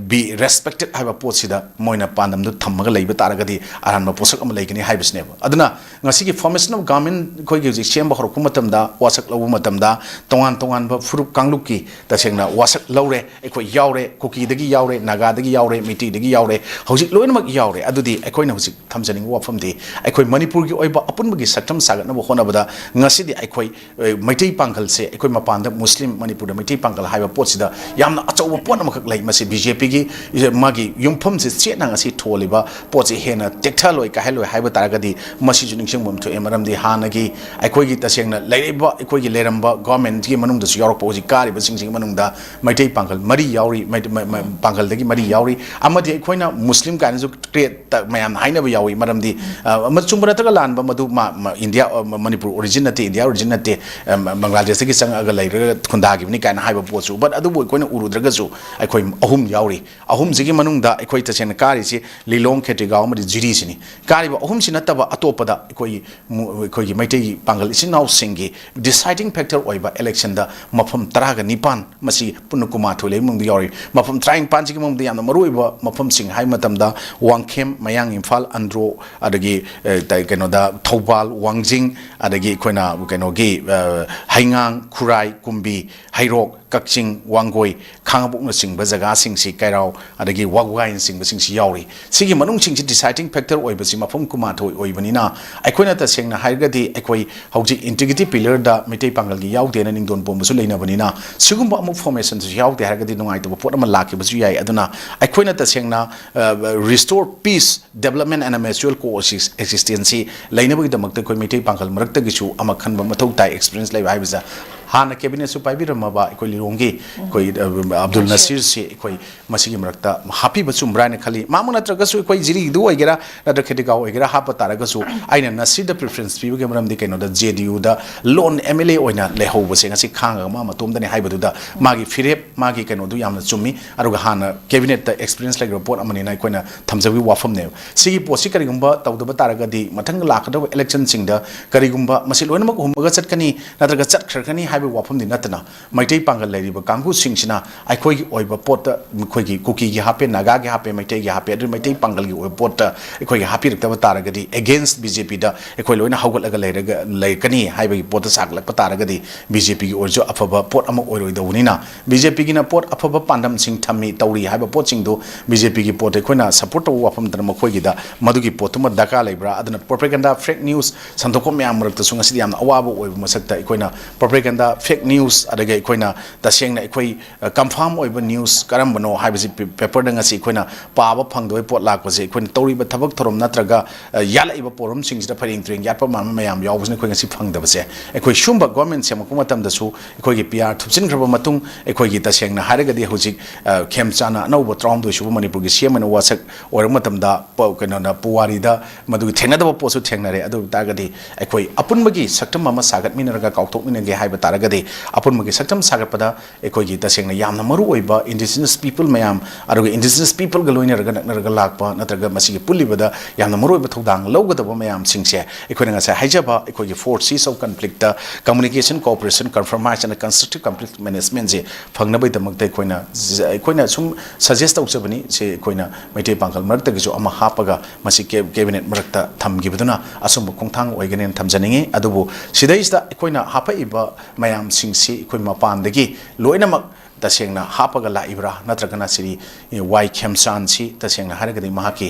be respected ꯍꯥꯏꯕ ꯄꯣꯠꯁꯤꯗ ꯃꯣꯏꯅ ꯄꯥꯟꯗꯝꯗꯨ ꯊꯝꯃꯒ ꯂꯩꯕ ꯇꯥꯔꯒꯗꯤ ꯑꯔꯥꯟꯕ ꯄꯣꯠꯁꯛ ꯑꯃ ꯂꯩꯒꯅꯤ ꯍꯥꯏꯕꯁꯤꯅꯦꯕ꯫ ꯑꯗꯨꯅ ꯉꯁꯤꯒꯤ formation of government ꯑꯩꯈꯣꯏꯒꯤ ꯍꯧꯖꯤꯛ ꯁꯦꯝꯕ ꯍꯧꯔꯛꯄ ꯃꯇꯝꯗ, ꯋꯥꯁꯛ ꯂꯧꯕ ꯃꯇꯝꯗ, ꯇꯣꯉꯥꯟ ꯇꯣꯉꯥꯟꯕ ꯐꯨꯔꯨꯞ ꯀꯥꯡꯂꯨꯞꯀꯤ ꯇꯁꯦꯡꯅ ꯋꯥꯁꯛ ꯂꯧꯔꯦ꯫ ꯑꯩꯈꯣꯏ ꯌꯥꯎꯔꯦ, ꯀꯨꯀꯤꯗꯒꯤ ꯌꯥꯎꯔꯦ, ꯅꯥꯒꯥꯗꯒꯤ ꯌꯥꯎꯔꯦ, ꯃꯩꯇꯩꯗꯒꯤ ꯌꯥꯎꯔꯦ, ꯍꯧꯖꯤꯛ ꯂꯣꯏꯅꯃꯛ ꯌꯥꯎꯔꯦ꯫ ꯑꯗꯨꯗꯤ ꯑꯩꯈꯣꯏꯅ ꯍꯧꯖꯤꯛ ꯊꯝꯖꯅꯤꯡꯕ ꯋꯥꯐꯝꯗꯤ, ꯑꯩꯈꯣꯏ ꯃꯅꯤꯄꯨꯔꯒꯤ ꯑꯣꯏꯕ ꯑꯄꯨꯟꯕꯒꯤ ꯁꯛꯇꯝ ꯁꯥꯒꯠꯅꯕ ꯍꯣꯠꯅꯕꯗ ꯉꯁꯤꯗꯤ ꯑꯩꯈꯣꯏ ꯑꯦ, ꯃꯩꯇꯩ ꯄꯥꯡꯒꯜꯁꯦ, ꯑꯩꯈꯣꯏ ꯃꯄꯥꯟꯗ ꯃꯨꯁꯂꯤꯝ, ꯃꯅꯤꯄꯨꯔꯗ ꯃꯩꯇꯩ ꯄꯥꯡꯒꯜ ꯍꯥꯏꯕ ꯄꯣꯠꯁꯤꯗ ꯌꯥꯝꯅ ꯑꯆꯧꯕ ꯄꯣꯠ ꯑꯃꯈꯛ ꯂꯩ꯫ ꯃꯁꯤ ꯕꯤ ꯖꯦ ꯄꯤꯒꯤ ꯃꯥꯒꯤ ꯌꯨꯝꯐꯝꯁꯦ ꯆꯦꯠꯅ ꯉꯁꯤ ꯊꯣꯜꯂꯤꯕ ꯄꯣꯠꯁꯦ ꯍꯦꯟꯅ ꯇꯦꯛꯊꯍꯜꯂꯣꯏ, ꯀꯥꯏꯍꯜꯂꯣꯏ ꯍꯥꯏꯕ ꯇꯥꯔꯒꯗꯤ ꯃꯁꯤꯁꯨ ꯅꯤꯡꯁꯤꯡꯐꯝ ꯊꯣꯛꯑꯦ꯫ ꯃꯔꯝꯗꯤ ꯍꯥꯟꯅꯒꯤ ꯑꯩꯈꯣꯏꯒꯤ ꯇꯁꯦꯡꯅ ꯂꯩꯔꯤꯕ, ꯑꯩꯈꯣꯏꯒꯤ ꯂꯩꯔꯝꯕ government ꯀꯤ ꯃꯅꯨꯡꯗꯁꯨ ꯌꯥꯎꯔꯛꯄ ꯍꯧꯖꯤꯛ ꯀꯥꯔꯤꯕꯁꯤꯡꯁꯤꯒꯤ ꯃꯅꯨꯡꯗ ꯃꯩꯇꯩ ꯄꯥꯡꯒꯜ ꯃꯔꯤ ꯌꯥꯎꯔꯤ, ꯃꯩ-, ꯃ-, ꯃ-, ꯄꯥꯡꯒꯜꯗꯒꯤ ꯃꯔꯤ ꯌꯥꯎꯔꯤ꯫ ꯑꯃꯗꯤ ꯑꯩꯈꯣꯏꯅ ꯃꯨꯁꯂꯤꯝ ꯀꯥꯏꯅꯁꯨ ꯇ꯭ꯔꯦꯠꯇ ꯃꯌꯥꯝꯅ ꯍꯥꯏꯅꯕ ꯌꯥꯎꯏ꯫ ꯃꯔꯝꯗꯤ, ꯑ, ꯑꯃ ꯆꯨꯝꯕ ꯅꯠꯇ꯭ꯔꯒ ꯂꯥꯟꯕ, ꯃꯗꯨ ꯃꯥ, ꯃ-, ꯏꯟꯗꯤꯌꯥ, ꯑ, ꯃ-, ꯃꯅꯤꯄꯨꯔ origin ꯅꯠꯇꯦ, ꯏꯟꯗꯤꯌꯥ origin ꯅꯠꯇꯦ, ꯑ, ꯃ-, ꯕꯪꯒ꯭ꯂꯥꯗꯦꯁꯇꯒꯤ ꯆꯪꯉꯛꯑꯒ ꯂꯩꯔꯒ ꯈꯨꯟꯗꯥꯈꯤꯕꯅꯤ ꯀꯥꯏꯅ ꯍꯥꯏꯕ ꯄꯣꯠꯁꯨ, but ꯑꯗꯨꯕꯨ ꯑꯩꯈꯣꯏꯅ ꯎꯔꯨꯗ꯭ꯔꯒꯁꯨ ꯑꯩꯈꯣꯏ ꯑꯍꯨꯝ ꯌꯥꯎꯔꯤ꯫ ꯑꯍꯨꯝꯁꯤꯒꯤ ꯃꯅꯨꯡꯗ ꯑꯩꯈꯣꯏ ꯇꯁꯦꯡꯅ ꯀꯥꯔꯤꯁꯤ ꯂꯤꯂꯣꯡ, ꯈꯦꯇ꯭ꯔꯤꯒꯥꯎ ꯑꯃꯗꯤ ꯖꯤꯔꯤꯁꯤꯅꯤ꯫ ꯀꯥꯔꯤꯕ ꯑꯍꯨꯝꯁꯤ ꯅꯠꯇꯕ ꯑꯇꯣꯞꯄꯗ ꯑꯩꯈꯣꯏꯒꯤ ꯃꯨ-, ꯑꯩꯈꯣꯏꯒꯤ ꯃꯩꯇꯩ ꯄꯥꯡꯒꯜ ꯏꯆꯤꯟ ꯏꯅꯥꯎꯁꯤꯡꯒꯤ deciding factor ꯑꯣꯏꯕ election ꯗ ꯃꯐꯝ ꯇꯔꯥꯒ ꯅꯤꯄꯥꯟ, ꯃꯁꯤ ꯄꯨꯟꯅ ꯀꯨꯟꯃꯥꯊꯣꯏ ꯂꯩꯕ ꯃꯅꯨꯡꯗ ꯌꯥꯎꯔꯤ꯫ ꯃꯐꯝ ꯇꯔꯥꯅꯤꯄꯥꯟꯁꯤꯒꯤ ꯃꯅꯨꯡꯗ ꯌꯥꯝꯅ ꯃꯔꯨꯑꯣꯏꯕ ꯃꯐꯝꯁꯤꯡ ꯍꯥꯏꯕ ꯃꯇꯝꯗ ꯋꯥꯡꯈꯦꯝ, ꯃꯌꯥꯡ ꯏꯝꯐꯥꯜ, ꯑꯟꯗ꯭ꯔꯣ, ꯑꯗꯒꯤ ꯑ, ꯇ- ꯀꯩꯅꯣꯗ ꯊꯧꯕꯥꯜ, ꯋꯥꯡꯖꯤꯡ, ꯑꯗꯒꯤ ꯑꯩꯈꯣꯏꯅ ꯀꯩꯅꯣꯒꯤ ꯑ, ꯍꯩꯉꯥꯡ, ꯈꯨꯔꯥꯏ, ꯀꯨꯝꯕꯤ, ꯍꯩꯔꯣꯛ, ꯀꯛꯆꯤꯡ, ꯋꯥꯡꯒꯣꯏ, ꯈꯥꯉꯕꯣꯛꯅꯆꯤꯡꯕ ꯖꯒꯥꯁꯤꯡꯁꯤ, ꯀꯩꯔꯥꯎ, ꯑꯗꯒꯤ ꯋꯥꯒꯥꯏꯅꯆꯤꯡꯕꯁꯤꯡꯁꯤ ꯌꯥꯎꯔꯤ꯫ ꯁꯤꯒꯤ ꯃꯅꯨꯡꯁꯤꯡꯁꯤ deciding factor ꯑꯣꯏꯕꯁꯤ ꯃꯐꯝ ꯀꯨꯟꯃꯥꯊꯣꯏ ꯑꯣꯏꯕꯅꯤꯅ, ꯑꯩꯈꯣꯏꯅ ꯇꯁꯦꯡꯅ ꯍꯥꯏꯔꯒꯗꯤ ꯑꯩꯈꯣꯏ ꯍꯧꯖꯤꯛ integrity pillar ꯗ ꯃꯩꯇꯩ ꯄꯥꯡꯒꯜꯒꯤ ꯌꯥꯎꯗꯦꯅ ꯅꯤꯡꯗꯣꯟ ꯄꯣꯝꯕꯁꯨ ꯂꯩꯅꯕꯅꯤꯅ, ꯁꯤꯒꯨꯝꯕ ꯑꯃꯨꯛ formation ꯁꯨ ꯌꯥꯎꯗꯦ ꯍꯥꯏꯔꯒꯗꯤ ꯅꯨꯡꯉꯥꯏꯇꯕ ꯄꯣꯠ ꯑꯃ ꯂꯥꯛꯈꯤꯕꯁꯨ ꯌꯥꯏ꯫ ꯑꯗꯨꯅ ꯑꯩꯈꯣꯏꯅ ꯇꯁꯦꯡꯅ ꯑ, restore peace, development and a mutual coexistence ꯁꯤ ꯂꯩꯅꯕꯒꯤꯗꯃꯛꯇ ꯑꯩꯈꯣꯏ ꯃꯩꯇꯩ ꯄꯥꯡꯒꯜ ꯃꯔꯛꯇꯒꯤꯁꯨ ꯑꯃ ꯈꯟꯕ ꯃꯊꯧ ꯇꯥꯏ, experience ꯂꯩꯕ ꯍꯥꯏꯕꯁꯦ꯫ ꯍꯥꯟꯅ cabinet ꯁꯨ ꯄꯥꯏꯕꯤꯔꯝꯃꯕ ꯑꯩꯈꯣꯏ ꯂꯤꯂꯣꯡꯒꯤ ꯑꯩꯈꯣꯏ ꯑ, ꯑꯕꯗꯨꯜ ꯅꯁꯤꯔ ꯁꯤ ꯑꯩꯈꯣꯏ ꯃꯁꯤꯒꯤ ꯃꯔꯛꯇ ꯍꯥꯞꯄꯤꯕ ꯆꯨꯝꯕ꯭ꯔꯥ ꯍꯥꯏꯅ ꯈꯜꯂꯤ꯫ ꯃꯥꯃꯨ ꯅꯠꯇ꯭ꯔꯒꯁꯨ ꯑꯩꯈꯣꯏ ꯖꯤꯔꯤꯗꯨ ꯑꯣꯏꯒꯦꯔꯥ ꯅꯠꯇ꯭ꯔꯒ ꯈꯦꯗꯤꯒꯥꯎ ꯑꯣꯏꯒꯦꯔꯥ ꯍꯥꯞꯄ ꯇꯥꯔꯒꯁꯨ, ꯑꯩꯅ ꯅꯁꯤꯔꯗ preference ꯄꯤꯕꯒꯤ ꯃꯔꯝꯗꯤ ꯀꯩꯅꯣꯗ, ꯖꯦ ꯗꯤ ꯌꯨꯗ lone M L A ꯑꯣꯏꯅ ꯂꯩꯍꯧꯕꯁꯦ ꯉꯁꯤ ꯈꯥꯡꯉꯒ ꯃꯥ ꯃꯇꯣꯝꯗꯅꯤ ꯍꯥꯏꯕꯗꯨꯗ ꯃꯥꯒꯤ ꯐꯤꯔꯦꯞ, ꯃꯥꯒꯤ ꯀꯩꯅꯣꯗꯨ ꯌꯥꯝꯅ ꯆꯨꯝꯃꯤ꯫ ꯑꯗꯨꯒ ꯍꯥꯟꯅ cabinet ꯇ experience ꯂꯩꯈ꯭ꯔꯕ ꯄꯣꯠ ꯑꯃꯅꯤꯅ ꯑꯩꯈꯣꯏꯅ ꯊꯝꯖꯕꯒꯤ ꯋꯥꯐꯝꯅꯦꯕ꯫ ꯁꯤꯒꯤ ꯄꯣꯠꯁꯤ ꯀꯔꯤꯒꯨꯝꯕ ꯇꯧꯗꯕ ꯇꯥꯔꯒꯗꯤ, ꯃꯊꯪ ꯂꯥꯛꯀꯗꯕ election ꯁꯤꯡꯗ ꯀꯔꯤꯒꯨꯝꯕ ꯃꯁꯤ ꯂꯣꯏꯅꯃꯛ ꯍꯨꯝꯃꯒ ꯆꯠꯀꯅꯤ ꯅꯠꯇ꯭ꯔꯒ ꯆꯠꯈ꯭ꯔꯒꯅꯤ ꯍꯥꯏꯕꯒꯤ ꯋꯥꯐꯝꯗꯤ ꯅꯠꯇꯅ, ꯃꯩꯇꯩ ꯄꯥꯡꯒꯜ ꯂꯩꯔꯤꯕ ꯀꯥꯡꯕꯨꯁꯤꯡꯁꯤꯅ ꯑꯩꯈꯣꯏꯒꯤ ꯑꯣꯏꯕ ꯄꯣꯠꯇ, ꯑꯩꯈꯣꯏꯒꯤ ꯀꯨꯀꯤꯒꯤ ꯍꯥꯞꯄꯦ, ꯅꯥꯒꯥꯒꯤ ꯍꯥꯞꯄꯦ, ꯃꯩꯇꯩꯒꯤ ꯍꯥꯞꯄꯦ, ꯑꯗꯨ ꯃꯩꯇꯩ ꯄꯥꯡꯒꯜꯒꯤ ꯑꯣꯏꯕ ꯄꯣꯠꯇ ꯑꯩꯈꯣꯏꯒꯤ ꯍꯥꯞꯄꯤꯔꯛꯇꯕ ꯇꯥꯔꯒꯗꯤ, against B J P ꯗ ꯑꯩꯈꯣꯏ ꯂꯣꯏꯅ ꯍꯧꯒꯠꯂꯒ ꯂꯩꯔꯒ ꯂꯩꯔꯛꯀꯅꯤ ꯍꯥꯏꯕꯒꯤ ꯄꯣꯠꯇ ꯁꯥꯒꯠꯂꯛꯄ ꯇꯥꯔꯒꯗꯤ, B J P ꯒꯤ ꯑꯣꯏꯔꯁꯨ ꯑꯐꯕ ꯄꯣꯠ ꯑꯃ ꯑꯣꯏꯔꯣꯏꯗꯧꯕꯅꯤꯅ, B J P ꯒꯤꯅ ꯄꯣꯠ ꯑꯐꯕ ꯄꯥꯟꯗꯝꯁꯤꯡ ꯊꯝꯃꯤ, ꯇꯧꯔꯤ ꯍꯥꯏꯕ ꯄꯣꯠꯁꯤꯡꯗꯨ B J P ꯒꯤ ꯄꯣꯠꯇ ꯑꯩꯈꯣꯏꯅ support ꯇꯧꯕ ꯋꯥꯐꯝꯗꯅ ꯃꯈꯣꯏꯒꯤꯗ ꯃꯗꯨꯒꯤ ꯄꯣꯠꯇꯨꯃ ꯗꯔꯀꯥꯔ ꯂꯩꯕ꯭ꯔꯥ? ꯑꯗꯨꯅ propaganda, fake news ꯁꯟꯗꯣꯛꯄ ꯃꯌꯥꯝ ꯃꯔꯛꯇꯁꯨ ꯉꯁꯤꯗꯤ ꯌꯥꯝꯅ ꯑꯋꯥꯕ ꯑꯣꯏꯕ ꯃꯁꯛꯇ, ꯑꯩꯈꯣꯏꯅ propaganda, fake news, ꯑꯗꯒꯤ ꯑꯩꯈꯣꯏꯅ ꯇꯁꯦꯡꯅ ꯑꯩꯈꯣꯏ, ꯑ, confirm ꯑꯣꯏꯕ news ꯀꯔꯝꯕꯅꯣ ꯍꯥꯏꯕꯁꯤ ꯄꯦ-, paper ꯗ ꯉꯁꯤ ꯑꯩꯈꯣꯏꯅ ꯄꯥꯕ ꯐꯪꯗꯕꯒꯤ ꯄꯣꯠ ꯂꯥꯛꯄꯁꯦ, ꯑꯩꯈꯣꯏꯅ ꯇꯧꯔꯤꯕ ꯊꯕꯛ ꯊꯧꯔꯝ ꯅꯠꯇ꯭ꯔꯒ, ꯑ, ꯌꯥꯠꯂꯛꯏꯕ ꯄꯣꯠꯂꯝꯁꯤꯡꯁꯤꯗ ꯐꯩꯔꯦꯡ ꯇꯨꯔꯦꯡ ꯌꯥꯠꯄ ꯃꯥꯟꯕ ꯃꯌꯥꯝ ꯌꯥꯎꯕꯁꯤꯅ ꯑꯩꯈꯣꯏ ꯉꯁꯤ ꯐꯪꯗꯕꯁꯦ, ꯑꯩꯈꯣꯏ ꯁꯨꯝꯕ government ꯁꯦꯝꯃꯛꯄ ꯃꯇꯝꯗꯁꯨ ꯑꯩꯈꯣꯏꯒꯤ P R ꯊꯨꯞꯆꯤꯟꯈ꯭ꯔꯕ ꯃꯇꯨꯡ, ꯑꯩꯈꯣꯏꯒꯤ ꯇꯁꯦꯡꯅ ꯍꯥꯏꯔꯒꯗꯤ ꯍꯧꯖꯤꯛ, ꯑ, ꯈꯦꯝꯆꯥꯟꯅ ꯑꯅꯧꯕ ꯇꯔꯥꯍꯨꯝꯗꯣꯏ ꯁꯨꯕ ꯃꯅꯤꯄꯨꯔꯒꯤ C M ꯑꯣꯏꯅ ꯋꯥꯁꯛ ꯑꯣꯏꯔꯛꯄ ꯃꯇꯝꯗ, ꯄ-, ꯀꯩꯅꯣꯅ, ꯄꯨꯋꯥꯔꯤꯗ ꯃꯗꯨꯒꯤ ꯊꯦꯡꯅꯗꯕ ꯄꯣꯠꯁꯨ ꯊꯦꯡꯅꯔꯦ꯫ ꯑꯗꯨ ꯑꯣꯏꯕ ꯇꯥꯔꯒꯗꯤ ꯑꯩꯈꯣꯏ ꯑꯄꯨꯟꯕꯒꯤ ꯁꯛꯇꯝ ꯑꯃ ꯁꯥꯒꯠꯃꯤꯟꯅꯔꯒ ꯀꯥꯎꯊꯣꯛꯃꯤꯟꯅꯒꯦ ꯍꯥꯏꯕ ꯇꯥꯔꯒꯗꯤ, ꯍꯥꯏꯔꯒꯗꯤ ꯑꯄꯨꯟꯕꯒꯤ ꯁꯛꯇꯝ ꯁꯥꯒꯠꯄꯗ ꯑꯩꯈꯣꯏꯒꯤ ꯇꯁꯦꯡꯅ ꯌꯥꯝꯅ ꯃꯔꯨ ꯑꯣꯏꯕ indigenous people ꯃꯌꯥꯝ, ꯑꯗꯨꯒ indigenous people ꯒ ꯂꯣꯏꯅꯔꯒ ꯅꯛꯅꯔꯒ ꯂꯥꯛꯄ ꯅꯠꯇ꯭ꯔꯒ ꯃꯁꯤꯒꯤ ꯄꯨꯜꯂꯤꯕꯗ ꯌꯥꯝꯅ ꯃꯔꯨ ꯑꯣꯏꯕ ꯊꯧꯗꯥꯡ ꯂꯧꯒꯗꯕ ꯃꯌꯥꯝꯁꯤꯡꯁꯦ ꯑꯩꯈꯣꯏꯅ ꯉꯁꯥꯏ ꯍꯥꯏꯖꯕ ꯑꯩꯈꯣꯏꯒꯤ four Cs of conflict ꯇ communication, cooperation, compromise and constructive conflict management ꯁꯦ ꯐꯪꯅꯕꯒꯤꯗꯃꯛꯇ ꯑꯩꯈꯣꯏꯅ, ꯑꯩꯈꯣꯏꯅ ꯁꯨꯝ suggest ꯇꯧꯖꯕꯅꯤ꯫ ꯁꯤ ꯑꯩꯈꯣꯏꯅ ꯃꯩꯇꯩ ꯄꯥꯡꯒꯜ ꯃꯔꯛꯇꯒꯤꯁꯨ ꯑꯃ ꯍꯥꯞꯄꯒ ꯃꯁꯤ ꯀꯦ-, cabinet ꯃꯔꯛꯇ ꯊꯝꯈꯤꯕꯗꯨꯅ ꯑꯆꯨꯝꯕ ꯈꯣꯡꯊꯥꯡ ꯑꯣꯏꯒꯅꯦꯅ ꯊꯝꯖꯅꯤꯡꯉꯤ꯫ ꯑꯗꯨꯕꯨ ꯁꯤꯗꯩꯁꯤꯗ ꯑꯩꯈꯣꯏꯅ ꯍꯥꯄꯛꯏꯕ ꯃꯌꯥꯝꯁꯤꯡꯁꯤ ꯑꯩꯈꯣꯏ ꯃꯄꯥꯟꯗꯒꯤ ꯂꯣꯏꯅꯃꯛ ꯇꯁꯦꯡꯅ ꯍꯥꯞꯄꯒ ꯂꯥꯛꯏꯕ꯭ꯔꯥ, ꯅꯠꯇ꯭ꯔꯒꯅ ꯁꯤꯗꯤ ꯋꯥꯏ ꯈꯦꯝꯆꯥꯟꯁꯤ ꯇꯁꯦꯡꯅ ꯍꯥꯏꯔꯒꯗꯤ ꯃꯍꯥꯛꯀꯤ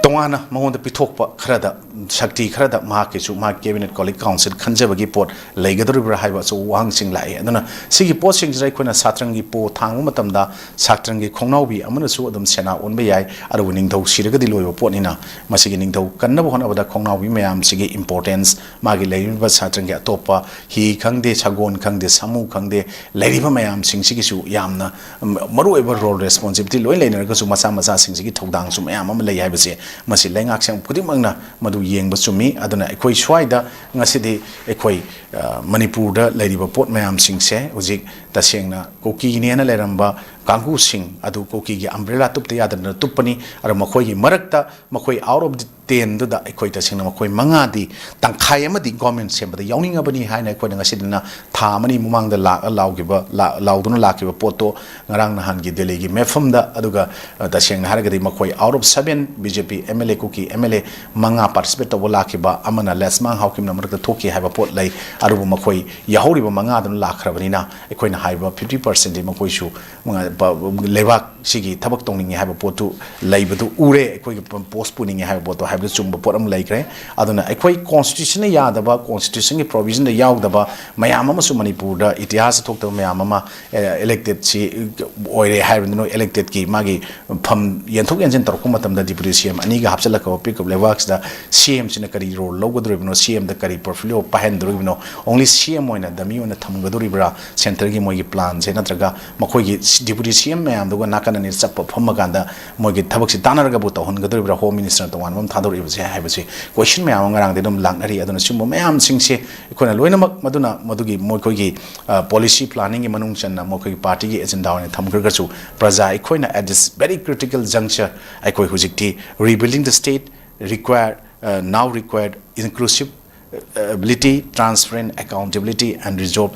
ꯇꯣꯉꯥꯟꯅ ꯃꯉꯣꯟꯗ ꯄꯤꯊꯣꯛꯄ ꯈꯔꯗ, ꯁꯛꯇꯤ ꯈꯔꯗ ꯃꯍꯥꯛꯀꯤꯁꯨ ꯃꯍꯥꯛꯀꯤ cabinet colleague council ꯈꯟꯖꯕꯒꯤ ꯄꯣꯠ ꯂꯩꯒꯗꯧꯔꯤꯕ꯭ꯔꯥ ꯍꯥꯏꯕ ꯑꯆꯧꯕ ꯋꯥꯍꯪꯁꯤꯡ ꯂꯥꯛꯏ꯫ ꯑꯗꯨꯅ ꯁꯤꯒꯤ ꯄꯣꯠꯁꯤꯡꯁꯤꯗ ꯑꯩꯈꯣꯏꯅ ꯁꯥꯇ꯭ꯔꯪꯒꯤ ꯄꯣ ꯊꯥꯡꯕ ꯃꯇꯝꯗ ꯁꯥꯇ꯭ꯔꯪꯒꯤ ꯈꯣꯡꯅꯥꯎꯕꯤ ꯑꯃꯅꯁꯨ ꯑꯗꯨꯝ ꯁꯦꯅꯥ ꯑꯣꯟꯕ ꯌꯥꯏ, ꯑꯗꯨꯕꯨ ꯅꯤꯡꯊꯧ ꯁꯤꯔꯒꯗꯤ ꯂꯣꯏꯕ ꯄꯣꯠꯅꯤꯅ ꯃꯁꯤꯒꯤ ꯅꯤꯡꯊꯧ ꯀꯟꯅꯕ ꯍꯣꯠꯅꯕꯗ ꯈꯣꯡꯅꯥꯎꯕꯤ ꯃꯌꯥꯝꯁꯤꯒꯤ importance, ꯃꯥꯒꯤ ꯂꯩꯔꯤꯕ ꯁꯥꯇ꯭ꯔꯪꯒꯤ ꯑꯇꯣꯞꯄ ꯍꯤ ꯈꯪꯗꯦ, ꯁꯒꯣꯜ ꯈꯪꯗꯦ, ꯁꯥꯃꯨ ꯈꯪꯗꯦ, ꯂꯩꯔꯤꯕ ꯃꯌꯥꯝꯁꯤꯡꯁꯤꯒꯤꯁꯨ ꯌꯥꯝꯅ, ꯎꯝ, ꯃꯔꯨꯑꯣꯏꯕ role responsibility ꯂꯣꯏ ꯂꯩꯅꯔꯒꯁꯨ ꯃꯆꯥ ꯃꯆꯥꯁꯤꯡꯁꯤꯒꯤ ꯊꯧꯗꯥꯡꯁꯨ ꯃꯌꯥꯝ ꯑꯃ ꯂꯩ ꯍꯥꯏꯕꯁꯦ ꯃꯁꯤ ꯂꯩꯉꯥꯛꯁꯤꯡ ꯈꯨꯗꯤꯡꯃꯛꯅ ꯃꯗꯨ ꯌꯦꯡꯕ ꯆꯨꯝꯃꯤ꯫ ꯑꯗꯨꯅ ꯑꯩꯈꯣꯏ ꯁ꯭ꯋꯥꯏꯗ ꯉꯁꯤꯗꯤ ꯑꯩꯈꯣꯏ, ꯑ, ꯃꯅꯤꯄꯨꯔꯗ ꯂꯩꯔꯤꯕ ꯄꯣꯠ ꯃꯌꯥꯝꯁꯤꯡꯁꯦ ꯍꯧꯖꯤꯛ ꯇꯁꯦꯡꯅ ꯀꯨꯀꯤꯅꯦꯅ ꯂꯩꯔꯝꯕ ꯀꯥꯡꯕꯨꯁꯤꯡ ꯑꯗꯨ ꯀꯨꯀꯤꯒꯤ umbrella ꯇꯨꯞꯇ ꯌꯥꯗꯗꯅ ꯇꯨꯞꯄꯅꯤ꯫ ꯑꯗꯣ ꯃꯈꯣꯏꯒꯤ ꯃꯔꯛꯇ ꯃꯈꯣꯏ out of the ten ꯗꯨꯗ ꯑꯩꯈꯣꯏ ꯇꯁꯦꯡꯅ ꯃꯈꯣꯏ ꯃꯉꯥꯗꯤ ꯇꯪꯈꯥꯏ ꯑꯃꯗꯤ government ꯁꯦꯝꯕꯗ ꯌꯥꯎꯅꯤꯡꯉꯕꯅꯤ ꯍꯥꯏꯅ ꯑꯩꯈꯣꯏꯅ ꯉꯁꯤꯗꯨꯅ ꯊꯥ ꯑꯃꯅꯤ ꯃꯃꯥꯡꯗ ꯂꯥꯛꯑ ꯂꯥꯎꯈꯤꯕ, ꯂꯥ-, ꯂꯥꯎꯗꯨꯅ ꯂꯥꯛꯈꯤꯕ ꯄꯣꯠꯇꯣ ꯉꯔꯥꯡ ꯅꯍꯥꯟꯒꯤ ꯗꯦꯜꯂꯤꯒꯤ ꯃꯤꯐꯝꯗ, ꯑꯗꯨꯒ, ꯑ, ꯇꯁꯦꯡꯅ ꯍꯥꯏꯔꯒꯗꯤ ꯃꯈꯣꯏ out of seven B J P M L A, Kuki M L A ꯃꯉꯥ participate ꯇꯧꯕ ꯂꯥꯛꯈꯤꯕ, ꯑꯃꯅ ꯂꯦꯁꯃꯥꯡ ꯍꯥꯎꯀꯤꯝꯅ ꯃꯔꯛꯇ ꯊꯣꯛꯈꯤ ꯍꯥꯏꯕ ꯄꯣꯠ ꯂꯩ꯫ ꯑꯗꯨꯕꯨ ꯃꯈꯣꯏ ꯌꯥꯍꯧꯔꯤꯕ ꯃꯉꯥꯗꯨꯅ ꯂꯥꯛꯈ꯭ꯔꯕꯅꯤꯅ ꯑꯩꯈꯣꯏꯅ ꯍꯥꯏꯔꯤꯕ fifty percent ꯗꯤ ꯃꯈꯣꯏꯁꯨ ꯃꯉꯥ-, ꯄ-, ꯂꯩꯕꯥꯛꯁꯤꯒꯤ ꯊꯕꯛ ꯇꯧꯅꯤꯡꯉꯦ ꯍꯥꯏꯕ ꯄꯣꯠꯇꯨ ꯂꯩꯕꯗꯨ ꯎꯔꯦ꯫ ꯑꯩꯈꯣꯏꯒꯤ ꯄ-, post ꯄꯨꯅꯤꯡꯉꯦ ꯍꯥꯏꯕ ꯄꯣꯠꯇꯣ ꯍꯥꯏꯕꯗꯨ ꯆꯨꯝꯕ ꯄꯣꯠ ꯑꯃ ꯂꯩꯈ꯭ꯔꯦ꯫ ꯑꯗꯨꯅ ꯑꯩꯈꯣꯏ constitution ꯅ ꯌꯥꯗꯕ, constitution ꯒꯤ provision ꯗ ꯌꯥꯎꯗꯕ ꯃꯌꯥꯝ ꯑꯃꯁꯨ ꯃꯅꯤꯄꯨꯔꯗ ꯏꯇꯤꯍꯥꯁꯇ ꯊꯣꯛꯇꯕ ꯃꯌꯥꯝ ꯑꯃ, ꯑꯦ, elected ꯁꯤ ꯑꯣꯏꯔꯦ ꯍꯥꯏꯕꯗꯨꯅ elected ꯀꯤ ꯃꯥꯒꯤ ꯐꯝ ꯌꯦꯟꯊꯣꯛ ꯌꯦꯟꯁꯤꯟ ꯇꯧꯔꯛꯄ ꯃꯇꯝꯗ deputy C M ꯑꯅꯤꯒ ꯍꯥꯞꯆꯤꯜꯂꯛꯄ ꯄꯤꯛꯑꯞ ꯂꯩꯕꯥꯛꯁꯤꯗ C M ꯁꯤꯅ ꯀꯔꯤ role ꯂꯧꯒꯗꯧꯔꯤꯕꯅꯣ, C M ꯗ ꯀꯔꯤ portfolio ꯄꯥꯏꯍꯟꯗꯣꯔꯤꯕꯅꯣ, only C M ꯑꯣꯏꯅ dummy ꯑꯣꯏꯅ ꯊꯝꯒꯗꯧꯔꯤꯕ꯭ꯔꯥ centre ꯒꯤ ꯃꯣꯏꯒꯤ plan ꯁꯦ, ꯅꯠꯇ꯭ꯔꯒ ꯃꯈꯣꯏꯒꯤ deputy C M ꯃꯌꯥꯝꯗꯨꯒ ꯅꯥꯀꯟ ꯑꯅꯤ ꯆꯠꯄ ꯐꯝꯃꯀꯥꯟꯗ ꯃꯣꯏꯒꯤ ꯊꯕꯛꯁꯤ ꯇꯥꯟꯅꯔꯒꯕꯨ ꯇꯧꯍꯟꯒꯗꯧꯔꯤꯕ꯭ꯔꯥ, home minister ꯅ ꯇꯣꯉꯥꯟꯕ ꯑꯃ ꯊꯥꯗꯣꯛ ꯇꯧꯔꯤꯕꯁꯦ ꯍꯥꯏꯕꯁꯤ ꯀꯣꯏꯁꯟ ꯃꯌꯥꯝ ꯑꯃ ꯉꯔꯥꯡꯗꯤ ꯑꯗꯨꯝ ꯂꯥꯛꯅꯔꯤ꯫ ꯑꯗꯨꯅ ꯁꯤꯒꯨꯝꯕ ꯃꯌꯥꯝꯁꯤꯡꯁꯦ ꯑꯩꯈꯣꯏꯅ ꯂꯣꯏꯅꯃꯛ ꯃꯗꯨꯅ ꯃꯗꯨꯒꯤ ꯃꯈꯣꯏꯒꯤ ꯄꯣꯂꯤꯁꯤ ꯄ꯭ꯂꯥꯅꯤꯡꯒꯤ ꯃꯅꯨꯡ ꯆꯟꯅ ꯃꯈꯣꯏꯒꯤ ꯄꯥꯔꯇꯤꯒꯤ ꯑꯦꯖꯦꯟꯗꯥ ꯑꯣꯏꯅ ꯊꯝꯈ꯭ꯔꯒꯁꯨ, ꯄ꯭ꯔꯖꯥ ꯑꯩꯈꯣꯏꯅ at this very critical juncture ꯑꯩꯈꯣꯏ ꯍꯧꯖꯤꯛꯇꯤ rebuilding the state require, now required inclusive ability, transparent accountability and resolve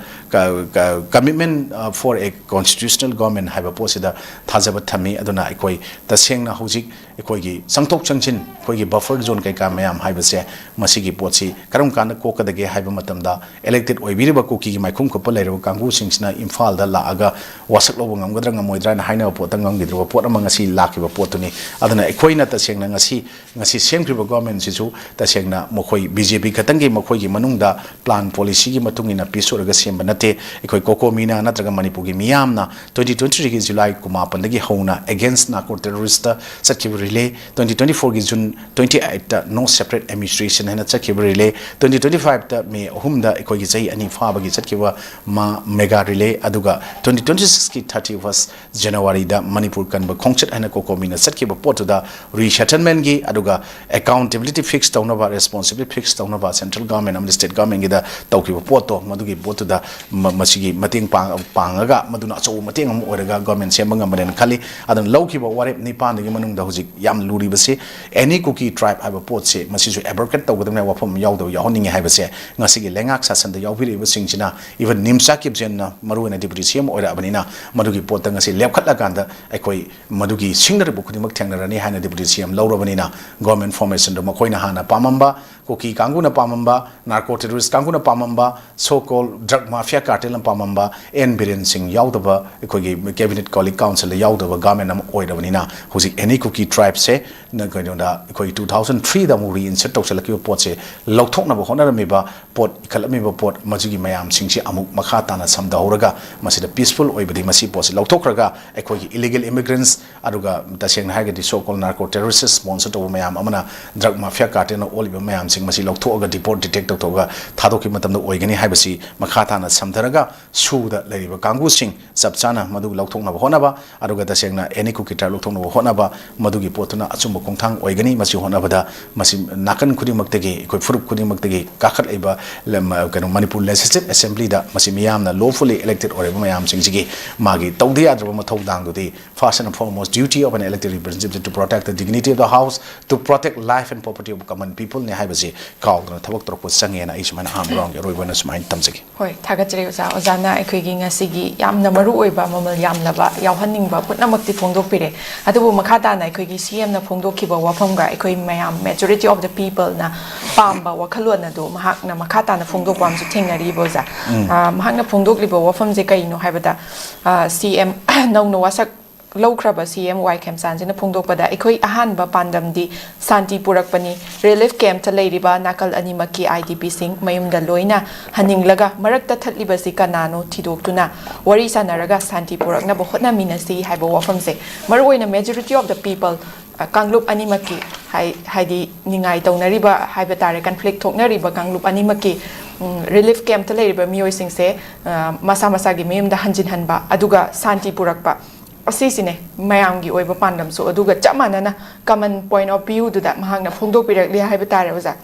commitment for a constitutional government ꯍꯥꯏꯕ ꯄꯣꯠꯁꯤꯗ ꯊꯥꯖꯕ ꯊꯝꯃꯤ꯫ ꯑꯗꯨꯅ ꯑꯩꯈꯣꯏ ꯇꯁꯦꯡꯅ ꯍꯧꯖꯤꯛ ꯑꯩꯈꯣꯏꯒꯤ ꯆꯪꯊꯣꯛ ꯆꯪꯁꯤꯟ, ꯑꯩꯈꯣꯏꯒꯤ ꯕꯐꯔ ꯖꯣꯟ ꯀꯩꯀꯥ ꯃꯌꯥꯝ ꯍꯥꯏꯕꯁꯦ, ꯃꯁꯤꯒꯤ ꯄꯣꯠꯁꯤ ꯀꯔꯝ ꯀꯥꯟꯗ ꯀꯣꯛꯀꯗꯒꯦ ꯍꯥꯏꯕ ꯃꯇꯝꯗ, ꯏꯂꯦꯛꯇꯦꯠ ꯑꯣꯏꯕꯤꯔꯤꯕ ꯀꯨꯀꯤꯒꯤ ꯃꯥꯏꯈꯨꯝ ꯀꯨꯞꯄ ꯂꯩꯔꯕ ꯀꯥꯡꯕꯨꯁꯤꯡꯁꯤꯅ ꯏꯝꯐꯥꯜꯗ ꯂꯥꯛꯑꯒ ꯋꯥꯁꯛ ꯂꯧꯕ ꯉꯝꯒꯗ꯭ꯔꯥ ꯉꯝꯃꯣꯏꯗ꯭ꯔꯥ ꯍꯥꯏꯅ ꯍꯥꯏꯅꯕ ꯄꯣꯠꯇ ꯉꯝꯈꯤꯗ꯭ꯔꯕ ꯄꯣꯠ ꯑꯃ ꯉꯁꯤ ꯂꯥꯛꯈꯤꯕ ꯄꯣꯠꯇꯨꯅꯤ꯫ ꯑꯗꯨꯅ ꯑꯩꯈꯣꯏꯅ ꯇꯁꯦꯡꯅ ꯉꯁꯤ, ꯉꯁꯤ ꯁꯦꯝꯈ꯭ꯔꯤꯕ ꯒꯣꯔꯃꯦꯟꯁꯤꯁꯨ ꯇꯁꯦꯡꯅ ꯃꯈꯣꯏ ꯕꯤ ꯖꯦ ꯄꯤ ꯈꯛꯇꯪꯒꯤ ꯃꯈꯣꯏꯒꯤ ꯃꯅꯨꯡꯗ ꯄ꯭ꯂꯥꯟ ꯄꯣꯂꯤꯁꯤꯒꯤ ꯃꯇꯨꯡ ꯏꯟꯅ ꯄꯤꯁ ꯑꯣꯏꯔꯒ ꯁꯦꯝꯕ ꯅꯠꯇꯦ꯫ ꯑꯩꯈꯣꯏ ꯀꯣꯀꯣꯃꯤꯅ ꯅꯠꯇ꯭ꯔꯒ ꯃꯅꯤꯄꯨꯔꯒꯤ ꯃꯤꯌꯥꯝꯅ twenty twenty threeꯒꯤ July ꯀꯨꯟꯃꯥꯄꯟꯗꯒꯤ ꯍꯧꯅ against narco terroristꯇ ꯆꯠꯈꯤꯕ relay, twenty twenty fourꯒꯤ June twenty eightꯇ no separate administration ꯍꯥꯏꯅ ꯆꯠꯈꯤꯕ relay, twenty twenty fiveꯇ May ꯑꯍꯨꯝꯗ ꯑꯩꯈꯣꯏꯒꯤ ꯆꯍꯤ ꯑꯅꯤ ꯐꯥꯕꯒꯤ ꯆꯠꯈꯤꯕ ꯃꯥ mega relay, ꯑꯗꯨꯒ twenty twenty sixꯀꯤ thirty first Januaryꯗ Manipur ꯀꯟꯕ ꯈꯣꯡꯆꯠ ꯍꯥꯏꯅ ꯀꯣꯀꯣꯃꯤꯅ ꯆꯠꯈꯤꯕ ꯄꯣꯠꯇꯨꯗ resettlementꯒꯤ ꯑꯗꯨꯒ accountability fix ꯇꯧꯅꯕ, responsibility fix ꯇꯧꯅꯕ central government ꯑꯃꯗꯤ state governmentꯒꯤꯗ ꯇꯧꯈꯤꯕ ꯄꯣꯠꯇꯣ, ꯃꯗꯨꯒꯤ ꯄꯣꯠꯇꯨꯗ ꯃ-, ꯃꯁꯤꯒꯤ ꯃꯇꯦꯡ ꯄꯥꯡ-, ꯄꯥꯡꯉꯒ ꯃꯗꯨꯅ ꯑꯆꯧꯕ ꯃꯇꯦꯡ ꯑꯃ ꯑꯣꯏꯔꯒ ꯒꯣꯔꯃꯦꯟ ꯁꯦꯝꯕ ꯉꯝꯕꯅꯦꯅ ꯈꯜꯂꯤ꯫ ꯑꯗꯨꯅ ꯂꯧꯈꯤꯕ ꯋꯥꯔꯦꯞ ꯅꯤꯄꯥꯟꯗꯒꯤ ꯃꯅꯨꯡꯗ ꯍꯧꯖꯤꯛ ꯌꯥꯝ ꯂꯨꯔꯤꯕꯁꯤ any Kuki tribe ꯍꯥꯏꯕ ꯄꯣꯠꯁꯦ ꯃꯁꯤꯁꯨ abrogate ꯇꯧꯒꯗꯕꯅꯤ ꯍꯥꯏꯕ ꯋꯥꯐꯝ ꯑꯃ ꯌꯥꯎꯗꯕ ꯌꯥꯎꯍꯟꯅꯤꯡꯉꯤ ꯍꯥꯏꯕꯁꯦ ꯉꯁꯤꯒꯤ ꯂꯩꯉꯥꯛ ꯁꯥꯁꯟꯗ ꯌꯥꯎꯕꯤꯔꯛꯏꯕꯁꯤꯡꯁꯤꯅ, even ꯅꯤꯝꯆꯥ ꯀꯤꯞꯖꯦꯟꯅ ꯃꯔꯨꯑꯣꯏꯅ deputy C M ꯑꯣꯏꯔꯛꯑꯕꯅꯤꯅ, ꯃꯗꯨꯒꯤ ꯄꯣꯠꯇ ꯉꯁꯤ ꯂꯦꯞꯈꯠꯂꯀꯥꯟꯗ ꯑꯩꯈꯣꯏ ꯃꯗꯨꯒꯤ ꯁꯤꯡꯅꯔꯤꯕ ꯈꯨꯗꯤꯡꯃꯛ ꯊꯦꯡꯅꯔꯅꯤ ꯍꯥꯏꯅ deputy C M ꯂꯧꯔꯕꯅꯤꯅ, government formationꯗꯣ ꯃꯈꯣꯏꯅ ꯍꯥꯟꯅ ꯄꯥꯝꯃꯝꯕ, ꯀꯨꯀꯤ ꯀꯥꯡꯕꯨꯅ ꯄꯥꯝꯃꯝꯕ, narco terrorist ꯀꯥꯡꯕꯨꯅ ꯄꯥꯝꯃꯝꯕ, so called drug mafia cartelꯅ ꯄꯥꯝꯃꯝꯕ ꯑꯦꯟ ꯕꯤꯔꯦꯟ ꯁꯤꯡ ꯌꯥꯎꯗꯕ, ꯑꯩꯈꯣꯏꯒꯤ cabinet colleague councilꯗ ꯌꯥꯎꯗꯕ government ꯑꯃ ꯑꯣꯏꯔꯕꯅꯤꯅ, ꯍꯧꯖꯤꯛ any Kuki tribeꯁꯦ ꯅ-, ꯀꯩꯅꯣꯗ ꯑꯩꯈꯣꯏ two thousand threeꯗ ꯑꯃꯨꯛ reinsert ꯇꯧꯁꯤꯜꯂꯛꯈꯤꯕ ꯄꯣꯠꯁꯦ ꯂꯧꯊꯣꯛꯅꯕ ꯍꯣꯠꯅꯔꯝꯃꯤꯕ ꯄꯣꯠ, ꯏꯈꯠꯂꯝꯃꯤꯕ ꯄꯣꯠ, ꯃꯁꯤꯒꯤ ꯃꯌꯥꯝꯁꯤꯡꯁꯤ ꯑꯃꯨꯛ ꯃꯈꯥ ꯇꯥꯅ ꯁꯝꯊꯍꯧꯔꯒ ꯃꯁꯤꯗ peaceful ꯑꯣꯏꯕꯗꯤ ꯃꯁꯤ ꯄꯣꯠꯁꯤ ꯂꯧꯊꯣꯛꯈ꯭ꯔꯒ ꯑꯩꯈꯣꯏꯒꯤ illegal immigrants ꯑꯗꯨꯒ ꯇꯁꯦꯡꯅ ꯍꯥꯏꯔꯒꯗꯤ so called narco terrorist sponsor ꯇꯧꯕ ꯃꯌꯥꯝ ꯑꯃꯅ drug mafia cartelꯅ ꯑꯣꯜꯂꯤꯕ ꯃꯌꯥꯝꯁꯤꯡ ꯃꯁꯤ ꯂꯧꯊꯣꯛꯑꯒ deport detect ꯇꯧꯊꯣꯛꯑꯒ ꯊꯥꯗꯣꯛꯈꯤꯕ ꯃꯇꯝꯗ ꯑꯣꯏꯒꯅꯤ ꯍꯥꯏꯕꯁꯤ ꯃꯈꯥ ꯇꯥꯅ ꯁꯝ ꯍꯟꯊꯔꯒ ꯁꯨꯗ ꯂꯩꯔꯤꯕ ꯀꯥꯡꯕꯨꯁꯤꯡ ꯆꯞ ꯆꯥꯅ ꯃꯗꯨ ꯂꯧꯊꯣꯛꯅꯕ ꯍꯣꯠꯅꯕ, ꯑꯗꯨꯒ ꯇꯁꯦꯡꯅ ꯑꯦꯅꯤ ꯀꯨꯀꯤ ꯇ꯭ꯔꯥꯏꯕ ꯂꯧꯊꯣꯛꯅꯕ ꯍꯣꯠꯅꯕ, ꯃꯗꯨꯒꯤ ꯄꯣꯠꯇꯨꯅ ꯑꯆꯨꯝꯕ ꯈꯣꯡꯊꯥꯡ ꯑꯣꯏꯒꯅꯤ꯫ ꯃꯁꯤ ꯍꯣꯠꯅꯕꯗ ꯃꯁꯤ ꯅꯥꯀꯟ ꯈꯨꯗꯤꯡꯃꯛꯇꯒꯤ, ꯑꯩꯈꯣꯏ ꯐꯨꯔꯨꯞ ꯈꯨꯗꯤꯡꯃꯛꯇꯒꯤ ꯀꯥꯈꯠꯂꯛꯏꯕ ꯂꯝ, ꯀꯩꯅꯣ, ꯃꯅꯤꯄꯨꯔ Legislative Assemblyꯗ ꯃꯁꯤ ꯃꯤꯌꯥꯝꯅ lawfully elected ꯑꯣꯏꯔꯕ ꯃꯌꯥꯝꯁꯤꯡꯁꯤꯒꯤ ꯃꯥꯒꯤ ꯇꯧꯗ ꯌꯥꯗ꯭ꯔꯕ ꯃꯊꯧꯗꯥꯡꯗꯨꯗꯤ first and foremost duty of an elected representative to protect the dignity of the house, to protect life and property of common peopleꯅꯤ ꯍꯥꯏꯕꯁꯤ ꯀꯥꯎꯗꯅ ꯊꯕꯛ ꯇꯧꯔꯛꯄ ꯆꯪꯉꯦꯅ ꯑꯩ ꯁꯨꯃꯥꯏꯅ ꯑꯍꯥꯟꯕ roundꯒꯤ ꯑꯔꯣꯏꯕ ꯑꯣꯏꯅ ꯁꯨꯃꯥꯏꯅ ꯊꯝꯖꯒꯦ꯫ ꯍꯣꯏ, ꯊꯥꯒꯠꯆꯔꯤ ꯑꯣꯖꯥ꯫ ꯑꯣꯖꯥꯅ ꯑꯩꯈꯣꯏꯒꯤ ꯉꯁꯤꯒꯤ ꯌꯥꯝꯅ ꯃꯔꯨ ꯑꯣꯏꯕ, ꯃꯃꯜ ꯌꯥꯝꯂꯕ, ꯌꯥꯎꯍꯟꯅꯤꯡꯕ ꯄꯨꯝꯅꯃꯛꯇꯤ ꯐꯣꯡꯗꯣꯛꯄꯤꯔꯦ꯫ ꯑꯗꯨꯕꯨ ꯃꯈꯥ ꯇꯥꯅ ꯑꯩꯈꯣꯏꯒꯤ CMꯅ ꯐꯣꯡꯗꯣꯛꯈꯤꯕ ꯋꯥꯐꯝꯒ ꯑꯩꯈꯣꯏ ꯃꯌꯥꯝ, majority of the peopleꯅ ꯄꯥꯝꯕ ꯋꯥꯈꯜꯂꯣꯟ ꯑꯗꯨ ꯃꯍꯥꯛꯅ ꯃꯈꯥ ꯇꯥꯅ ꯐꯣꯡꯗꯣꯛꯄ ꯑꯃꯁꯨ ꯊꯦꯡꯅꯔꯤꯕ ꯑꯣꯖꯥ꯫ ꯎꯝ꯫ ꯑ, ꯃꯍꯥꯛꯅ ꯐꯣꯡꯗꯣꯛꯂꯤꯕ ꯋꯥꯐꯝꯁꯦ ꯀꯩꯅꯣ ꯍꯥꯏꯕꯗ, ꯑ, CM ꯅꯧꯅ ꯋꯥꯁꯛ ꯂꯧꯈ꯭ꯔꯕ CM ꯋꯥꯏ ꯈꯦꯝꯆꯥꯟꯁꯤꯅ ꯐꯣꯡꯗꯣꯛꯄꯗ, ꯑꯩꯈꯣꯏ ꯑꯍꯥꯟꯕ ꯄꯥꯟꯗꯝꯗꯤ ꯁꯥꯟꯇꯤ ꯄꯨꯔꯛꯄꯅꯤ꯫ Relief campꯇ ꯂꯩꯔꯤꯕ ꯅꯥꯀꯜ ꯑꯅꯤꯃꯛꯀꯤ IDPꯁꯤꯡ ꯃꯌꯨꯝꯗ ꯂꯣꯏꯅ ꯍꯟꯅꯤꯡꯂꯒ ꯃꯔꯛꯇ ꯊꯠꯂꯤꯕꯁꯤ ꯀꯅꯥꯅꯣ ꯊꯤꯗꯣꯛꯇꯨꯅ ꯋꯥꯔꯤ ꯁꯥꯟꯅꯔꯒ ꯁꯥꯟꯇꯤ ꯄꯨꯔꯛꯅꯕ ꯍꯣꯠꯅꯃꯤꯟꯅꯁꯤ ꯍꯥꯏꯕ ꯋꯥꯐꯝꯁꯦ, ꯃꯔꯨꯑꯣꯏꯅ majority of the people, ꯑ, ꯀꯥꯡꯂꯨꯞ ꯑꯅꯤꯃꯛꯀꯤ, ꯍꯥꯏ-, ꯍꯥꯏꯗꯤ ꯅꯤꯡꯉꯥꯏ ꯇꯧꯅꯔꯤꯕ ꯍꯥꯏꯕ ꯇꯥꯔꯦ, conflict ꯊꯣꯛꯅꯔꯤꯕ ꯀꯥꯡꯂꯨꯞ ꯑꯅꯤꯃꯛꯀꯤ, ꯎꯝ, relief campꯇ ꯂꯩꯔꯤꯕ ꯃꯤꯑꯣꯏꯁꯤꯡꯁꯦ, ꯑ, ꯃꯁꯥ ꯃꯁꯥꯒꯤ ꯃꯌꯨꯝꯗ ꯍꯟꯖꯤꯟꯍꯟꯕ, ꯑꯗꯨꯒ ꯁꯥꯟꯇꯤ ꯄꯨꯔꯛꯄ, ꯑꯁꯤꯁꯤꯅꯦ ꯃꯌꯥꯝꯒꯤ ꯑꯣꯏꯕ ꯄꯥꯟꯗꯝꯁꯨ꯫ ꯑꯗꯨꯒ ꯆꯞ ꯃꯥꯟꯅꯅ common point of viewꯗꯨꯗ ꯃꯍꯥꯛꯅ ꯐꯣꯡꯗꯣꯛꯄꯤꯔꯛꯂꯤ ꯍꯥꯏꯕ ꯇꯥꯔꯦ ꯑꯣꯖꯥ꯫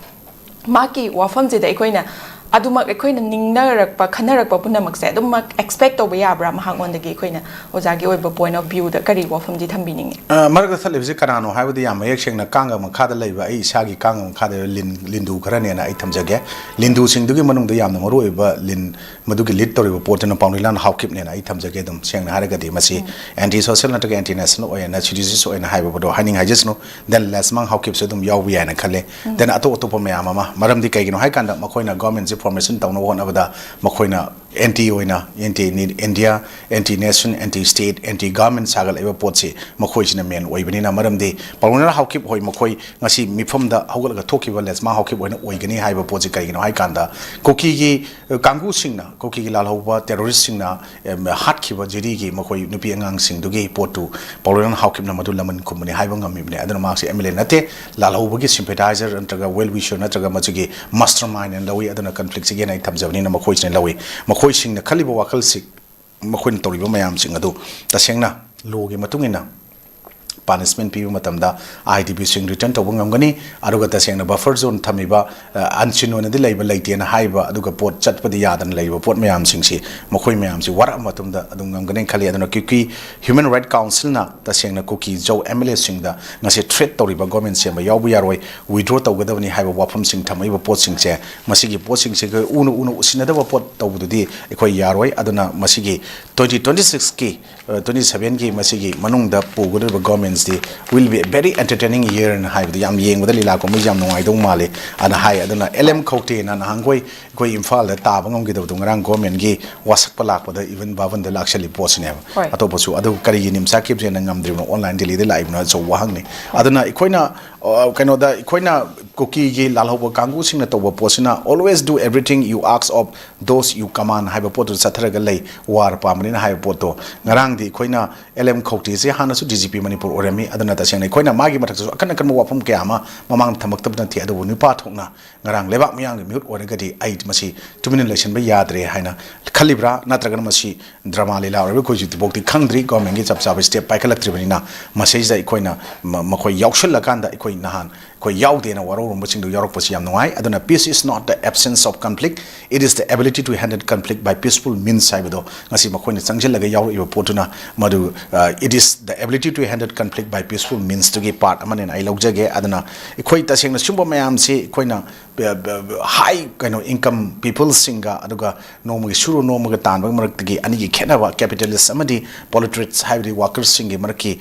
ꯃꯍꯥꯛꯀꯤ ꯋꯥꯐꯝꯁꯤꯗ ꯑꯩꯈꯣꯏꯅ ꯑꯗꯨꯃꯛ ꯑꯩꯈꯣꯏꯅ ꯅꯤꯡꯅꯔꯛꯄ, ꯈꯟꯅꯔꯛꯄ ꯄꯨꯝꯅꯃꯛꯁꯦ ꯑꯗꯨꯃꯛ expect ꯇꯧꯕ ꯌꯥꯕ꯭ꯔꯥ? ꯃꯍꯥꯛꯉꯣꯟꯗꯒꯤ ꯑꯩꯈꯣꯏꯅ ꯑꯣꯖꯥꯒꯤ ꯑꯣꯏꯕ point of viewꯗ ꯀꯔꯤ ꯋꯥꯐꯝꯗꯤ ꯊꯝꯕꯤꯅꯤꯡꯉꯤ? ꯑ, ꯃꯔꯛꯇ ꯊꯠꯂꯤꯕꯁꯤ ꯀꯅꯥꯅꯣ ꯍꯥꯏꯕꯗꯤ ꯌꯥꯝ ꯃꯌꯦꯛ ꯁꯦꯡꯅ ꯀꯥꯡꯒ ꯃꯈꯥꯗ ꯂꯩꯕ, ꯑꯩ ꯏꯁꯥꯒꯤ ꯀꯥꯡꯒ ꯃꯈꯥꯗ ꯂꯩꯕ ꯂꯤꯟ, ꯂꯤꯟꯗꯨ ꯈꯔꯅꯦꯅ ꯑꯩ ꯊꯝꯖꯒꯦ꯫ ꯂꯤꯟꯗꯨꯁꯤꯡꯗꯨꯒꯤ ꯃꯅꯨꯡꯗ ꯌꯥꯝꯅ ꯃꯔꯨ ꯑꯣꯏꯕ ꯂꯤꯟ ꯃꯗꯨꯒꯤ lead ꯇꯧꯔꯤꯕ ꯄꯣꯠꯇꯨꯅ ꯄꯥꯎꯅꯤꯂꯥꯟ ꯍꯥꯎꯀꯤꯞꯅꯦꯅ ꯑꯩ ꯊꯝꯖꯒꯦ꯫ ꯑꯗꯨꯝ ꯁꯦꯡꯅ ꯍꯥꯏꯔꯒꯗꯤ ꯃꯁꯤ ꯎꯝ꯫ Anti social ꯅꯠꯇ꯭ꯔꯒ anti national ꯑꯣꯏꯅ, seditious ꯑꯣꯏꯅ ꯍꯥꯏꯕꯗꯣ ꯍꯥꯏꯅꯤꯡ ꯍꯥꯏꯖꯁꯅꯨ꯫ Then ꯂꯦꯁꯃꯥꯡ ꯍꯥꯎꯀꯤꯞꯁꯨ ꯑꯗꯨꯝ ꯌꯥꯎꯕ ꯌꯥꯏꯅ ꯈꯜꯂꯦ꯫ ꯎꯝ꯫ Then ꯑꯇꯣꯞ ꯑꯇꯣꯞꯄ ꯃꯌꯥꯝ ꯑꯃ, ꯃꯔꯝꯗꯤ ꯀꯩꯒꯤꯅꯣ ꯍꯥꯏ ꯀꯥꯟꯗ ꯃꯈꯣꯏꯅ governmentꯁꯤ formation ꯇꯧꯅꯕ ꯍꯣꯠꯅꯕꯗ ꯃꯈꯣꯏꯅ anti ꯑꯣꯏꯅ, anti India, anti nation, anti state, anti government ꯁꯥꯒꯠꯂꯛꯏꯕ ꯄꯣꯠꯁꯤ ꯃꯈꯣꯏꯁꯤꯅ main ꯑꯣꯏꯕꯅꯤꯅ꯫ ꯃꯔꯝꯗꯤ ꯄꯥꯎꯅꯤꯂꯥꯟ ꯍꯥꯎꯀꯤꯞ ꯍꯣꯏ, ꯃꯈꯣꯏ ꯉꯁꯤ ꯃꯤꯐꯝꯗ ꯍꯧꯒꯠꯂꯒ ꯊꯣꯛꯈꯤꯕ ꯂꯦꯁꯃꯥꯡ ꯍꯥꯎꯀꯤꯞ ꯑꯣꯏꯅ ꯑꯣꯏꯒꯅꯤ ꯍꯥꯏꯕ ꯄꯣꯠꯁꯤ ꯀꯔꯤꯒꯤꯅꯣ ꯍꯥꯏ ꯀꯥꯟꯗ ꯀꯨꯀꯤꯒꯤ ꯀꯥꯡꯕꯨꯁꯤꯡꯅ, ꯀꯨꯀꯤꯒꯤ ꯂꯥꯜꯍꯧꯕ terroristꯁꯤꯡꯅ, ꯑꯦꯝ, ꯍꯥꯠꯈꯤꯕ ꯖꯤꯔꯤꯒꯤ ꯃꯈꯣꯏ ꯅꯨꯄꯤ ꯑꯉꯥꯡꯁꯤꯡꯗꯨꯒꯤ ꯄꯣꯠꯇꯨ ꯄꯥꯎꯂꯣꯏꯔꯣꯟ ꯍꯥꯎꯀꯤꯞꯅ ꯃꯗꯨ ꯂꯃꯟ ꯈꯨꯝꯕꯅꯤ ꯍꯥꯏꯕ ꯉꯝꯃꯤꯕꯅꯤ꯫ ꯑꯗꯨꯅ ꯃꯍꯥꯛꯁꯤ MLA ꯅꯠꯇꯦ, ꯂꯥꯜꯍꯧꯕꯒꯤ sympathizer ꯅꯠꯇ꯭ꯔꯒ well wisher ꯅꯠꯇ꯭ꯔꯒ ꯃꯁꯤꯒꯤ mastermind ꯍꯥꯏꯅ ꯂꯧꯏ꯫ ꯑꯗꯨꯅ conflictꯁꯤꯒꯤ ꯍꯦꯟꯅ ꯑꯩ ꯊꯝꯖꯕꯅꯤꯅ ꯃꯈꯣꯏꯁꯤꯅ ꯂꯧꯏ꯫ ꯃꯈꯣꯏ ꯃꯈꯣꯏꯁꯤꯡꯅ ꯈꯜꯂꯤꯕ ꯋꯥꯈꯜꯁꯤ, ꯃꯈꯣꯏꯅ ꯇꯧꯔꯤꯕ ꯃꯌꯥꯝꯁꯤꯡ ꯑꯗꯨ ꯇꯁꯦꯡꯅ ꯂꯣꯒꯤ ꯃꯇꯨꯡ ꯏꯟꯅ ꯄꯥꯅꯤꯁꯃꯦꯟ ꯄꯤꯕ ꯃꯇꯝꯗ ꯑꯥꯏ ꯗꯤ ꯕꯤꯁꯤꯡ ꯔꯤꯇꯔꯟ ꯇꯧꯕ ꯉꯝꯒꯅꯤ꯫ ꯑꯗꯨꯒ ꯇꯁꯦꯡꯅ ꯕꯐꯔ ꯖꯣꯟ ꯊꯝꯃꯤꯕ, ꯑ, ꯑꯟꯆꯤꯟ ꯑꯣꯏꯅꯗꯤ ꯂꯩꯕ ꯂꯩꯇꯦꯅ ꯍꯥꯏꯕ, ꯑꯗꯨꯒ ꯄꯣꯠ ꯆꯠꯄꯗꯤ ꯌꯥꯗꯅ ꯂꯩꯔꯤꯕ ꯄꯣꯠ ꯃꯌꯥꯝꯁꯤꯡꯁꯤ ꯃꯈꯣꯏ ꯃꯌꯥꯝꯁꯤ ꯋꯥꯔꯛꯑ ꯃꯇꯨꯡꯗ ꯑꯗꯨꯝ ꯉꯝꯒꯅꯤ ꯈꯜꯂꯤ꯫ ꯑꯗꯨꯅ ꯀ꯭ꯌꯨꯀꯤ ꯍ꯭ꯌꯨꯃꯦꯟ ꯔꯥꯏꯠ ꯀꯥꯎꯟꯁꯤꯜꯅ ꯇꯁꯦꯡꯅ ꯀꯨꯀꯤ ꯖꯧ ꯑꯦꯝ ꯑꯦꯜ ꯑꯦꯁꯤꯡꯗ ꯉꯁꯤ ꯊ꯭ꯔꯦꯠ ꯇꯧꯔꯤꯕ ꯒꯣꯔꯃꯦꯟ ꯁꯦꯝꯕ ꯌꯥꯎꯕ ꯌꯥꯔꯣꯏ, ꯋꯤꯗ꯭ꯔꯣ ꯇꯧꯒꯗꯕꯅꯤ ꯍꯥꯏꯕ ꯋꯥꯐꯝꯁꯤꯡ ꯊꯝꯃꯛꯏꯕ ꯄꯣꯠꯁꯤꯡꯁꯦ, ꯃꯁꯤꯒꯤ ꯄꯣꯠꯁꯤꯡꯁꯦ ꯑꯩꯈꯣꯏ ꯎꯅ ꯎꯅ ꯎꯁꯤꯟꯅꯗꯕ ꯄꯣꯠ ꯇꯧꯕꯗꯨꯗꯤ ꯑꯩꯈꯣꯏ ꯌꯥꯔꯣꯏ꯫ ꯑꯗꯨꯅ ꯃꯁꯤꯒꯤ ꯇ꯭ꯋꯦꯟꯇꯤ ꯇ꯭ꯋꯦꯟꯇꯤ ꯁꯤꯛꯁꯀꯤ, ꯑ, ꯇ꯭ꯋꯦꯟꯇꯤ ꯁꯚꯦꯟꯒꯤ ꯃꯁꯤꯒꯤ ꯃꯅꯨꯡꯗ ꯄꯨꯒꯗꯧꯔꯤꯕ ꯒꯣꯔꯃꯦꯟꯁꯗꯤ will be a very entertaining year ꯍꯥꯏꯕꯗꯤ ꯌꯥꯝ ꯌꯦꯡꯕꯗ ꯂꯤꯂꯥ ꯀꯨꯝꯕꯩꯁꯦ ꯌꯥꯝ ꯅꯨꯡꯉꯥꯏꯗꯧ ꯃꯥꯜꯂꯤ ꯑꯅ ꯍꯥꯏ꯫ ꯑꯗꯨꯅ ꯑꯦꯜ ꯑꯦꯝ ꯈꯧꯇꯦꯅ ꯅꯍꯥꯟꯈꯣꯏ ꯑꯩꯈꯣꯏ ꯏꯝꯐꯥꯜꯗ ꯇꯥꯕ ꯉꯝꯈꯤꯗꯕꯗꯣ ꯉꯔꯥꯡ ꯒꯣꯔꯃꯦꯟꯒꯤ ꯋꯥꯁꯛꯄ ꯂꯥꯛꯄꯗ ꯏꯚꯟ ꯕꯥꯕꯟꯗ ꯂꯥꯛꯁꯜꯂꯤ ꯄꯣꯠꯁꯤꯅꯦꯕ꯫ ꯍꯣꯏ꯫ ꯑꯇꯣꯞꯄꯁꯨ ꯑꯗꯨ ꯀꯔꯤꯒꯤ ꯅꯤꯝꯁꯥ ꯀꯦꯞꯁꯦꯅ ꯉꯝꯗ꯭ꯔꯤꯕꯅꯣ, ꯑꯣꯟꯂꯥꯏꯟ ꯗꯦꯜꯂꯤꯗ ꯂꯥꯛꯏꯕꯅꯣ ꯑꯆꯧꯕ ꯋꯥꯍꯪꯅꯤ꯫ ꯑꯗꯨꯅ ꯑꯩꯈꯣꯏꯅ, ꯑ, ꯀꯩꯅꯣꯗ ꯑꯩꯈꯣꯏꯅ ꯀꯨꯀꯤꯒꯤ ꯂꯥꯜꯍꯧꯕ ꯀꯥꯡꯕꯨꯁꯤꯡꯅ ꯇꯧꯕ ꯄꯣꯠꯁꯤꯅ always do everything you ask of those you command ꯍꯥꯏꯕ ꯄꯣꯠꯇꯨ ꯆꯠꯊꯔꯒ ꯂꯩ, ꯋꯥꯔ ꯄꯥꯝꯕꯅꯤꯅ ꯍꯥꯏꯕ ꯄꯣꯠꯇꯣ꯫ ꯉꯔꯥꯡꯗꯤ ꯑꯩꯈꯣꯏꯅ ꯑꯦꯜ ꯑꯦꯝ ꯈꯧꯇꯦꯁꯦ ꯍꯥꯟꯅꯁꯨ ꯗꯤ ꯖꯤ ꯄꯤ ꯃꯅꯤꯄꯨꯔ ꯑꯣꯏꯔꯝꯃꯤ꯫ ꯑꯗꯨꯅ ꯇꯁꯦꯡꯅ ꯑꯩꯈꯣꯏꯅ ꯃꯥꯒꯤ ꯃꯊꯛꯇꯁꯨ ꯑꯀꯟ ꯑꯀꯟꯕ ꯋꯥꯐꯝ ꯀꯌꯥ ꯑꯃ ꯃꯃꯥꯡꯗ ꯊꯝꯃꯛꯇꯕ ꯅꯠꯇꯦ꯫ ꯑꯗꯨꯕꯨ ꯅꯨꯄꯥ ꯊꯣꯛꯅ ꯉꯔꯥꯡ ꯂꯩꯕꯥꯛ ꯃꯤꯌꯥꯝꯒꯤ ꯃꯤꯍꯨꯠ ꯑꯣꯏꯔꯒꯗꯤ ꯑꯩ ꯃꯁꯤ ꯇꯨꯃꯤꯟꯅ ꯂꯩꯁꯤꯟꯕ ꯌꯥꯗ꯭ꯔꯦ ꯍꯥꯏꯅ ꯈꯜꯂꯤꯕ꯭ꯔꯥ, ꯅꯠꯇ꯭ꯔꯒꯅ ꯃꯁꯤ ꯗ꯭ꯔꯃꯥ ꯂꯤꯂꯥ ꯑꯣꯏꯔꯤꯕ ꯑꯩꯈꯣꯏ ꯍꯧꯖꯤꯛꯇꯤꯐꯥꯎꯗꯤ ꯈꯪꯗ꯭ꯔꯤ, ꯒꯣꯔꯃꯦꯟꯒꯤ ꯆꯞ ꯆꯥꯕ ꯁ꯭ꯇꯦꯞ ꯄꯥꯏꯈꯠꯂꯛꯇ꯭ꯔꯤꯕꯅꯤꯅ꯫ ꯃꯁꯤꯁꯤꯗ ꯑꯩꯈꯣꯏꯅ ꯃ-, ꯃꯈꯣꯏ ꯌꯥꯎꯁꯜꯂꯀꯥꯟꯗ ꯑꯩꯈꯣꯏ ꯅꯍꯥꯟ ꯑꯩꯈꯣꯏ ꯌꯥꯎꯗꯦꯅ ꯋꯥꯔꯧꯔꯝꯕꯁꯤꯡꯗꯨ ꯌꯥꯎꯔꯛꯄꯁꯤ ꯌꯥꯝ ꯅꯨꯡꯉꯥꯏ꯫ ꯑꯗꯨꯅ peace is not the absence of conflict, it is the ability to handle conflict by peaceful means ꯍꯥꯏꯕꯗꯣ ꯉꯁꯤ ꯃꯈꯣꯏꯅ ꯆꯪꯁꯤꯜꯂꯒ ꯌꯥꯎꯔꯛꯏꯕ ꯄꯣꯠꯇꯨꯅ ꯃꯗꯨ, ꯑ, it is the ability to handle conflict by peaceful means ꯇꯨꯒꯤ ꯄꯥꯔꯠ ꯑꯃꯅꯦꯅ ꯑꯩ ꯂꯧꯖꯒꯦ꯫ ꯑꯗꯨꯅ ꯑꯩꯈꯣꯏ ꯇꯁꯦꯡꯅ ꯁꯤꯒꯨꯝꯕ ꯃꯌꯥꯝꯁꯤ ꯑꯩꯈꯣꯏꯅ ꯍꯥꯏ, ꯀꯩꯅꯣ, ꯏꯟꯀꯝ ꯄꯤꯄꯜꯁꯤꯡꯒ ꯑꯗꯨꯒ ꯅꯣꯡꯃꯒꯤ ꯁꯨꯔꯨ ꯅꯣꯝꯃꯒ ꯇꯥꯟꯕꯒꯤ ꯃꯔꯛꯇꯒꯤ ꯑꯅꯤꯒꯤ ꯈꯦꯠꯅꯕ, ꯀꯦꯄꯤꯇꯦꯂꯤꯁ ꯑꯃꯗꯤ ꯄꯣꯂꯤꯇ꯭ꯔꯤꯠꯁ ꯍꯥꯏꯕꯗꯤ ꯋꯥꯔꯀꯔꯁꯤꯡꯒꯤ ꯃꯔꯛꯀꯤ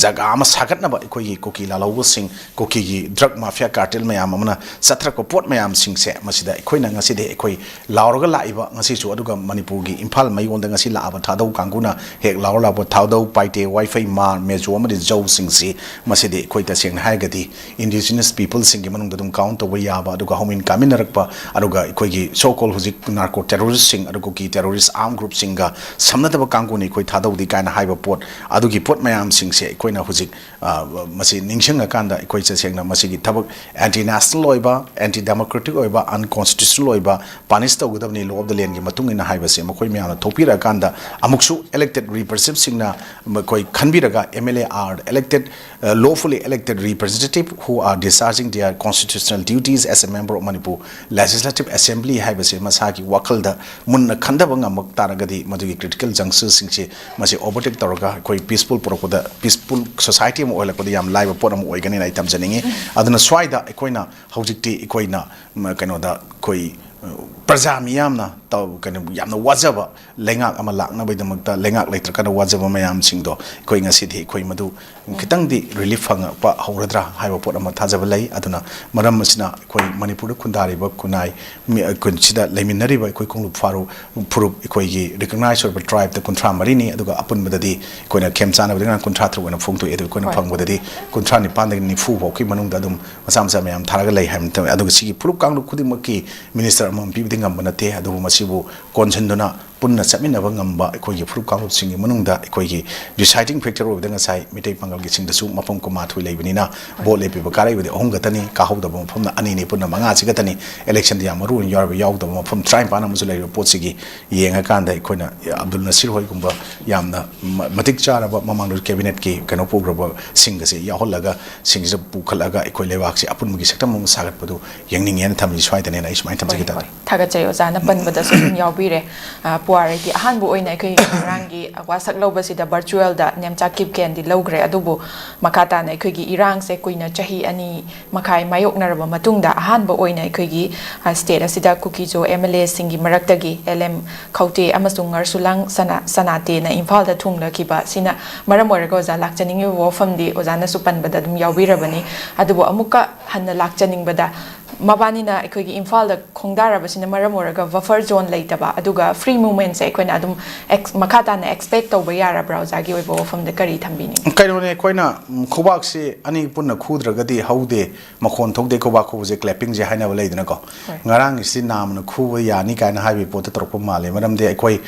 ꯖꯒꯥ ꯑꯃ ꯁꯥꯒꯠꯅꯕ ꯑꯩꯈꯣꯏꯒꯤ ꯀꯨꯀꯤ ꯂꯥꯜꯍꯧꯕꯁꯤꯡ, ꯀꯨꯀꯤꯒꯤ ꯗ꯭ꯔꯒ ꯃꯥꯐꯤꯌꯥ ꯀꯥꯔꯇꯦꯜ ꯃꯌꯥꯝ ꯑꯃꯅ ꯆꯠꯊꯔꯛꯄ ꯄꯣꯠ ꯃꯌꯥꯝꯁꯤꯡꯁꯦ ꯃꯁꯤꯗ ꯑꯩꯈꯣꯏꯅ ꯉꯁꯤꯗꯤ ꯑꯩꯈꯣꯏ ꯂꯥꯎꯔꯒ ꯂꯥꯛꯏꯕ ꯉꯁꯤꯁꯨ, ꯑꯗꯨꯒ ꯃꯅꯤꯄꯨꯔꯒꯤ ꯏꯝꯐꯥꯜ ꯃꯌꯣꯟꯗ ꯉꯁꯤ ꯂꯥꯛꯑꯕ ꯊꯥꯗꯧ ꯀꯥꯡꯕꯨꯅ ꯍꯦꯛ ꯂꯥꯎꯔ ꯂꯥꯛꯄ ꯊꯥꯗꯧ, ꯄꯥꯏꯇꯦ, ꯋꯥꯏꯐꯩ, ꯃꯥꯔ, ꯃꯦꯖꯣ ꯑꯃꯗꯤ ꯖꯧꯁꯤꯡꯁꯤ ꯃꯁꯤꯗꯤ ꯑꯩꯈꯣꯏ ꯇꯁꯦꯡꯅ ꯍꯥꯏꯔꯒꯗꯤ ꯏꯟꯗꯤꯖꯤꯅꯁ ꯄꯤꯄꯜꯁꯤꯡꯒꯤ ꯃꯅꯨꯡꯗ ꯑꯗꯨꯝ ꯀꯥꯎꯟ ꯇꯧꯕ ꯌꯥꯕ, ꯑꯗꯨꯒ ꯍꯧꯃꯤꯟ ꯀꯥꯃꯤꯟꯅꯔꯛꯄ, ꯑꯗꯨꯒ ꯑꯩꯈꯣꯏꯒꯤ so called ꯍꯧꯖꯤꯛ ꯅꯥꯔꯀꯣ ꯇꯦꯔꯣꯔꯤꯁꯁꯤꯡ, ꯑꯗꯨꯒ ꯀꯨꯀꯤ ꯇꯦꯔꯣꯔꯤꯁ ꯑꯥꯔꯝ ꯒ꯭ꯔꯨꯞꯁꯤꯡꯒ ꯁꯝꯅꯗꯕ ꯀꯥꯡꯕꯨꯅꯤ ꯑꯩꯈꯣꯏ ꯊꯥꯗꯧꯗꯤ ꯀꯥꯏꯅ ꯍꯥꯏꯕ ꯄꯣꯠ, ꯑꯗꯨꯒꯤ ꯄꯣꯠ ꯃꯌꯥꯝꯁꯤꯡꯁꯦ ꯑꯩꯈꯣꯏꯅ ꯍꯧꯖꯤꯛ, ꯑ, ꯃꯁꯤ ꯅꯤꯡꯁꯤꯡꯉꯀꯥꯟꯗ ꯑꯩꯈꯣꯏ ꯇꯁꯦꯡꯅ ꯃꯁꯤꯒꯤ ꯊꯕꯛ ꯑꯦꯟꯇꯤ ꯅꯦꯁꯅꯦꯜ ꯑꯣꯏꯕ, ꯑꯦꯟꯇꯤ ꯗꯦꯃꯣꯀ꯭ꯔꯦꯇꯤꯛ ꯑꯣꯏꯕ, ꯑꯟꯀꯣꯟꯁꯇꯤꯇ꯭ꯌꯨꯁꯅꯦꯜ ꯑꯣꯏꯕ, ꯄꯥꯅꯤꯁ ꯇꯧꯒꯗꯕꯅꯤ, ꯂꯣ ꯑꯣꯐ ꯗ ꯂꯦꯟꯒꯤ ꯃꯇꯨꯡ ꯏꯟꯅ ꯍꯥꯏꯕꯁꯦ ꯃꯈꯣꯏ ꯃꯌꯥꯝꯅ ꯊꯣꯛꯄꯤꯔꯛꯑꯀꯥꯟꯗ ꯑꯃꯨꯛꯁꯨ ꯏꯂꯦꯛꯇꯦꯠ ꯔꯤꯄ꯭ꯔꯖꯦꯟꯇꯦꯇꯤꯚꯁꯤꯡꯅ ꯃꯈꯣꯏ ꯈꯟꯕꯤꯔꯒ M L A are elected, uh, lawfully elected representative who are discharging their constitutional duties as a member of Manipur Legislative Assembly ꯍꯥꯏꯕꯁꯦ ꯃꯁꯥꯒꯤ ꯋꯥꯈꯜꯗ ꯃꯨꯟꯅ ꯈꯟꯊꯕ ꯉꯝꯃꯛ ꯇꯥꯔꯒꯗꯤ ꯃꯗꯨꯒꯤ ꯀ꯭ꯔꯤꯇꯤꯀꯦꯜ ꯖꯪꯁꯔꯁꯤꯡꯁꯦ ꯃꯁꯤ ꯑꯣꯚꯔꯇꯦꯛ ꯇꯧꯔꯒ ꯑꯩꯈꯣꯏ ꯄꯤꯁꯐꯨꯜ ꯄꯨꯔꯛꯄꯗ, ꯄꯤꯁꯐꯨꯜ ꯁꯣꯁꯥꯏꯇꯤ ꯑꯃ ꯑꯣꯏꯍꯜꯂꯛꯄꯗ ꯌꯥꯝ ꯂꯥꯏꯕ ꯄꯣꯠ ꯑꯃ ꯑꯣꯏꯒꯅꯤꯅ ꯑꯩ ꯊꯝꯖꯅꯤꯡꯉꯤ꯫ ꯑꯗꯨꯅ ꯁ꯭ꯋꯥꯏꯗ ꯑꯩꯈꯣꯏꯅ ꯍꯧꯖꯤꯛꯇꯤ ꯑꯩꯈꯣꯏꯅ, ꯃ, ꯀꯩꯅꯣꯗ ꯑꯩꯈꯣꯏ, ꯑ, ꯄ꯭ꯔꯖꯥ ꯃꯤꯌꯥꯝꯅ ꯇꯧ-, ꯀꯩꯅꯣ, ꯌꯥꯝꯅ ꯋꯥꯖꯕ ꯂꯩꯉꯥꯛ ꯑꯃ ꯂꯥꯛꯅꯕꯒꯤꯗꯃꯛꯇ ꯂꯩꯉꯥꯛ ꯂꯩꯇ꯭ꯔꯀꯥꯟꯗ ꯋꯥꯖꯕ ꯃꯌꯥꯝꯁꯤꯡꯗꯣ ꯑꯩꯈꯣꯏ ꯉꯁꯤꯗꯤ ꯑꯩꯈꯣꯏ ꯃꯗꯨ ꯈꯤꯇꯪꯗꯤ ꯔꯤꯂꯤꯐ ꯐꯪꯉꯛꯄ ꯍꯧꯔꯗ꯭ꯔꯥ ꯍꯥꯏꯕ ꯄꯣꯠ ꯑꯃ ꯊꯥꯖꯕ ꯂꯩ꯫ ꯑꯗꯨꯅ ꯃꯔꯝ ꯑꯁꯤꯅ ꯑꯩꯈꯣꯏ ꯃꯅꯤꯄꯨꯔꯗ ꯈꯨꯟꯗꯥꯔꯤꯕ ꯈꯨꯟꯅꯥꯏ ꯃꯤ-, ꯑ, ꯈꯨꯟꯁꯤꯗ ꯂꯩꯃꯤꯟꯅꯔꯤꯕ ꯑꯩꯈꯣꯏ ꯀꯥꯡꯂꯨꯞ ꯐꯥꯔꯨ-, ꯐꯨꯔꯨꯞ ꯑꯩꯈꯣꯏꯒꯤ ꯔꯤꯀꯣꯛꯅꯥꯏꯖ ꯑꯣꯏꯕ ꯇ꯭ꯔꯥꯏꯕꯇ ꯀꯨꯟꯊ꯭ꯔꯥ ꯃꯔꯤꯅꯤ, ꯑꯗꯨꯒ ꯑꯄꯨꯟꯕꯗꯗꯤ ꯑꯩꯈꯣꯏꯅ ꯈꯦꯝꯆꯥꯟꯅꯕꯗꯒꯤ ꯀꯨꯟꯊ꯭ꯔꯥ ꯇꯔꯨꯛ ꯑꯣꯏꯅ ꯐꯣꯡꯗꯣꯛꯑꯦ꯫ ꯑꯗꯨ ꯑꯩꯈꯣꯏꯅ ꯍꯣꯏ꯫ ꯐꯪꯕꯗꯗꯤ ꯀꯨꯟꯊ꯭ꯔꯥ ꯅꯤꯄꯥꯟꯗꯒꯤ ꯅꯤꯐꯨ ꯐꯥꯎꯒꯤ ꯃꯅꯨꯡꯗ ꯑꯗꯨꯝ ꯃꯆꯥ ꯃꯆꯥ ꯃꯌꯥꯝ ꯊꯥꯔꯒ ꯂꯩ ꯍꯥꯏꯕ ꯃꯇꯝ, ꯑꯗꯨꯒ ꯁꯤꯒꯤ ꯐꯨꯔꯨꯞ ꯀꯥꯡꯂꯨꯞ ꯈꯨꯗꯤꯡꯃꯛꯀꯤ ꯃꯤꯅꯤꯁꯇꯔ ꯑꯃꯃꯝ ꯄꯤꯕꯗꯤ ꯉꯝꯕ ꯅꯠꯇꯦ꯫ ꯑꯗꯨꯕꯨ ꯃꯁꯤꯕꯨ ꯀꯣꯟꯁꯤꯟꯗꯨꯅ ꯄꯨꯟꯅ ꯆꯠꯃꯤꯟꯅꯕ ꯉꯝꯕ ꯑꯩꯈꯣꯏꯒꯤ ꯐꯨꯔꯨꯞ ꯀꯥꯡꯂꯨꯞꯁꯤꯡꯒꯤ ꯃꯅꯨꯡꯗ ꯑꯩꯈꯣꯏꯒꯤ ꯗꯤꯁꯥꯏꯗꯤꯡ ꯐꯦꯛꯇꯔ ꯑꯣꯏꯕꯗ ꯉꯁꯥꯏ ꯃꯤꯇꯩ ꯄꯥꯡꯒꯜꯒꯤꯁꯤꯡꯗꯁꯨ ꯃꯐꯝ ꯀꯨꯟꯃꯥꯊꯣꯏ ꯂꯩꯕꯅꯤꯅ ꯚꯣꯠ ꯂꯦꯞꯄꯤꯕ ꯀꯥꯔꯛꯏꯕꯗꯤ ꯑꯍꯨꯝ ꯈꯛꯇꯅꯤ, ꯀꯥꯍꯧꯗꯕ ꯃꯐꯝꯅ ꯑꯅꯤꯅꯤ, ꯄꯨꯟꯅ ꯃꯉꯥꯁꯤ ꯈꯛꯇꯅꯤ꯫ ꯏꯂꯦꯛꯁꯟꯗ ꯌꯥꯝ ꯃꯔꯨ ꯑꯣꯏꯅ ꯌꯥꯎꯔꯤꯕ ꯌꯥꯎꯗꯕ ꯃꯐꯝ ꯇꯔꯥꯅꯤꯄꯥꯟ ꯑꯃꯁꯨ ꯂꯩꯔꯤꯕ ꯄꯣꯠꯁꯤꯒꯤ ꯌꯦꯡꯉꯀꯥꯟꯗ ꯑꯩꯈꯣꯏꯅ ꯑꯕꯗꯨꯜ ꯅꯁꯤꯔ ꯍꯣꯏꯒꯨꯝꯕ ꯌꯥꯝꯅ ꯃ-, ꯃꯇꯤꯛ ꯆꯥꯔꯕ ꯃꯃꯥꯡꯗ ꯀꯦꯕꯤꯅꯦꯠꯀꯤ ꯀꯩꯅꯣ ꯄꯨꯈ꯭ꯔꯕꯁꯤꯡ ꯑꯁꯤ ꯌꯥꯎꯍꯜꯂꯒ, ꯁꯤꯡꯁꯤꯗ ꯄꯨꯈꯠꯂꯒ ꯑꯩꯈꯣꯏ ꯂꯩꯕꯥꯛꯁꯤ ꯑꯄꯨꯟꯕꯒꯤ ꯁꯛꯇꯝ ꯑꯃ ꯁꯥꯒꯠꯄꯗꯨ ꯌꯦꯡꯅꯤꯡꯉꯦꯅ ꯊꯝꯃꯤ꯫ ꯁ꯭ꯋꯥꯏꯗꯅꯦꯅ ꯑꯩ ꯁꯨꯃꯥꯏꯅ ꯊꯝꯖꯒꯦ꯫ ꯍꯣꯏ, ꯇꯥꯗ꯫ ꯍꯣꯏ꯫ ꯊꯥꯒꯠꯆꯩ ꯑꯣꯖꯥꯅ ꯄꯟꯕꯗꯁꯨ ꯑꯗꯨꯝ ꯌꯥꯎꯕꯤꯔꯦ꯫ ꯑ, ꯄꯨꯋꯥꯔꯤꯒꯤ ꯑꯍꯥꯟꯕ ꯑꯣꯏꯅ ꯑꯩꯈꯣꯏ ꯉꯔꯥꯡꯒꯤ ꯋꯥꯁꯛ ꯂꯧꯕꯁꯤꯗ ꯚꯔꯆꯨꯋꯦꯜꯗ ꯅꯦꯝꯆꯥ ꯀꯤꯞꯀꯦꯟꯗꯤ ꯂꯧꯈ꯭ꯔꯦ, ꯑꯗꯨꯕꯨ ꯃꯈꯥ ꯇꯥꯅ ꯑꯩꯈꯣꯏꯒꯤ ꯏꯔꯥꯡꯁꯦ ꯀꯨꯏꯅ ꯆꯍꯤ ꯑꯅꯤ ꯃꯈꯥꯏ ꯃꯥꯌꯣꯛꯅꯔꯕ ꯃꯇꯨꯡꯗ ꯑꯍꯥꯟꯕ ꯑꯣꯏꯅ ꯑꯩꯈꯣꯏꯒꯤ, ꯑ, ꯁ꯭ꯇꯦꯠ ꯑꯁꯤꯗ ꯀꯨꯀꯤꯖꯣ M L Aꯁꯤꯡꯒꯤ ꯃꯔꯛꯇꯒꯤ L M ꯈꯧꯇꯦ ꯑꯃꯁꯨꯡ ꯉꯔꯁꯨꯂꯥꯡ ꯁꯅꯥ-, ꯁꯅꯥꯇꯦꯅ ꯏꯝꯐꯥꯜꯗ ꯊꯨꯡꯂꯈꯤꯕ ꯑꯁꯤꯅ ꯃꯔꯝ ꯑꯣꯏꯔꯒ ꯑꯣꯖꯥ ꯂꯥꯛꯆꯅꯤꯡꯉꯤꯕ ꯋꯥꯐꯝꯗꯤ ꯑꯣꯖꯥꯅꯁꯨ ꯄꯟꯕꯗ ꯑꯗꯨꯝ ꯌꯥꯎꯕꯤꯔꯕꯅꯤ꯫ ꯑꯗꯨꯕꯨ ꯑꯃꯨꯛꯀ ꯍꯟꯅ ꯂꯥꯛꯆꯅꯤꯡꯕꯗ ꯃꯕꯥꯅꯤꯅ ꯑꯩꯈꯣꯏꯒꯤ ꯏꯝꯐꯥꯜꯗ ꯈꯣꯡꯗꯥꯔꯕꯁꯤꯅ ꯃꯔꯝ ꯑꯣꯏꯔꯒ ꯕꯐꯔ ꯖꯣꯟ ꯂꯩꯇꯕ, ꯑꯗꯨꯒ ꯐ꯭ꯔꯤ ꯃꯨꯚꯃꯦꯟꯠꯁꯦ ꯑꯩꯈꯣꯏꯅ ꯑꯗꯨꯝ ꯑꯦꯛꯁ-, ꯃꯈꯥ ꯇꯥꯅ ꯑꯦꯛꯁꯄꯦꯛ ꯇꯧꯕ ꯌꯥꯔꯕ꯭ꯔꯥ ꯑꯣꯖꯥꯒꯤ ꯑꯣꯏꯕ ꯋꯥꯐꯝꯗ ꯀꯔꯤ ꯊꯝꯕꯤꯅꯤꯡꯉꯤ? ꯀꯩꯅꯣꯅꯦ, ꯑꯩꯈꯣꯏꯅ, ꯎꯝ, ꯈꯨꯕꯥꯛꯁꯤ ꯑꯅꯤ ꯄꯨꯟꯅ ꯈꯨꯗ꯭ꯔꯒꯗꯤ ꯍꯧꯗꯦ, ꯃꯈꯣꯟ ꯊꯣꯛꯇꯦ, ꯈꯨꯕꯥꯛ ꯈꯨꯕꯁꯦ ꯀ꯭ꯂꯦꯄꯤꯡꯁꯦ ꯍꯥꯏꯅꯕ ꯂꯩꯗꯅꯀꯣ꯫ ꯍꯣꯏ꯫ ꯉꯔꯥꯡꯒꯤꯁꯤ ꯅꯥꯝꯃꯅ ꯈꯨꯕ ꯌꯥꯅꯤ ꯀꯥꯏꯅ ꯍꯥꯏꯕꯒꯤ ꯄꯣꯠꯇ ꯇꯧꯔꯛꯄ ꯃꯥꯜꯂꯦ꯫ ꯃꯔꯝꯗꯤ ꯑꯩꯈꯣꯏ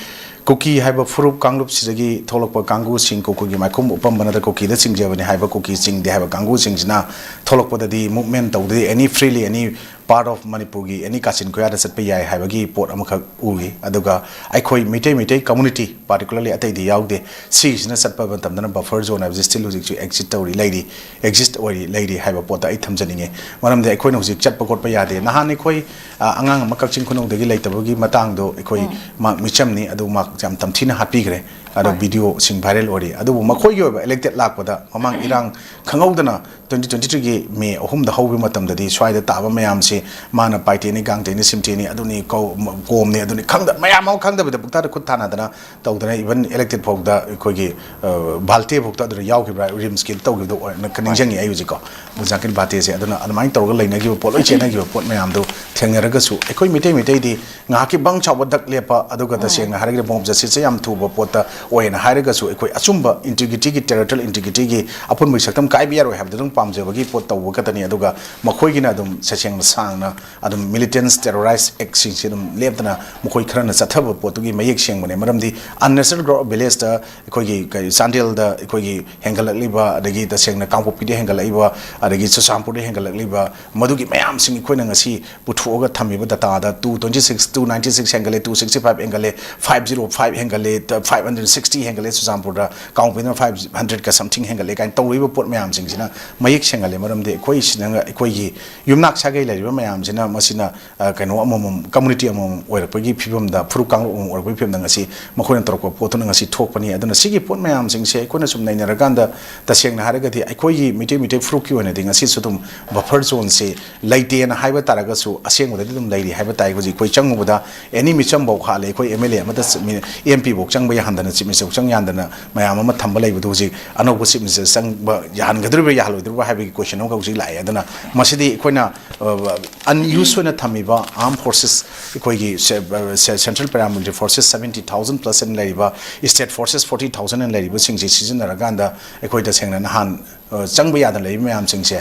ꯀꯨꯀꯤ ꯍꯥꯏꯕ ꯐꯨꯔꯨꯞ ꯀꯥꯡꯂꯨꯞꯁꯤꯗꯒꯤ ꯊꯣꯛꯂꯛꯄ ꯀꯥꯡꯕꯨꯁꯤꯡ, ꯀꯨꯀꯤꯒꯤ ꯃꯥꯏꯈꯨꯝ ꯎꯞꯄꯝꯕ ꯅꯠꯇ꯭ꯔꯒ ꯀꯨꯀꯤꯗ ꯆꯤꯡꯖꯕꯅꯤ ꯍꯥꯏꯕ ꯀꯨꯀꯤ ꯆꯤꯡꯗꯦ ꯍꯥꯏꯕ ꯀꯥꯡꯕꯨꯁꯤꯡꯁꯤꯅ ꯊꯣꯛꯂꯛꯄꯗꯗꯤ movement ꯇꯧꯗꯦ, any freely, any part of ꯃꯅꯤꯄꯨꯔꯒꯤ any ꯀꯥꯆꯤꯟ ꯀꯣꯌꯥꯗ ꯆꯠꯄ ꯌꯥꯏ ꯍꯥꯏꯕꯒꯤ ꯄꯣꯠ ꯑꯃꯈꯛ ꯎꯏ꯫ ꯑꯗꯨꯒ ꯑꯩꯈꯣꯏ ꯃꯩꯇꯩ, ꯃꯩꯇꯩ community, particularly ꯑꯇꯩꯗꯤ ꯌꯥꯎꯗꯦ, ꯁꯤꯒꯤꯁꯤꯅ ꯆꯠꯄ ꯃꯇꯝꯗꯅ buffer zone ꯍꯥꯏꯕꯁꯤ still ꯍꯧꯖꯤꯛꯁꯨ exist ꯇꯧꯔꯤ ꯂꯩꯔꯤ, exist ꯑꯣꯏꯔꯤ ꯂꯩꯔꯤ ꯍꯥꯏꯕ ꯄꯣꯠꯇ ꯑꯩ ꯊꯝꯖꯅꯤꯡꯉꯤ꯫ ꯃꯔꯝꯗꯤ ꯑꯩꯈꯣꯏꯅ ꯍꯧꯖꯤꯛ ꯆꯠꯄ ꯈꯣꯠꯄ ꯌꯥꯗꯦ꯫ ꯅꯍꯥꯟ ꯑꯩꯈꯣꯏ, ꯑ, ꯑꯉꯥꯡ ꯑꯃ ꯀꯛꯆꯤꯡ ꯈꯨꯅꯧꯗꯒꯤ ꯂꯩꯇꯕꯒꯤ ꯃꯇꯥꯡꯗꯣ ꯑꯩꯈꯣꯏ ꯃꯍꯥꯛ ꯃꯤꯆꯝꯅꯤ, ꯑꯗꯨ ꯃꯍꯥꯛ ꯌꯥꯝ ꯇꯝꯊꯤꯅ ꯍꯥꯠꯄꯤꯈ꯭ꯔꯦ꯫ ꯑꯗꯣ ꯍꯣꯏ꯫ Video ꯁꯤꯡ viral ꯑꯣꯏꯔꯤ꯫ ꯑꯗꯨꯕꯨ ꯃꯈꯣꯏꯒꯤ ꯑꯣꯏꯕ elected ꯂꯥꯛꯄꯗ ꯃꯃꯥꯡ ꯏꯔꯥꯡ ꯈꯪꯍꯧꯗꯅ twenty twenty-three ꯒꯤ May ꯑꯍꯨꯝꯗ ꯍꯧꯕ ꯃꯇꯝꯗꯗꯤ ꯁ꯭ꯋꯥꯏꯗ ꯇꯥꯕ ꯃꯌꯥꯝꯁꯤ ꯃꯥꯅ ꯄꯥꯏꯇꯦꯅꯤ, ꯒꯥꯡꯇꯦꯅꯤ, ꯁꯤꯝꯇꯦꯅꯤ, ꯑꯗꯨꯅꯤ, ꯀꯧ-, ꯀꯣꯝꯅꯤ, ꯑꯗꯨꯅꯤ ꯈꯪꯗ-, ꯃꯌꯥꯝ ꯑꯃ ꯈꯪꯗꯕꯤꯗ ꯄꯨꯛꯇꯥꯗ ꯈꯨꯠ ꯊꯥꯅꯗꯅ ꯇꯧꯗꯅ, even elected ꯐꯥꯎꯗ ꯑꯩꯈꯣꯏꯒꯤ, ꯑ, ꯚꯥꯜꯇꯦ ꯐꯥꯎꯗ ꯑꯗꯨꯗ ꯌꯥꯎꯈꯤꯕ꯭ꯔꯥ, ꯔꯤꯝꯁꯀꯤ ꯇꯧꯈꯤꯕꯗꯣ ꯑꯣꯏ-, ꯅ-, ꯍꯣꯏ꯫ ꯅꯤꯡꯁꯤꯡꯉꯤ ꯑꯩ ꯍꯧꯖꯤꯛꯀꯣ꯫ ꯃꯨꯖꯥꯀꯤꯔ ꯚꯥꯜꯇꯦꯁꯦ꯫ ꯑꯗꯨꯅ ꯑꯗꯨꯃꯥꯏꯅ ꯇꯧꯔꯒ ꯂꯩꯅꯈꯤꯕ ꯄꯣꯠ, ꯂꯣꯏ ꯆꯦꯟꯅꯈꯤꯕ ꯄꯣꯠ ꯃꯌꯥꯝꯗꯣ ꯊꯦꯡꯅꯔꯒꯁꯨ ꯑꯩꯈꯣꯏ ꯃꯩꯇꯩ, ꯃꯩꯇꯩꯗꯤ ꯉꯥꯏꯍꯥꯛꯀꯤ ꯕꯪ ꯁꯥꯎꯕ ꯗꯛ ꯂꯦꯞꯄ, ꯑꯗꯨꯒ ꯎꯝ꯫ ꯇꯁꯦꯡꯅ ꯍꯥꯏꯔꯒꯗꯤ ꯃꯣꯞ ꯖꯁꯇꯤꯁꯁꯦ ꯌꯥꯝ ꯊꯨꯕ ꯄꯣꯠꯇ ꯑꯣꯏꯅ ꯍꯥꯏꯔꯒꯁꯨ ꯑꯩꯈꯣꯏ ꯑꯆꯨꯝꯕ integrityꯒꯤ, territorial integrityꯒꯤ ꯑꯄꯨꯟꯕꯒꯤ ꯁꯛꯇꯝ ꯀꯥꯏꯕ ꯌꯥꯔꯣꯏ ꯍꯥꯏꯕꯗꯨꯗꯪ ꯄꯥꯝꯖꯕꯒꯤ ꯄꯣꯠ ꯇꯧꯕ ꯈꯛꯇꯅꯤ꯫ ꯑꯗꯨꯒ ꯃꯈꯣꯏꯒꯤꯅ ꯑꯗꯨꯝ ꯇꯁꯦꯡꯅ ꯁꯥꯡꯅ ꯑꯗꯨꯝ Militants Terrorist Actꯁꯤꯡꯁꯤ ꯑꯗꯨꯝ ꯂꯦꯞꯇꯅ ꯃꯈꯣꯏ ꯈꯔꯅ ꯆꯠꯊꯕ ꯄꯣꯠꯇꯨꯒꯤ ꯃꯌꯦꯛ ꯁꯦꯡꯕꯅꯦ꯫ ꯃꯔꯝꯗꯤ unnecessary growth of villageꯇ ꯑꯩꯈꯣꯏꯒꯤ ꯀꯩ ꯆꯥꯟꯗꯦꯜꯗ ꯑꯩꯈꯣꯏꯒꯤ ꯍꯦꯟꯒꯠꯂꯛꯂꯤꯕ, ꯑꯗꯒꯤ ꯇꯁꯦꯡꯅ ꯀꯥꯡꯄꯣꯛꯄꯤꯗ ꯍꯦꯟꯒꯠꯂꯛꯏꯕ, ꯑꯗꯒꯤ ꯆꯨꯔꯆꯥꯟꯄꯨꯔꯗ ꯍꯦꯟꯒꯠꯂꯛꯂꯤꯕ, ꯃꯗꯨꯒꯤ ꯃꯌꯥꯝꯁꯤꯡ ꯑꯩꯈꯣꯏꯅ ꯉꯁꯤ ꯄꯨꯊꯣꯛꯑꯒ ꯊꯝꯃꯤꯕ dataꯗ two twenty six, two ninety six ꯍꯦꯟꯒꯠꯂꯦ, two sixty five ꯍꯦꯟꯒꯠꯂꯦ, five zero five ꯍꯦꯟꯒꯠꯂꯦ, five hundred sixty ꯍꯦꯟꯒꯠꯂꯦ, ꯆꯨꯔꯆꯥꯟꯄꯨꯔꯗ, ꯀꯥꯡꯄꯣꯛꯄꯤꯗꯅ five hundredꯀ something ꯍꯦꯟꯒꯠꯂꯦ ꯀꯥꯏꯅ ꯇꯧꯔꯤꯕ ꯄꯣꯠ ꯃꯌꯥꯝꯁꯤꯡꯁꯤꯅ ꯃꯌꯦꯛ ꯁꯦꯡꯍꯜꯂꯦ꯫ ꯃꯔꯝꯗꯤ ꯑꯩꯈꯣꯏꯁꯤꯅ, ꯑꯩꯈꯣꯏꯒꯤ ꯌꯨꯝꯅꯥꯛ ꯁꯥꯒꯩ ꯂꯩꯔꯤꯕ ꯃꯌꯥꯝꯁꯤꯅ ꯃꯁꯤꯅ, ꯑ, ꯀꯩꯅꯣ ꯑꯃꯃꯝ, community ꯑꯃꯃꯝ ꯑꯣꯏꯔꯛꯄꯒꯤ ꯐꯤꯕꯝꯗ, ꯐꯨꯔꯨꯞ ꯀꯥꯡꯂꯨꯞ ꯑꯃꯃꯝ ꯑꯣꯏꯔꯛꯄꯒꯤ ꯐꯤꯕꯝꯗ ꯉꯁꯤ ꯃꯈꯣꯏꯅ ꯇꯧꯔꯛꯄ ꯄꯣꯠꯇꯨꯅ ꯉꯁꯤ ꯊꯣꯛꯄꯅꯤ꯫ ꯑꯗꯨꯅ ꯁꯤꯒꯤ ꯄꯣꯠ ꯃꯌꯥꯝꯁꯤꯡꯁꯦ ꯑꯩꯈꯣꯏꯅ ꯁꯨꯝ ꯅꯩꯅꯔꯀꯥꯟꯗ, ꯇꯁꯦꯡꯅ ꯍꯥꯏꯔꯒꯗꯤ ꯑꯩꯈꯣꯏꯒꯤ ꯃꯤꯇꯩ, ꯃꯤꯇꯩ ꯐꯨꯔꯨꯞꯀꯤ ꯑꯣꯏꯅꯗꯤ ꯉꯁꯤꯁꯨ ꯑꯗꯨꯝ buffer zoneꯁꯦ ꯂꯩꯇꯦꯅ ꯍꯥꯏꯕ ꯇꯥꯔꯒꯁꯨ ꯑꯁꯦꯡꯕꯗꯗꯤ ꯑꯗꯨꯝ ꯂꯩꯔꯤ ꯍꯥꯏꯕ ꯇꯥꯏ꯫ ꯍꯧꯖꯤꯛ ꯑꯩꯈꯣꯏ ꯆꯪꯉꯨꯕꯗ any ꯃꯤꯆꯝꯐꯥꯎ ꯍꯥꯠꯂꯦ꯫ ꯑꯩꯈꯣꯏ MLA ꯑꯃꯗ ꯆ-, ꯃꯤ-, MP ꯐꯥꯎ ꯆꯪꯕ ꯌꯥꯍꯟꯗꯅ ꯆꯤꯞ ꯃꯤꯅꯤꯁꯇꯔ ꯆꯪ ꯌꯥꯟꯗꯅ ꯃꯌꯥꯝ ꯑꯃ ꯊꯝꯕ ꯂꯩꯕꯗꯨ ꯍꯧꯖꯤꯛ ꯑꯅꯧꯕ ꯆꯤꯞ ꯃꯤꯅꯤꯁꯇꯔ ꯆꯪꯕ ꯌꯥꯍꯟꯒꯗꯧꯔꯤꯕ꯭ꯔꯥ ꯌꯥꯍꯜꯂꯣꯏꯗꯧꯔꯤꯕ꯭ꯔꯥ ꯍꯥꯏꯕꯒꯤ ꯀꯣꯏꯁꯟ ꯑꯃꯈꯛ ꯍꯧꯖꯤꯛ ꯂꯥꯛꯑꯦ꯫ ꯑꯗꯨꯅ ꯃꯁꯤꯗꯤ ꯑꯩꯈꯣꯏꯅ ꯑꯟꯌꯨꯁ ꯑꯣꯏꯅ ꯊꯝꯃꯤꯕ ꯑꯥꯔꯝ ꯐꯣꯔꯁꯦꯁ, ꯑꯩꯈꯣꯏꯒꯤ central paramilitary forces seventy thousand plus ꯑꯅ ꯂꯩꯔꯤꯕ, ꯏꯁꯇꯦꯠ ꯐꯣꯔꯁꯦꯁ ꯐꯣꯔꯇꯤ ꯊꯥꯎꯖꯟ ꯑꯅ ꯂꯩꯔꯤꯕꯁꯤꯡꯁꯤ ꯁꯤꯖꯤꯟꯅꯔꯀꯥꯟꯗ ꯑꯩꯈꯣꯏ ꯇꯁꯦꯡꯅ ꯅꯍꯥꯟ ꯆꯪꯕ ꯌꯥꯗꯅ ꯂꯩꯔꯤꯕ ꯃꯌꯥꯝꯁꯤꯡꯁꯦ,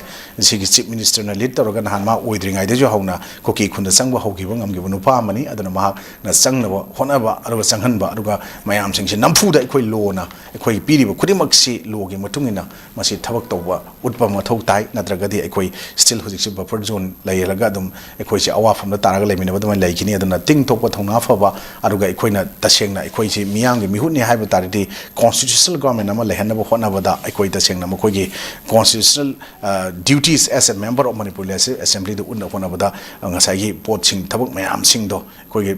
ꯁꯤꯒꯤ ꯆꯤꯞ ꯃꯤꯅꯤꯁꯇꯔꯅ ꯂꯤꯗ ꯇꯧꯔꯒ ꯅꯍꯥꯟ ꯃꯥ ꯑꯣꯏꯗ꯭ꯔꯤꯉꯩꯗꯁꯨ ꯍꯧꯅ ꯀꯨꯀꯤ ꯈꯨꯟꯗ ꯆꯪꯕ ꯍꯧꯈꯤꯕ ꯉꯝꯈꯤꯕ ꯅꯨꯄꯥ ꯑꯃꯅꯤ꯫ ꯑꯗꯨꯅ ꯃꯍꯥꯛꯅ ꯆꯪꯅꯕ ꯍꯣꯠꯅꯕ ꯑꯗꯨꯒ ꯆꯪꯍꯟꯕ, ꯑꯗꯨꯒ ꯃꯌꯥꯝꯁꯤꯡꯁꯤ ꯅꯝꯐꯨꯗ ꯑꯩꯈꯣꯏ ꯂꯣꯅ ꯑꯩꯈꯣꯏ ꯄꯤꯔꯤꯕ ꯈꯨꯗꯤꯡꯃꯛꯁꯤ ꯂꯣꯒꯤ ꯃꯇꯨꯡ ꯏꯟꯅ ꯃꯁꯤ ꯊꯕꯛ ꯇꯧꯕ ꯎꯠꯄ ꯃꯊꯧ ꯇꯥꯏ꯫ ꯅꯠꯇ꯭ꯔꯒꯗꯤ ꯑꯩꯈꯣꯏ ꯁ꯭ꯇꯤꯜ ꯍꯧꯖꯤꯛꯁꯤ ꯕꯐꯔ ꯖꯣꯟ ꯂꯩꯔꯒ ꯑꯗꯨꯝ ꯑꯩꯈꯣꯏꯁꯦ ꯑꯋꯥꯐꯝꯗ ꯇꯥꯔꯒ ꯂꯩꯃꯤꯟꯅꯕ ꯑꯗꯨꯃꯥꯏꯅ ꯂꯩꯈꯤꯅꯤ꯫ ꯑꯗꯨꯅ ꯇꯤꯡꯊꯣꯛꯄ ꯊꯧꯅꯥ ꯐꯕ, ꯑꯗꯨꯒ ꯑꯩꯈꯣꯏꯅ ꯇꯁꯦꯡꯅ ꯑꯩꯈꯣꯏꯁꯤ ꯃꯤꯌꯥꯝꯒꯤ ꯃꯤꯍꯨꯠꯅꯤ ꯍꯥꯏꯕ ꯇꯥꯔꯗꯤ, ꯀꯣꯟꯁꯇꯤꯇ꯭ꯌꯨꯁꯅꯦꯜ ꯒꯣꯔꯃꯦꯟ ꯑꯃ ꯂꯩꯍꯟꯅꯕ ꯍꯣꯠꯅꯕꯗ ꯑꯩꯈꯣꯏ ꯇꯁꯦꯡꯅ ꯃꯈꯣꯏꯒꯤ constitutional duties as a member of Manipur legislative ꯑꯦꯁꯦꯝꯕ꯭ꯂꯤꯗ ꯎꯠꯅ ꯍꯣꯠꯅꯕꯗ ꯉꯁꯥꯏꯒꯤ ꯄꯣꯠꯁꯤꯡ, ꯊꯕꯛ ꯃꯌꯥꯝꯁꯤꯡꯗꯣ ꯑꯩꯈꯣꯏꯒꯤ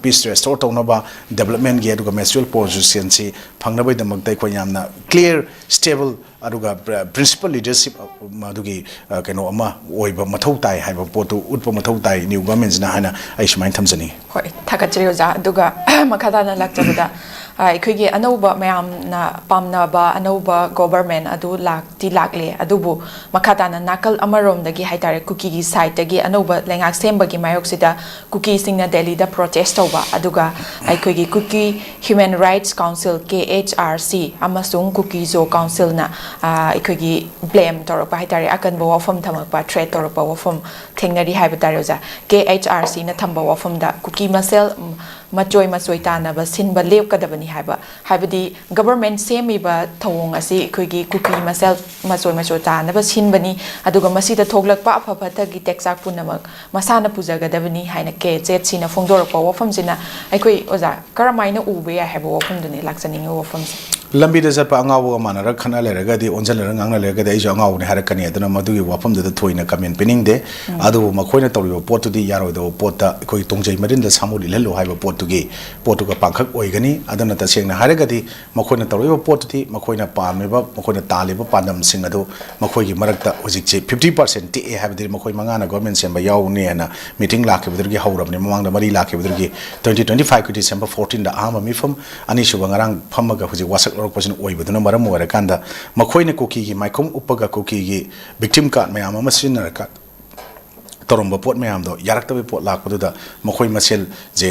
ꯄꯤꯁ ꯔꯦꯁꯇꯣꯔ ꯇꯧꯅꯕ, ꯗꯦꯕꯂꯞꯃꯦꯟꯒꯤ ꯑꯗꯨꯒ ꯃ꯭ꯌꯨꯆꯨꯋꯦꯜ ꯀꯣꯟꯁꯇꯤꯇ꯭ꯌꯨꯁꯟꯁꯤ ꯐꯪꯅꯕꯒꯤꯗꯃꯛꯇ ꯑꯩꯈꯣꯏ ꯌꯥꯝꯅ ꯀ꯭ꯂꯤꯌꯥꯔ, ꯁ꯭ꯇꯦꯕꯜ, ꯑꯗꯨꯒ ꯄ꯭ꯔꯤꯟꯁꯤꯄꯜ ꯂꯤꯗꯔꯁꯤꯞ ꯃꯗꯨꯒꯤ ꯀꯩꯅꯣ ꯑꯃ ꯑꯣꯏꯕ ꯃꯊꯧ ꯇꯥꯏ ꯍꯥꯏꯕ ꯄꯣꯠꯇꯨ ꯎꯠꯄ ꯃꯊꯧ ꯇꯥꯏ ꯅ꯭ꯌꯨ ꯒꯣꯔꯃꯦꯟꯁꯤꯅ ꯍꯥꯏꯅ ꯑꯩ ꯁꯨꯃꯥꯏꯅ ꯊꯝꯖꯅꯤꯡꯉꯤ꯫ ꯍꯣꯏ, ꯊꯥꯒꯠꯆꯔꯤ ꯑꯣꯖꯥ꯫ ꯑꯗꯨꯒ ꯃꯈꯥ ꯇꯥꯅ ꯂꯥꯛꯆꯕꯗ, ꯑ, ꯑꯩꯈꯣꯏꯒꯤ ꯑꯅꯧꯕ ꯃꯌꯥꯝꯅ ꯄꯥꯝꯅꯕ ꯑꯅꯧꯕ ꯒꯣꯚꯔꯃꯦꯟ ꯑꯗꯨ ꯂꯥꯛꯇꯤ ꯂꯥꯛꯂꯦ, ꯑꯗꯨꯕꯨ ꯃꯈꯥ ꯇꯥꯅ ꯅꯥꯀꯜ ꯑꯃꯔꯣꯝꯗꯒꯤ ꯍꯥꯏꯇꯥꯔꯦ, ꯀꯨꯀꯤꯒꯤ ꯁꯥꯏꯠꯇꯒꯤ ꯑꯅꯧꯕ ꯂꯩꯉꯥꯛ ꯁꯦꯝꯕꯒꯤ ꯃꯥꯌꯣꯛꯁꯤꯗ ꯀꯨꯀꯤꯁꯤꯡꯅ ꯗꯦꯜꯂꯤꯗ ꯄ꯭ꯔꯣꯇꯦꯁ ꯇꯧꯕ, ꯑꯗꯨꯒ ꯑꯩꯈꯣꯏꯒꯤ ꯀꯨꯀꯤ ꯍ꯭ꯌꯨꯃꯦꯟ ꯔꯥꯏꯠꯁ ꯀꯥꯎꯟꯁꯤꯜ, ꯀꯦ ꯑꯩꯆ ꯑꯥꯔ ꯁꯤ, ꯑꯃꯁꯨꯡ ꯀꯨꯀꯤꯖꯣ ꯀꯥꯎꯟꯁꯤꯜꯅ, ꯑ, ꯑꯩꯈꯣꯏꯒꯤ ꯕ꯭ꯂꯦꯝ ꯇꯧꯔꯛꯄ ꯍꯥꯏꯇꯥꯔꯦ, ꯑꯀꯟꯕ ꯋꯥꯐꯝ ꯊꯝꯃꯛꯄ, ꯊ꯭ꯔꯦꯠ ꯇꯧꯔꯛꯄ ꯋꯥꯐꯝ ꯊꯦꯡꯅꯔꯤ ꯍꯥꯏꯕ ꯇꯥꯔꯦ ꯑꯣꯖꯥ꯫ ꯀꯦ ꯑꯩꯆ ꯑꯥꯔ ꯁꯤꯅ ꯊꯝꯕ ꯋꯥꯐꯝꯗ ꯀꯨꯀꯤ ꯃꯁꯦꯜ, ꯎꯝ, ꯃꯆꯣꯏ ꯃꯆꯣꯏ ꯇꯥꯅꯕ ꯁꯤꯟꯕ ꯂꯦꯞꯀꯗꯕꯅꯤ ꯍꯥꯏꯕ, ꯍꯥꯏꯕꯗꯤ ꯒꯚꯔꯃꯦꯟ ꯁꯦꯝꯃꯤꯕ ꯊꯧꯑꯣꯡ ꯑꯁꯤ ꯑꯩꯈꯣꯏꯒꯤ ꯀꯨꯀꯤ ꯃꯁꯦꯜ ꯃꯆꯣꯏ ꯃꯆꯣꯏ ꯇꯥꯅꯕ ꯁꯤꯟꯕꯅꯤ, ꯑꯗꯨꯒ ꯃꯁꯤꯗ ꯊꯣꯛꯂꯛꯄ ꯑꯐ ꯐꯠꯇꯒꯤ ꯇꯦꯛꯆꯥꯛ ꯄꯨꯝꯅꯃꯛ ꯃꯁꯥꯅ ꯄꯨꯖꯒꯗꯕꯅꯤ ꯍꯥꯏꯅ ꯀꯦ ꯖꯦꯠ ꯁꯤꯅ ꯐꯣꯡꯗꯣꯔꯛꯄ ꯋꯥꯐꯝꯁꯤꯅ ꯑꯩꯈꯣꯏ ꯑꯣꯖꯥ ꯀꯔꯝꯍꯥꯏꯅ ꯎꯕ ꯌꯥꯏ ꯍꯥꯏꯕ ꯋꯥꯐꯝꯗꯨꯅꯤ ꯂꯥꯛꯆꯅꯤꯡꯉꯤꯕ ꯋꯥꯐꯝꯁꯦ꯫ ꯂꯝꯕꯤꯗ ꯆꯠꯄ ꯑꯉꯥꯎꯕꯒ ꯃꯥꯟꯅꯔꯒ ꯈꯠꯅ ꯂꯩꯔꯒꯗꯤ, ꯑꯣꯟꯁꯤꯟꯅꯔꯒ ꯉꯥꯡꯅ ꯂꯩꯔꯒꯗꯤ ꯑꯩꯁꯨ ꯑꯉꯥꯎꯕꯅꯤ ꯍꯥꯏꯔꯛꯀꯅꯤ꯫ ꯑꯗꯨꯅ ꯃꯗꯨꯒꯤ ꯋꯥꯐꯝꯗꯨꯗ ꯊꯣꯏꯅ ꯀꯃꯦꯟ ꯄꯤꯅꯤꯡꯗꯦ꯫ ꯑꯗꯨꯕꯨ ꯃꯈꯣꯏꯅ ꯇꯧꯔꯤꯕ ꯄꯣꯠꯇꯨꯗꯤ ꯌꯥꯔꯣꯏꯗꯕ ꯄꯣꯠꯇ ꯑꯩꯈꯣꯏ ꯇꯣꯡꯖꯩ ꯃꯔꯤꯟꯗ ꯁꯥꯃꯨ ꯂꯤꯠꯍꯜꯂꯨ ꯍꯥꯏꯕ ꯄꯣꯠꯇꯨꯒꯤ ꯄꯣꯠꯇꯨꯒ ꯄꯥꯡꯈꯛ ꯑꯣꯏꯒꯅꯤ꯫ ꯑꯗꯨꯅ ꯇꯁꯦꯡꯅ ꯍꯥꯏꯔꯒꯗꯤ ꯃꯈꯣꯏꯅ ꯇꯧꯔꯤꯕ ꯄꯣꯠꯇꯨꯗꯤ ꯃꯈꯣꯏꯅ ꯄꯥꯝꯂꯤꯕ, ꯃꯈꯣꯏꯅ ꯇꯥꯜꯂꯤꯕ ꯄꯥꯟꯗꯝꯁꯤꯡ ꯑꯗꯨ ꯃꯈꯣꯏꯒꯤ ꯃꯔꯛꯇ ꯍꯧꯖꯤꯛꯁꯦ fifty percent ꯇꯦꯛꯑꯦ ꯍꯥꯏꯕꯗꯤ ꯃꯈꯣꯏ ꯃꯉꯥꯅ ꯒꯣꯔꯃꯦꯟ ꯁꯦꯝꯕ ꯌꯥꯎꯅꯤ ꯍꯥꯏꯅ ꯃꯤꯇꯤꯡ ꯂꯥꯛꯈꯤꯕꯗꯨꯗꯒꯤ ꯍꯧꯔꯕꯅꯤ꯫ ꯃꯃꯥꯡꯗ ꯃꯔꯤ ꯂꯥꯛꯈꯤꯕꯗꯨꯗꯒꯤ twenty twenty-five ꯀꯤ December fourteen ꯗ ꯑꯍꯥꯟꯕ ꯃꯤꯐꯝ, ꯑꯅꯤꯁꯨꯕ ꯉꯔꯥꯡ ꯐꯝꯃꯒ ꯍꯧꯖꯤꯛ ꯋꯥꯁꯛ ꯂꯧꯔꯛꯄꯁꯤꯅ ꯑꯣꯏꯕꯗꯨꯅ ꯃꯔꯝ ꯑꯣꯏꯔꯀꯥꯟꯗ ꯃꯈꯣꯏꯅ ꯀꯨꯀꯤꯒꯤ ꯃꯥꯏꯈꯨꯝ ꯎꯞꯄꯒ ꯀꯨꯀꯤꯒꯤ victim card ꯃꯌꯥꯝ ꯑꯃ ꯁꯤꯖꯤꯟꯅꯔꯒ ꯇꯧꯔꯝꯕ ꯄꯣꯠ ꯃꯌꯥꯝꯗꯣ ꯌꯥꯔꯛꯇꯕꯒꯤ ꯄꯣꯠ ꯂꯥꯛꯄꯗꯨꯗ ꯃꯈꯣꯏ ꯃꯁꯦꯜꯁꯦ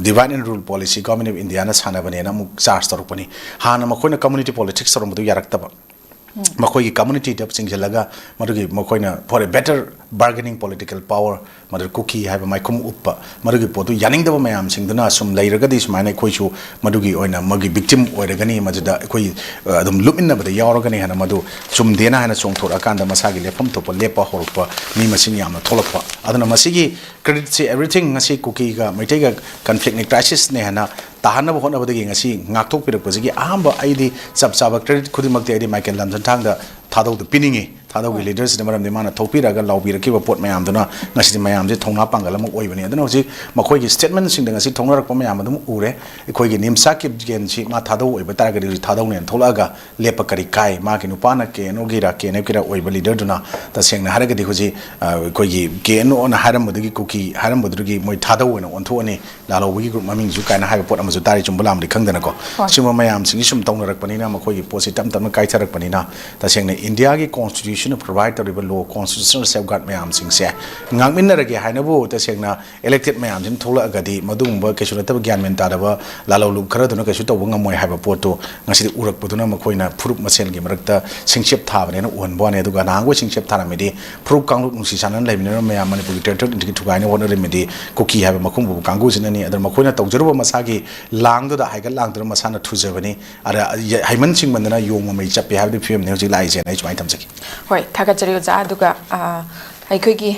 divide and rule policy Government of India ꯅ ꯁꯥꯟꯅꯕꯅꯦꯅ ꯑꯃꯨꯛ charge ꯇꯧꯔꯛꯄꯅꯤ꯫ ꯍꯥꯟꯅ ꯃꯈꯣꯏꯅ community politics ꯇꯧꯔꯝꯕꯗꯨ ꯌꯥꯔꯛꯇꯕ, ꯃꯈꯣꯏꯒꯤ community ꯗ ꯆꯤꯡꯁꯤꯜꯂꯒ ꯃꯗꯨꯒꯤ ꯃꯈꯣꯏꯅ for a better bargaining political power, ꯃꯗꯨ ꯀꯨꯀꯤ ꯍꯥꯏꯕ ꯃꯥꯏꯈꯨꯝ ꯎꯞꯄ, ꯃꯗꯨꯒꯤ ꯄꯣꯠꯇꯨ ꯌꯥꯅꯤꯡꯗꯕ ꯃꯌꯥꯝꯁꯤꯡꯗꯨꯅ ꯁꯨꯝ ꯂꯩꯔꯒꯗꯤ ꯁꯨꯃꯥꯏꯅ ꯑꯩꯈꯣꯏꯁꯨ ꯃꯗꯨꯒꯤ ꯑꯣꯏꯅ ꯃꯥꯒꯤ victim ꯑꯣꯏꯔꯒꯅꯤ, ꯃꯗꯨꯗ ꯑꯩꯈꯣꯏ, ꯑ, ꯑꯗꯨꯝ ꯂꯨꯞꯃꯤꯟꯅꯕꯗ ꯌꯥꯎꯔꯒꯅꯤ ꯍꯥꯏꯅ ꯃꯗꯨ ꯆꯨꯝꯗꯦꯅ ꯍꯥꯏꯅ ꯆꯣꯡꯊꯣꯔꯛꯑꯀꯥꯟꯗ ꯃꯁꯥꯒꯤ ꯂꯦꯞꯐꯝ ꯊꯣꯛꯄ ꯂꯦꯞꯄ ꯍꯧꯔꯛꯄ ꯃꯤ ꯃꯁꯤꯡ ꯌꯥꯝꯅ ꯊꯣꯛꯂꯛꯄ꯫ ꯑꯗꯨꯅ ꯃꯁꯤꯒꯤ credit ꯁꯤ everything ꯉꯁꯤ ꯀꯨꯀꯤꯒ ꯃꯩꯇꯩꯒ conflict ꯅꯤ, crisis ꯅꯦ ꯍꯥꯏꯅ ꯇꯥꯍꯟꯅꯕ ꯍꯣꯠꯅꯕꯗꯒꯤ ꯉꯁꯤ ꯉꯥꯛꯊꯣꯛꯄꯤꯔꯛꯄꯁꯤꯒꯤ ꯑꯍꯥꯟꯕ ꯑꯩꯗꯤ ꯆꯞ ꯆꯥꯕ credit ꯈꯨꯗꯤꯡꯃꯛꯇꯤ ꯑꯩꯗꯤ ꯃꯥꯏꯀꯦꯜ ꯂꯝꯖꯟꯊꯥꯡꯗ ꯊꯥꯗꯧꯗꯨ ꯄꯤꯅꯤꯡꯉꯤ꯫ ꯊꯥꯗꯧꯒꯤ leader ꯁꯤꯅ, ꯃꯔꯝꯗꯤ ꯃꯥꯅ ꯊꯣꯛꯄꯤꯔꯒ ꯂꯥꯎꯕꯤꯔꯛꯈꯤꯕ ꯄꯣꯠ ꯃꯌꯥꯝꯗꯨꯅ ꯉꯁꯤꯗꯤ ꯃꯌꯥꯝꯁꯦ ꯊꯧꯅꯥ ꯄꯥꯡꯒꯜ ꯑꯃ ꯑꯣꯏꯕꯅꯤ꯫ ꯑꯗꯨꯅ ꯍꯧꯖꯤꯛ ꯃꯈꯣꯏꯒꯤ statement ꯁꯤꯡꯗ ꯉꯁꯤ ꯊꯣꯛꯅꯔꯛꯄ ꯃꯌꯥꯝ ꯑꯗꯨꯝ ꯎꯔꯦ꯫ ꯑꯩꯈꯣꯏꯒꯤ ꯅꯤꯝꯁꯥ ꯀꯤꯞꯒꯦꯟꯁꯤ ꯃꯥ ꯊꯥꯗꯧ ꯑꯣꯏꯕ ꯇꯥꯔꯒꯗꯤ ꯍꯧꯖꯤꯛ ꯊꯥꯗꯧꯅꯦꯅ ꯊꯣꯛꯂꯛꯑꯒ ꯂꯦꯞꯄ ꯀꯔꯤ ꯀꯥꯏ? ꯃꯥꯒꯤ ꯅꯨꯄꯥꯅ ꯀꯦ ꯑꯦꯟ ꯑꯣꯒꯤꯔ ꯀꯦ ꯑꯦꯟ ꯑꯦꯐꯀꯤꯔ ꯑꯣꯏꯕ leader ꯗꯨꯅ ꯇꯁꯦꯡꯅ ꯍꯥꯏꯔꯒꯗꯤ ꯍꯧꯖꯤꯛ, ꯑ, ꯑꯩꯈꯣꯏꯒꯤ ꯀꯦ ꯑꯦꯟ ꯑꯣꯅ ꯍꯥꯏꯔꯝꯕꯗꯨꯒꯤ ꯀꯨꯀꯤ ꯍꯥꯏꯔꯝꯕꯗꯨꯗꯒꯤ ꯃꯣꯏ ꯊꯥꯗꯧ ꯑꯣꯏꯅ ꯑꯣꯟꯊꯣꯛꯑꯅꯤ, ꯂꯥꯜꯍꯧꯕꯒꯤ group ꯃꯃꯤꯡꯁꯨ ꯀꯥꯏꯅ ꯍꯥꯏꯕ ꯄꯣꯠ ꯑꯃꯁꯨ ꯇꯥꯔꯤ, ꯆꯨꯝꯕ ꯂꯥꯟꯕꯗꯤ ꯈꯪꯗꯅꯀꯣ꯫ ꯍꯣꯏ꯫ ꯁꯤꯒꯨꯝꯕ ꯃꯌꯥꯝꯁꯤꯡꯁꯤ ꯁꯨꯝ ꯇꯧꯅꯔꯛꯄꯅꯤꯅ ꯃꯈꯣꯏꯒꯤ ꯄꯣꯠꯁꯤ ꯇꯞ ꯇꯞꯅ ꯀꯥꯏꯊꯔꯛꯄꯅꯤꯅ ꯇꯁꯦꯡꯅ ꯏꯟꯗꯤꯌꯥꯒꯤ constitution ꯅ provide ꯇꯧꯔꯤꯕ law, constitutional safeguard ꯃꯌꯥꯝꯁꯤꯡꯁꯦ ꯉꯥꯛꯃꯤꯟꯅꯔꯒꯦ ꯍꯥꯏꯅꯕꯨ ꯇꯁꯦꯡꯅ elected ꯃꯌꯥꯝꯁꯤꯅ ꯊꯣꯛꯂꯛꯑꯒꯗꯤ ꯃꯗꯨꯒꯨꯝꯕ ꯀꯩꯁꯨ ꯅꯠꯇꯕ ꯒ꯭ꯌꯥꯟ ꯃꯦꯟ ꯇꯥꯗꯕ ꯂꯥꯜꯍꯧꯂꯨꯞ ꯈꯔꯗꯨꯅ ꯀꯩꯁꯨ ꯇꯧꯕ ꯉꯝꯃꯣꯏ ꯍꯥꯏꯕ ꯄꯣꯠꯇꯨ ꯉꯁꯤꯗꯤ ꯎꯔꯛꯄꯗꯨꯅ ꯃꯈꯣꯏꯅ ꯐꯨꯔꯨꯞ ꯃꯁꯦꯜꯒꯤ ꯃꯔꯛꯇ ꯁꯤꯡꯆꯦꯞ ꯊꯥꯕꯅꯦꯅ ꯎꯍꯟꯕ ꯋꯥꯅꯤ꯫ ꯑꯗꯨꯒ ꯅꯍꯥꯟꯈꯣꯏ ꯁꯤꯡꯆꯦꯞ ꯊꯥꯔꯝꯃꯤꯗꯤ ꯐꯨꯔꯨꯞ ꯀꯥꯡꯂꯨꯞ ꯅꯨꯡꯁꯤ ꯆꯥꯟꯅꯅ ꯂꯩꯃꯤꯟꯅꯔꯝꯕ ꯃꯌꯥꯝ ꯃꯅꯤꯄꯨꯔꯒꯤ territory ꯊꯨꯒꯥꯏꯅ ꯍꯣꯠꯅꯔꯝꯃꯤꯗꯤ ꯀꯨꯀꯤ ꯍꯥꯏꯕ ꯃꯈꯨꯝꯕꯨ ꯀꯥꯡꯕꯨꯁꯤꯅꯅꯤ꯫ ꯑꯗꯨꯅ ꯃꯈꯣꯏꯅ ꯇꯧꯖꯔꯨꯕ ꯃꯁꯥꯒꯤ ꯂꯥꯡꯗꯨꯗ ꯍꯥꯏꯒꯠ ꯂꯥꯡꯗꯨꯅ ꯃꯁꯥꯅ ꯊꯨꯖꯕꯅꯤ꯫ ꯑꯗ ꯍꯩꯃꯟ ꯁꯤꯡꯃꯟꯗꯅ ꯌꯣꯡ ꯃꯃꯩ ꯆꯞꯄꯤ ꯍꯥꯏꯕꯗꯨ ꯐꯤꯕꯝꯅꯤ ꯍꯧꯖꯤꯛ ꯂꯥꯛꯏꯁꯦꯅ ꯑꯩ ꯁꯨꯃꯥꯏꯅ ꯊꯝꯖꯒꯦ꯫ ꯍꯣꯏ, ꯊꯥꯒꯠꯆꯔꯤ ꯑꯣꯖꯥ꯫ ꯑꯗꯨꯒ, ꯑ, ꯑꯩꯈꯣꯏꯒꯤ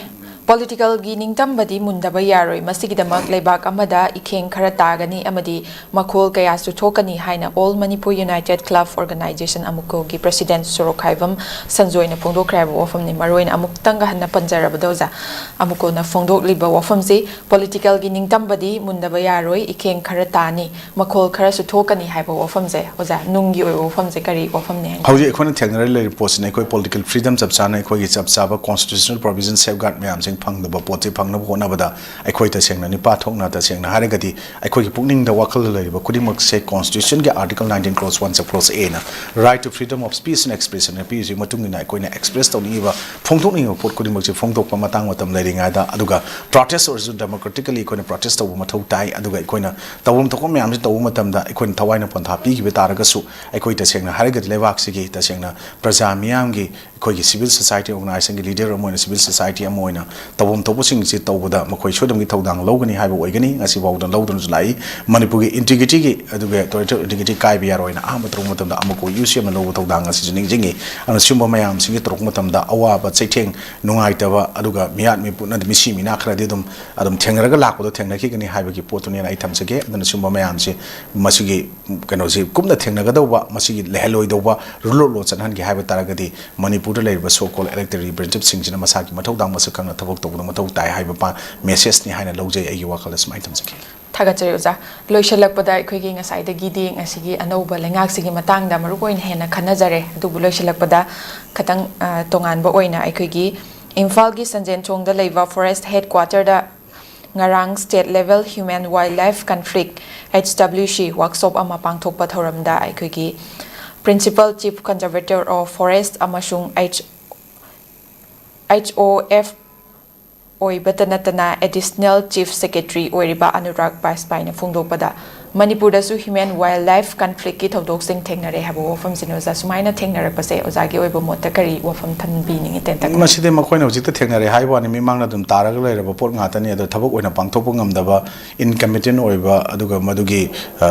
ꯄꯣꯂꯤꯇꯤꯀꯦꯜꯒꯤ ꯅꯤꯡꯇꯝꯕꯗꯤ ꯃꯨꯟꯗꯕ ꯌꯥꯔꯣꯏ꯫ ꯃꯁꯤꯒꯤꯗꯃꯛ ꯂꯩꯕꯥꯛ ꯑꯃꯗ ꯏꯈꯦꯡ ꯈꯔ ꯇꯥꯒꯅꯤ ꯑꯃꯗꯤ ꯃꯈꯣꯜ ꯀꯌꯥꯁꯨ ꯊꯣꯛꯀꯅꯤ ꯍꯥꯏꯅ All Manipur United Club Organization, ꯑꯃꯨꯀꯣꯒꯤ ꯄ꯭ꯔꯦꯁꯤꯗꯦꯟꯠ ꯁꯣꯔꯣꯛꯈꯥꯏꯕꯝ ꯁꯟꯖꯣꯏꯅ ꯐꯣꯡꯗꯣꯛꯈ꯭ꯔꯦ ꯍꯥꯏꯕ ꯋꯥꯐꯝꯅꯤ꯫ ꯃꯔꯨꯑꯣꯏꯅ ꯑꯃꯨꯛꯇꯪꯒ ꯍꯟꯅ ꯄꯟꯖꯔꯕꯗ ꯑꯣꯖꯥ, ꯑꯃꯨꯀꯣꯅ ꯐꯣꯡꯗꯣꯛꯂꯤꯕ ꯋꯥꯐꯝꯁꯤ, ꯄꯣꯂꯤꯇꯤꯀꯦꯜꯒꯤ ꯅꯤꯡꯇꯝꯕꯗꯤ ꯃꯨꯟꯗꯕ ꯌꯥꯔꯣꯏ, ꯏꯈꯦꯡ ꯈꯔ ꯇꯥꯅꯤ, ꯃꯈꯣꯜ ꯈꯔꯁꯨ ꯊꯣꯛꯀꯅꯤ ꯍꯥꯏꯕ ꯋꯥꯐꯝꯁꯦ, ꯑꯣꯖꯥ, ꯅꯨꯡꯒꯤ ꯑꯣꯏꯕ ꯋꯥꯐꯝꯁꯦ ꯀꯔꯤ ꯋꯥꯐꯝꯅꯤ ꯍꯥꯏꯅ ꯍꯧꯖꯤꯛ ꯑꯩꯈꯣꯏꯅ ꯊꯦꯡꯅꯔ ꯂꯩꯔꯤꯕ ꯄꯣꯠꯁꯤꯅ ꯑꯩꯈꯣꯏ ꯄꯣꯂꯤꯇꯤꯀꯦꯜ ꯐ꯭ꯔꯤꯗꯝ ꯆꯞ ꯆꯥꯅ ꯑꯩꯈꯣꯏꯒꯤ ꯆꯞ ꯆꯥꯕ ꯀꯣꯟꯁꯇꯤꯇ꯭ꯌꯨꯁꯅꯦꯜ ꯄ꯭ꯔꯣꯕꯤꯖꯟ, ꯁꯦꯐꯒꯥꯔꯗ ꯃꯌꯥꯝꯁꯤꯡ ꯐꯪꯗꯕ ꯄꯣꯠꯁꯤ ꯐꯪꯅꯕ ꯍꯣꯠꯅꯕꯗ ꯑꯩꯈꯣꯏ ꯇꯁꯦꯡꯅ ꯅꯤꯄꯥ ꯊꯣꯛꯅ, ꯇꯁꯦꯡꯅ ꯍꯥꯏꯔꯒꯗꯤ ꯑꯩꯈꯣꯏꯒꯤ ꯄꯨꯛꯅꯤꯡꯗ ꯋꯥꯈꯜꯗ ꯂꯩꯔꯤꯕ ꯈꯨꯗꯤꯡꯃꯛꯁꯦ ꯀꯣꯟꯁꯇꯤꯇ꯭ꯌꯨꯁꯟꯒꯤ article nineteen clause one sub clause A ꯅ right to freedom of speech and expression ꯅ ꯄꯤꯔꯤꯁꯤꯒꯤ ꯃꯇꯨꯡ ꯏꯟꯅ ꯑꯩꯈꯣꯏꯅ ꯑꯦꯛꯁꯄ꯭ꯔꯦꯁ ꯇꯧꯅꯤꯡꯉꯤꯕ, ꯐꯣꯡꯗꯣꯛꯅꯤꯡꯉꯤꯕ ꯄꯣꯠ ꯈꯨꯗꯤꯡꯃꯛꯁꯦ ꯐꯣꯡꯗꯣꯛꯄ ꯃꯇꯥꯡ ꯃꯇꯝ ꯂꯩꯔꯤꯉꯩꯗ, ꯑꯗꯨꯒ ꯄ꯭ꯔꯣꯇꯦꯁ ꯑꯣꯏꯔꯁꯨ ꯗꯦꯃꯣꯀ꯭ꯔꯦꯇꯤꯀꯦꯜꯂꯤ ꯑꯩꯈꯣꯏꯅ ꯄ꯭ꯔꯣꯇꯦꯁ ꯇꯧꯕ ꯃꯊꯧ ꯇꯥꯏ꯫ ꯑꯗꯨꯒ ꯑꯩꯈꯣꯏꯅ ꯇꯧꯐꯝ ꯊꯣꯛꯄ ꯃꯌꯥꯝꯁꯦ ꯇꯧꯕ ꯃꯇꯝꯗ ꯑꯩꯈꯣꯏꯅ ꯊꯋꯥꯏꯅ ꯄꯣꯟꯊꯥ ꯄꯤꯈꯤꯕ ꯇꯥꯔꯒꯁꯨ, ꯑꯩꯈꯣꯏ ꯇꯁꯦꯡꯅ ꯍꯥꯏꯔꯒꯗꯤ ꯂꯩꯕꯥꯛꯁꯤꯒꯤ ꯇꯁꯦꯡꯅ ꯄ꯭ꯔꯖꯥ ꯃꯤꯌꯥꯝꯒꯤ, ꯑꯩꯈꯣꯏꯒꯤ ꯁꯤꯚꯤꯜ ꯁꯣꯁꯥꯏꯇꯤ ꯑꯣꯔꯒꯅꯥꯏꯖꯦꯁꯟꯒꯤ ꯂꯤꯗꯔ ꯑꯃ ꯑꯣꯏꯅ, ꯁꯤꯚꯤꯜ ꯁꯣꯁꯥꯏꯇꯤ ꯑꯃ ꯑꯣꯏꯅ ꯇꯧꯐꯝ ꯊꯣꯛꯄꯁꯤꯡꯁꯤ ꯇꯧꯕꯗ ꯃꯈꯣꯏ ꯁꯣꯏꯗꯅꯒꯤ ꯊꯧꯗꯥꯡ ꯂꯧꯒꯅꯤ ꯍꯥꯏꯕ ꯑꯣꯏꯒꯅꯤ꯫ ꯉꯁꯤꯐꯥꯎꯗ ꯂꯧꯗꯨꯅꯁꯨ ꯂꯥꯛꯏ꯫ ꯃꯅꯤꯄꯨꯔꯒꯤ ꯏꯟꯇꯤꯒ꯭ꯔꯤꯇꯤꯒꯤ, ꯑꯗꯨꯒ ꯇꯦꯔꯤꯇꯣꯔꯤꯌꯦꯜ ꯏꯟꯇꯤꯒ꯭ꯔꯤꯇꯤ ꯀꯥꯏꯕ ꯌꯥꯔꯣꯏꯅ ꯑꯍꯥꯟꯕ ꯇꯧꯔꯛꯄ ꯃꯇꯝꯗ ꯑꯃꯨꯛ ꯌꯨ ꯁꯤ ꯑꯦꯝꯅ ꯂꯧꯕ ꯊꯧꯗꯥꯡ ꯑꯁꯤꯁꯨ ꯅꯤꯡꯁꯤꯡꯉꯤ꯫ ꯑꯗꯨꯅ ꯁꯤꯒꯨꯝꯕ ꯃꯌꯥꯝꯁꯤꯡꯁꯤ ꯇꯧꯔꯛꯄ ꯃꯇꯝꯗ ꯑꯋꯥꯕ ꯆꯩꯊꯦꯡ, ꯅꯨꯡꯉꯥꯏꯇꯕ, ꯑꯗꯨꯒ ꯃꯤꯌꯥꯠ ꯃꯤꯄꯨꯠꯅ ꯃꯤꯁꯤ ꯃꯤꯅꯥ ꯈꯔꯗꯤ ꯑꯗꯨꯝ, ꯑꯗꯨꯝ ꯊꯦꯡꯅꯔꯒ ꯂꯥꯛꯄꯗꯣ ꯊꯦꯡꯅꯈꯤꯒꯅꯤ ꯍꯥꯏꯕꯒꯤ ꯄꯣꯠꯇꯨꯅꯦꯅ ꯑꯩ ꯊꯝꯖꯒꯦ꯫ ꯑꯗꯨꯅ ꯁꯤꯒꯨꯝꯕ ꯃꯌꯥꯝꯁꯦ, ꯃꯁꯤꯒꯤ ꯀꯩꯅꯣꯁꯤ ꯀꯨꯞꯅ ꯊꯦꯡꯅꯒꯗꯧꯕ, ꯃꯁꯤꯒꯤ ꯂꯩꯍꯜꯂꯣꯏꯗꯧꯕ, ꯔꯨꯜ ꯑꯣꯐ ꯂꯣ ꯆꯠꯍꯟꯒꯦ ꯍꯥꯏꯕ ꯇꯥꯔꯒꯗꯤ ꯃꯅꯤꯄꯨꯔꯗ ꯂꯩꯔꯤꯕ so called elected representative ꯁꯤꯡꯁꯤꯅ ꯃꯁꯥꯒꯤ ꯃꯊꯧꯗꯥꯡ ꯃꯁꯛ ꯈꯪꯅ ꯊꯕꯛ ꯇꯧꯕꯗ ꯃꯊꯧ ꯇꯥꯏ ꯍꯥꯏꯕ ꯄ-, ꯃꯦꯁꯦꯖꯅꯤ ꯍꯥꯏꯅ ꯂꯧꯖꯩ꯫ ꯑꯩꯒꯤ ꯋꯥꯈꯜꯗ ꯁꯨꯃꯥꯏꯅ ꯊꯝꯖꯒꯦ꯫ ꯊꯥꯒꯠꯆꯔꯤ ꯑꯣꯖꯥ꯫ ꯂꯣꯏꯁꯤꯜꯂꯛꯄꯗ ꯑꯩꯈꯣꯏꯒꯤ ꯉꯁꯥꯏꯗꯒꯤꯗꯤ ꯉꯁꯤꯒꯤ ꯑꯅꯧꯕ ꯂꯩꯉꯥꯛꯁꯤꯒꯤ ꯃꯇꯥꯡꯗ ꯃꯔꯨ ꯑꯣꯏꯅ ꯍꯦꯟꯅ ꯈꯟꯅꯖꯔꯦ꯫ ꯑꯗꯨꯕꯨ ꯂꯣꯏꯁꯤꯜꯂꯛꯄꯗ ꯈꯤꯇꯪ, ꯑ, ꯇꯣꯉꯥꯟꯕ ꯑꯣꯏꯅ ꯑꯩꯈꯣꯏꯒꯤ ꯏꯝꯐꯥꯜꯒꯤ ꯁꯟꯖꯦꯟꯊꯣꯡꯗ ꯂꯩꯕ ꯐꯣꯔꯦꯁꯠ ꯍꯦꯗꯀ꯭ꯋꯥꯇꯔꯗ ꯉꯔꯥꯡ State Level Human Wildlife Conflict, H W C, workshop ꯑꯃ ꯄꯥꯡꯊꯣꯛꯄ ꯊꯧꯔꯝꯗ ꯑꯩꯈꯣꯏꯒꯤ Principal Chief Conservator of Forest ꯑꯃꯁꯨꯡ H, H O F ꯑꯣꯏꯕꯇ ꯅꯠꯇꯅ Additional Chief Secretary ꯑꯣꯏꯔꯤꯕ ꯑꯅꯨꯔꯥꯒ ꯕꯥꯖꯄꯥꯏꯅ ꯐꯣꯡꯗꯣꯛꯄꯗ, ꯃꯅꯤꯄꯨꯔꯗꯁꯨ human wildlife conflict ꯀꯤ ꯊꯧꯗꯣꯛꯁꯤꯡ ꯊꯦꯡꯅꯔꯦ ꯍꯥꯏꯕ ꯋꯥꯐꯝꯁꯤꯅ ꯑꯣꯖꯥ ꯁꯨꯃꯥꯏꯅ ꯊꯦꯡꯅꯔꯛꯄꯁꯦ ꯑꯣꯖꯥꯒꯤ ꯑꯣꯏꯕ ꯃꯣꯠꯇ ꯀꯔꯤ ꯋꯥꯐꯝ ꯊꯝꯕꯤꯅꯤꯡꯉꯤ ꯇꯦꯟꯇꯛꯅ? ꯃꯁꯤꯗꯤ ꯃꯈꯣꯏꯅ ꯍꯧꯖꯤꯛꯇ ꯊꯦꯡꯅꯔꯦ ꯍꯥꯏꯕ ꯋꯥꯅꯤ, ꯃꯤꯃꯥꯡꯗ ꯑꯗꯨꯝ ꯇꯥꯔꯒ ꯂꯩꯔꯕ ꯄꯣꯠ ꯉꯥꯛꯇꯅꯤ꯫ ꯑꯗꯣ ꯊꯕꯛ ꯑꯣꯏꯅ ꯄꯥꯡꯊꯣꯛꯄ ꯉꯝꯗꯕ, incompetent ꯑꯣꯏꯕ, ꯑꯗꯨꯒ ꯃꯗꯨꯒꯤ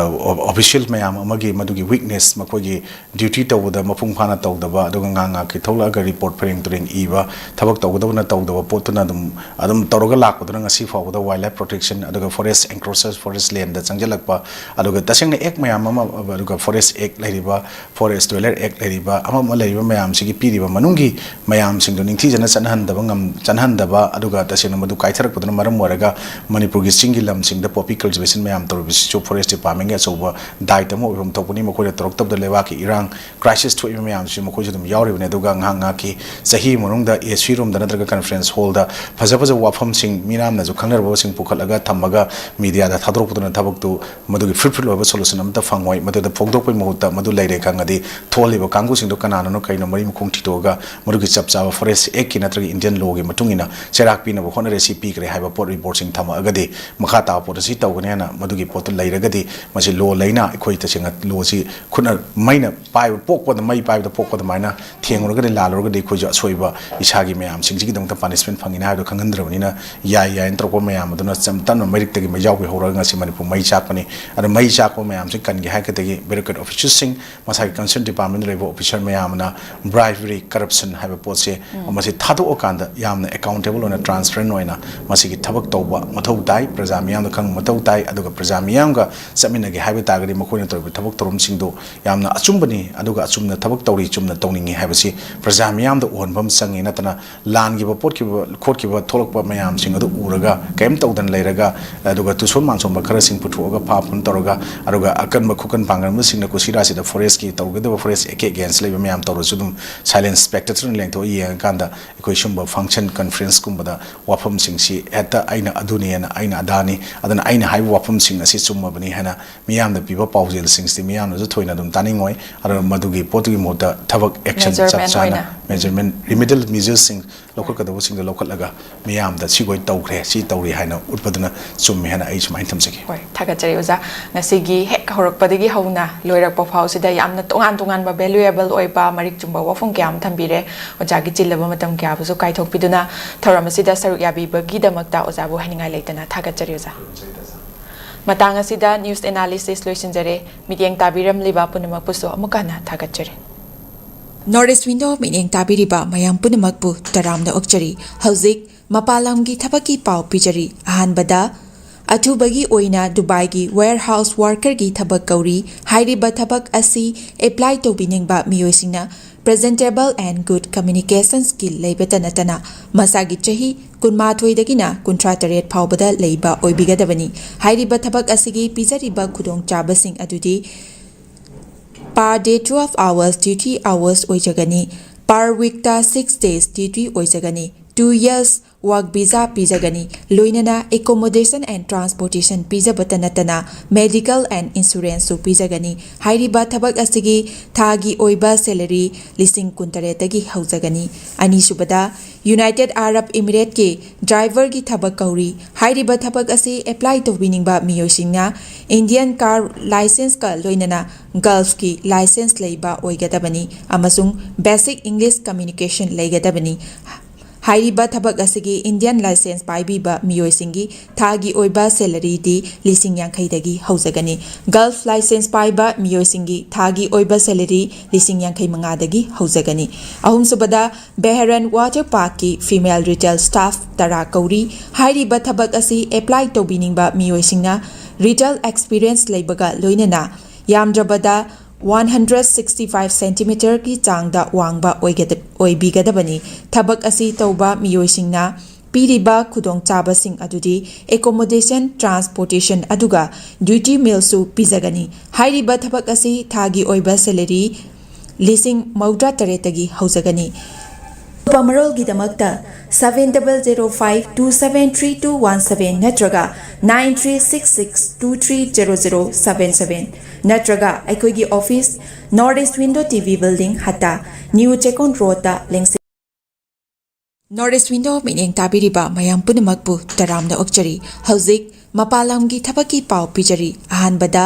official ꯃꯌꯥꯝ ꯑꯃꯒꯤ ꯃꯗꯨꯒꯤ weakness, ꯃꯈꯣꯏꯒꯤ duty ꯇꯧꯕꯗ ꯃꯄꯨꯡ ꯐꯥꯅ ꯇꯧꯗꯕ, ꯑꯗꯨꯒ ꯉꯥꯏꯍꯥꯛ ꯉꯥꯏꯍꯥꯛꯀꯤ ꯊꯣꯛꯂꯛꯑꯒ report ꯐꯔꯦꯡ ꯇꯨꯔꯦꯡ ꯏꯕ, ꯊꯕꯛ ꯇꯧꯒꯗꯕꯅ ꯇꯧꯗꯕ ꯄꯣꯠꯇꯨꯅ ꯑꯗꯨꯝ ꯑꯗꯨꯝ ꯇꯧꯔꯒ ꯂꯥꯛꯄꯗꯨꯅ ꯉꯁꯤ ꯐꯥꯎꯕꯗ wildlife protection ꯑꯗꯨꯒ forest encroaches, forest land ꯗ ꯆꯪꯁꯤꯜꯂꯛꯄ, ꯑꯗꯨꯒ ꯇꯁꯦꯡꯅ act ꯃꯌꯥꯝ ꯑꯃ, ꯑꯗꯨꯒ Forest Act ꯂꯩꯔꯤꯕ, Forest Dweller Act ꯂꯩꯔꯤꯕ, ꯑꯃ ꯑꯃ ꯂꯩꯔꯤꯕ ꯃꯌꯥꯝꯁꯤꯒꯤ ꯄꯤꯔꯤꯕ ꯃꯅꯨꯡꯒꯤ ꯃꯌꯥꯝꯁꯤꯡꯗꯣ ꯅꯤꯡꯊꯤꯖꯅ ꯆꯠꯅꯍꯟꯗꯕ ꯉꯝ-, ꯆꯠꯅꯍꯟꯗꯕ, ꯑꯗꯨꯒ ꯇꯁꯦꯡꯅ ꯃꯗꯨ ꯀꯥꯏꯊꯔꯛꯄꯗꯨꯅ ꯃꯔꯝ ꯑꯣꯏꯔꯒ ꯃꯅꯤꯄꯨꯔꯒꯤ ꯆꯤꯡꯒꯤ ꯂꯝꯁꯤꯡꯗ poppy cultivation ꯃꯌꯥꯝ ꯇꯧꯔꯤꯕꯁꯤꯁꯨ forest department ꯀꯤ ꯑꯆꯧꯕ ꯗꯥꯏꯇ ꯑꯃ ꯑꯣꯏꯐꯝ ꯊꯣꯛꯄꯅꯤ꯫ ꯃꯈꯣꯏꯅ ꯇꯧꯔꯛꯇꯕꯗ ꯂꯩꯕꯥꯛꯀꯤ ꯏꯔꯥꯡ crisis ꯊꯣꯛꯏꯕ ꯃꯌꯥꯝꯁꯤꯁꯨ ꯃꯈꯣꯏꯁꯨ ꯑꯗꯨꯝ ꯌꯥꯎꯔꯤꯕꯅꯤ꯫ ꯑꯗꯨꯒ ꯉꯥꯏꯍꯥꯛ ꯉꯥꯏꯍꯥꯛꯀꯤ ꯆꯍꯤ ꯃꯅꯨꯡꯗ S C room ꯗ ꯅꯠꯇ꯭ꯔꯒ conference hall ꯗ ꯐꯖ ꯐꯖꯕ ꯋꯥꯐꯝꯁꯤꯡ, ꯃꯤꯌꯥꯝꯅꯁꯨ ꯈꯪꯅꯔꯕꯁꯤꯡ ꯄꯨꯈꯠꯂꯒ ꯊꯝꯃꯒ media ꯗ ꯊꯥꯗꯣꯔꯛꯄꯗꯨꯅ ꯊꯕꯛꯇꯨ ꯃꯗꯨꯒꯤ fruitful ꯑꯣꯏꯕ solution ꯑꯃꯠꯇ ꯐꯪꯉꯣꯏ꯫ ꯃꯗꯨꯗ ꯐꯣꯡꯗꯣꯛꯄꯒꯤ ꯃꯍꯨꯠꯇ ꯃꯗꯨ ꯂꯩꯔꯦ ꯈꯪꯉꯗꯤ ꯊꯣꯛꯍꯜꯂꯤꯕ ꯀꯥꯡꯕꯨꯁꯤꯡꯗꯣ ꯀꯅꯥꯅꯣꯅꯣ ꯀꯩꯅꯣ ꯃꯔꯤ ꯃꯈꯣꯡ ꯊꯤꯗꯣꯛꯑꯒ ꯃꯗꯨꯒꯤ ꯆꯞ ꯆꯥꯕ Forest Act ꯀꯤ ꯅꯠꯇ꯭ꯔꯒ Indian law ꯒꯤ ꯃꯇꯨꯡ ꯏꯟꯅ ꯆꯩꯔꯥꯛ ꯄꯤꯅꯕ ꯍꯣꯠꯅꯔꯦ, ꯁꯤ ꯄꯤꯈ꯭ꯔꯦ ꯍꯥꯏꯕ ꯄꯣꯠ report ꯁꯤꯡ ꯊꯝꯃꯛꯑꯒꯗꯤ ꯃꯈꯥ ꯇꯥꯕ ꯄꯣꯠꯇ ꯁꯤ ꯇꯧꯒꯅꯤ ꯍꯥꯏꯅ ꯃꯗꯨꯒꯤ ꯄꯣꯠꯇꯨ ꯂꯩꯔꯒꯗꯤ ꯃꯁꯤ law ꯂꯩꯅ ꯑꯩꯈꯣꯏ ꯇꯁꯦꯡꯅ law ꯁꯤ ꯈꯨꯠꯅ ꯃꯩꯅ ꯄꯥꯏꯕ ꯄꯣꯛꯄꯗ, ꯃꯩ ꯄꯥꯏꯕꯗ ꯄꯣꯛꯄ ꯑꯗꯨꯃꯥꯏꯅ ꯊꯦꯡꯂꯨꯔꯒꯗꯤ, ꯂꯥꯜꯂꯨꯔꯒꯗꯤ ꯑꯩꯈꯣꯏꯁꯨ ꯑꯁꯣꯏꯕ ꯏꯁꯥꯒꯤ ꯃꯌꯥꯝꯁꯤꯡꯁꯤꯒꯤꯗꯃꯛꯇ punishment ꯐꯪꯒꯅꯤ ꯍꯥꯏꯕꯗꯨ ꯈꯪꯍꯟꯗ꯭ꯔꯕꯅꯤꯅ ꯌꯥꯏ ꯌꯥꯏꯅ ꯇꯧꯔꯛꯄ ꯃꯌꯥꯝ ꯑꯗꯨꯅ ꯆꯝ-, ꯇꯞꯅ ꯃꯩꯔꯤꯛꯇꯒꯤ ꯃꯩꯖꯥꯎ ꯍꯧꯔꯒ ꯉꯁꯤ ꯃꯅꯤꯄꯨꯔ ꯃꯩ ꯆꯥꯛꯄꯅꯤ꯫ ꯑꯗꯨ ꯃꯩ ꯆꯥꯛꯄ ꯃꯌꯥꯝꯁꯤ ꯀꯟꯒꯦ ꯍꯥꯏꯔꯒꯗꯤ bureaucratic official ꯁꯤꯡ, ꯃꯁꯥꯒꯤ concerned department ꯗ ꯂꯩꯕ officer ꯃꯌꯥꯝꯅ bribery, corruption ꯍꯥꯏꯕ ꯄꯣꯠꯁꯦ ꯃꯁꯤ ꯊꯥꯗꯣꯛꯑꯀꯥꯟꯗ ꯌꯥꯝꯅ accountable ꯑꯣꯏꯅ, transparent ꯑꯣꯏꯅ ꯃꯁꯤꯒꯤ ꯊꯕꯛ ꯇꯧꯕ ꯃꯊꯧ ꯇꯥꯏ꯫ ꯄ꯭ꯔꯖꯥ ꯃꯤꯌꯥꯝꯗ ꯈꯪꯕ ꯃꯊꯧ ꯇꯥꯏ꯫ ꯑꯗꯨꯒ ꯄ꯭ꯔꯖꯥ ꯃꯤꯌꯥꯝꯒ ꯆꯠꯃꯤꯟꯅꯒꯦ ꯍꯥꯏꯕ ꯇꯥꯔꯒꯗꯤ ꯃꯈꯣꯏꯅ ꯇꯧꯔꯤꯕ ꯊꯕꯛ ꯊꯧꯔꯝꯁꯤꯡꯗꯨ ꯌꯥꯝꯅ ꯑꯆꯨꯝꯕꯅꯤ, ꯑꯗꯨꯒ ꯑꯆꯨꯝꯅ ꯊꯕꯛ ꯇꯧꯔꯤ, ꯆꯨꯝꯅ ꯇꯧꯅꯤꯡꯉꯤ ꯍꯥꯏꯕꯁꯤ ꯄ꯭ꯔꯖꯥ ꯃꯤꯌꯥꯝꯗ ꯎꯍꯟꯕ ꯑꯃ ꯆꯪꯉꯤ꯫ ꯅꯠꯇꯅ ꯂꯥꯟꯈꯤꯕ, ꯄꯣꯠꯈꯤꯕ, ꯈꯣꯠꯈꯤꯕ ꯊꯣꯛꯂꯛꯄ ꯃꯌꯥꯝꯁꯤꯡ ꯑꯗꯨ ꯎꯔꯒ ꯀꯔꯤꯝ ꯇꯧꯗꯅ ꯂꯩꯔꯒ, ꯑꯗꯨꯒ ꯇꯨꯁꯣꯟ ꯃꯥꯟꯁꯣꯟꯕ ꯈꯔꯁꯤꯡ ꯄꯨꯊꯣꯛꯑꯒ ꯐꯥ ꯐꯨꯟ ꯇꯧꯔꯒ, ꯑꯗꯨꯒ ꯑꯀꯟꯕ ꯈꯨꯀꯟ ꯄꯥꯡꯒꯟꯕꯁꯤꯡꯅ ꯀꯨꯁꯤꯔꯥꯁꯤꯗ forest ꯀꯤ ꯇꯧꯒꯗꯕ, forest Act ꯀꯤ against ꯂꯩꯕ ꯃꯌꯥꯝ ꯇꯧꯔꯁꯨ ꯑꯗꯨꯝ silent spectator ꯑꯣꯏꯅ ꯂꯦꯡꯊꯣꯛꯑ ꯌꯦꯡꯉꯀꯥꯟꯗ ꯑꯩꯈꯣꯏ ꯁꯨꯝꯕ function, conference ꯀꯨꯝꯕꯗ ꯋꯥꯐꯝꯁꯤꯡꯁꯤ ꯍꯦꯛꯇ ꯑꯩꯅ ꯑꯗꯨꯅꯤ ꯍꯥꯏꯅ, ꯑꯩꯅ ꯑꯗꯥꯅꯤ, ꯑꯗꯨꯅ ꯑꯩꯅ ꯍꯥꯏꯕ ꯋꯥꯐꯝꯁꯤꯡ ꯑꯁꯤ ꯆꯨꯝꯃꯕꯅꯤ ꯍꯥꯏꯅ ꯃꯤꯌꯥꯝꯗ ꯄꯤꯕ ꯄꯥꯎꯖꯦꯜꯁꯤꯡꯁꯤꯗꯤ ꯃꯤꯌꯥꯝꯅꯁꯨ ꯊꯣꯏꯅ ꯑꯗꯨꯝ ꯇꯥꯅꯤꯡꯉꯣꯏ꯫ ꯑꯗꯨꯅ ꯃꯗꯨꯒꯤ ꯄꯣꯠꯇꯨꯒꯤ ꯃꯍꯨꯠꯇ ꯊꯕꯛ, action ꯆꯞ Measurement ꯆꯥꯅ, ꯑꯣꯏꯅ꯫ measurement, remedial measures ꯁꯤꯡ ꯂꯧꯈꯠꯀꯗꯕꯁꯤꯡꯗꯣ ꯂꯧꯈꯠꯂꯒ ꯃꯤꯌꯥꯝꯗ ꯁꯤ ꯑꯩꯈꯣꯏ ꯇꯧꯈ꯭ꯔꯦ, ꯁꯤ ꯇꯧꯔꯤ ꯍꯥꯏꯅ ꯎꯠꯄꯗꯨꯅ ꯆꯨꯝꯃꯤ ꯍꯥꯏꯅ ꯑꯩ ꯁꯨꯃꯥꯏꯅ ꯊꯝꯖꯒꯦ꯫ ꯍꯣꯏ, ꯊꯥꯒꯠꯆꯔꯤ ꯑꯣꯖꯥ꯫ ꯉꯁꯤꯒꯤ ꯍꯦꯛ ꯍꯧꯔꯛꯄꯗꯒꯤ ꯍꯧꯅ ꯂꯣꯏꯔꯛꯄ ꯐꯥꯎꯁꯤꯗ ꯌꯥꯝꯅ ꯇꯣꯉꯥꯟ ꯇꯣꯉꯥꯟꯕ valuable ꯑꯣꯏꯕ ꯃꯔꯤꯛ ꯆꯨꯝꯕ ꯋꯥꯐꯝ ꯀꯌꯥ ꯑꯃ ꯊꯝꯕꯤꯔꯦ꯫ ꯑꯣꯖꯥꯒꯤ ꯆꯤꯜꯂꯕ ꯃꯇꯝ ꯀꯌꯥꯕꯨꯁꯨ ꯀꯥꯏꯊꯣꯛꯄꯤꯗꯨꯅ ꯊꯧꯔꯝ ꯑꯁꯤꯗ ꯁꯔꯨꯛ ꯌꯥꯕꯤꯕꯒꯤꯗꯃꯛꯇ ꯑꯣꯖꯥꯕꯨ ꯍꯥꯏꯅꯤꯡꯉꯥꯏ ꯂꯩꯇꯅ ꯊꯥꯒꯠꯆꯔꯤ ꯑꯣꯖꯥ꯫ ꯃꯇꯥꯡ ꯑꯁꯤꯗ news analysis ꯂꯣꯏꯁꯤꯟꯖꯔꯦ꯫ ꯃꯤꯠꯌꯦꯡ ꯇꯥꯕꯤꯔꯝꯂꯤꯕ ꯄꯨꯝꯅꯃꯛꯄꯨꯁꯨ ꯑꯃꯨꯛꯀ ꯍꯟꯅ ꯊꯥꯒꯠꯆꯔꯤ꯫ North East Window ꯃꯤꯠꯌꯦꯡ ꯇꯥꯕꯤꯔꯤꯕ ꯃꯌꯥꯝ ꯄꯨꯝꯅꯃꯛꯄꯨ ꯇꯔꯥꯝꯅ ꯑꯣꯛꯆꯔꯤ꯫ ꯍꯧꯖꯤꯛ ꯃꯄꯥꯟ ꯂꯝꯒꯤ ꯊꯕꯛꯀꯤ ꯄꯥꯎ ꯄꯤꯖꯔꯤ꯫ ꯑꯍꯥꯟꯕꯗ, ꯑꯊꯨꯕꯒꯤ ꯑꯣꯏꯅ ꯗꯨꯕꯥꯏꯒꯤ warehouse workerꯒꯤ ꯊꯕꯛ ꯀꯧꯔꯤ꯫ ꯍꯥꯏꯔꯤꯕ ꯊꯕꯛ ꯑꯁꯤ apply ꯇꯧꯕꯤꯅꯤꯡꯕ ꯃꯤꯑꯣꯏꯁꯤꯡꯅ presentable and good communication skill ꯂꯩꯕꯇ ꯅꯠꯇꯅ ꯃꯁꯥꯒꯤ ꯆꯍꯤ ꯀꯨꯟꯃꯥꯊꯣꯏꯗꯒꯤꯅ ꯀꯨꯟꯊ꯭ꯔꯥ ꯇꯔꯦꯠ ꯐꯥꯎꯕꯗ ꯂꯩꯕ ꯑꯣꯏꯕꯤꯒꯗꯕꯅꯤ꯫ ꯍꯥꯏꯔꯤꯕ ꯊꯕꯛ ꯑꯁꯤꯒꯤ ꯄꯤꯖꯔꯤꯕ ꯈꯨꯗꯣꯡꯆꯥꯕꯁꯤꯡ ꯑꯗꯨꯗꯤ per day twelve hours duty hours ꯑꯣꯏꯖꯒꯅꯤ꯫ Per weekꯇ six days duty ꯑꯣꯏꯖꯒꯅꯤ꯫ Two years work visa ꯄꯤꯖꯒꯅꯤ꯫ ꯂꯣꯏꯅꯅ accommodation and transportation ꯄꯤꯖꯕꯇ ꯅꯠꯇꯅ medical and insuranceꯁꯨ ꯄꯤꯖꯒꯅꯤ꯫ ꯍꯥꯏꯔꯤꯕ ꯊꯕꯛ ꯑꯁꯤꯒꯤ ꯊꯥꯒꯤ ꯑꯣꯏꯕ salary ꯂꯤꯁꯤꯡ ꯀꯨꯟꯇꯔꯦꯠꯇꯒꯤ ꯍꯧꯖꯒꯅꯤ꯫ ꯑꯅꯤꯁꯨꯕꯗ, United Arab Emirateꯀꯤ driverꯒꯤ ꯊꯕꯛ ꯀꯧꯔꯤ꯫ ꯍꯥꯏꯔꯤꯕ ꯊꯕꯛ ꯑꯁꯤ apply ꯇꯧꯕꯤꯅꯤꯡꯕ ꯃꯤꯑꯣꯏꯁꯤꯡꯅ Indian car licenceꯀ ꯂꯣꯏꯅꯅ Gulfꯀꯤ license ꯂꯩꯕ ꯑꯣꯏꯒꯗꯕꯅꯤ ꯑꯃꯁꯨꯡ basic English communication ꯂꯩꯒꯗꯕꯅꯤ꯫ ꯍꯥꯏꯔꯤꯕ ꯊꯕꯛ ꯑꯁꯤꯒꯤ Indian license ꯄꯥꯏꯕꯤꯕ ꯃꯤꯑꯣꯏꯁꯤꯡꯒꯤ ꯊꯥꯒꯤ ꯑꯣꯏꯕ salaryꯗꯤ ꯂꯤꯁꯤꯡ ꯌꯥꯡꯈꯩꯗꯒꯤ ꯍꯧꯖꯒꯅꯤ꯫ Gulf license ꯄꯥꯏꯕ ꯃꯤꯑꯣꯏꯁꯤꯡꯒꯤ ꯊꯥꯒꯤ ꯑꯣꯏꯕ salary ꯂꯤꯁꯤꯡ ꯌꯥꯡꯈꯩ ꯃꯉꯥꯗꯒꯤ ꯍꯧꯖꯒꯅꯤ꯫ ꯑꯍꯨꯝꯁꯨꯕꯗ, Bahrain Water Parkꯀꯤ female retail staff ꯇꯔꯥ ꯀꯧꯔꯤ꯫ ꯍꯥꯏꯔꯤꯕ ꯊꯕꯛ ꯑꯁꯤ apply ꯇꯧꯕꯤꯅꯤꯡꯕ ꯃꯤꯑꯣꯏꯁꯤꯡꯅ retail experience ꯂꯩꯕꯒ ꯂꯣꯏꯅꯅ ꯌꯥꯝꯗ꯭ꯔꯕꯗ one hundred sixty five centimeterꯒꯤ ꯆꯥꯡꯗ ꯋꯥꯡꯕ ꯑꯣꯏꯒꯗ-, ꯑꯣꯏꯕꯤꯒꯗꯕꯅꯤ꯫ ꯊꯕꯛ ꯑꯁꯤ ꯇꯧꯕ ꯃꯤꯑꯣꯏꯁꯤꯡꯅ ꯄꯤꯔꯤꯕ ꯈꯨꯗꯣꯡꯆꯥꯕꯁꯤꯡ ꯑꯗꯨꯗꯤ accommodation, transportation ꯑꯗꯨꯒ duty mealꯁꯨ ꯄꯤꯖꯒꯅꯤ꯫ ꯍꯥꯏꯔꯤꯕ ꯊꯕꯛ ꯑꯁꯤ ꯊꯥꯒꯤ ꯑꯣꯏꯕ salary ꯂꯤꯁꯤꯡ ꯃꯧꯗ꯭ꯔꯥ ꯇꯔꯦꯠꯇꯒꯤ ꯍꯧꯖꯒꯅꯤ꯫ ꯑꯀꯨꯞꯄ ꯃꯔꯣꯜꯒꯤꯗꯃꯛꯇ seven double zero five two seven three two one seven ꯅꯠꯇ꯭ꯔꯒ nine three six six two three zero zero seven seven ꯅꯠꯇ꯭ꯔꯒ ꯑꯩꯈꯣꯏꯒꯤ office, North East Window TV building, ꯍꯠꯇꯥ, New ꯆꯦꯛꯀꯣꯟ roadꯇ ꯂꯦꯡꯁꯤꯟ- North East Window ꯃꯤꯠꯌꯦꯡ ꯇꯥꯕꯤꯔꯤꯕ ꯃꯌꯥꯝ ꯄꯨꯝꯅꯃꯛꯄꯨ ꯇꯔꯥꯝꯅ ꯑꯣꯛꯆꯔꯤ꯫ ꯍꯧꯖꯤꯛ ꯃꯄꯥꯟ ꯂꯝꯒꯤ ꯊꯕꯛꯀꯤ ꯄꯥꯎ ꯄꯤꯖꯔꯤ꯫ ꯑꯍꯥꯟꯕꯗ,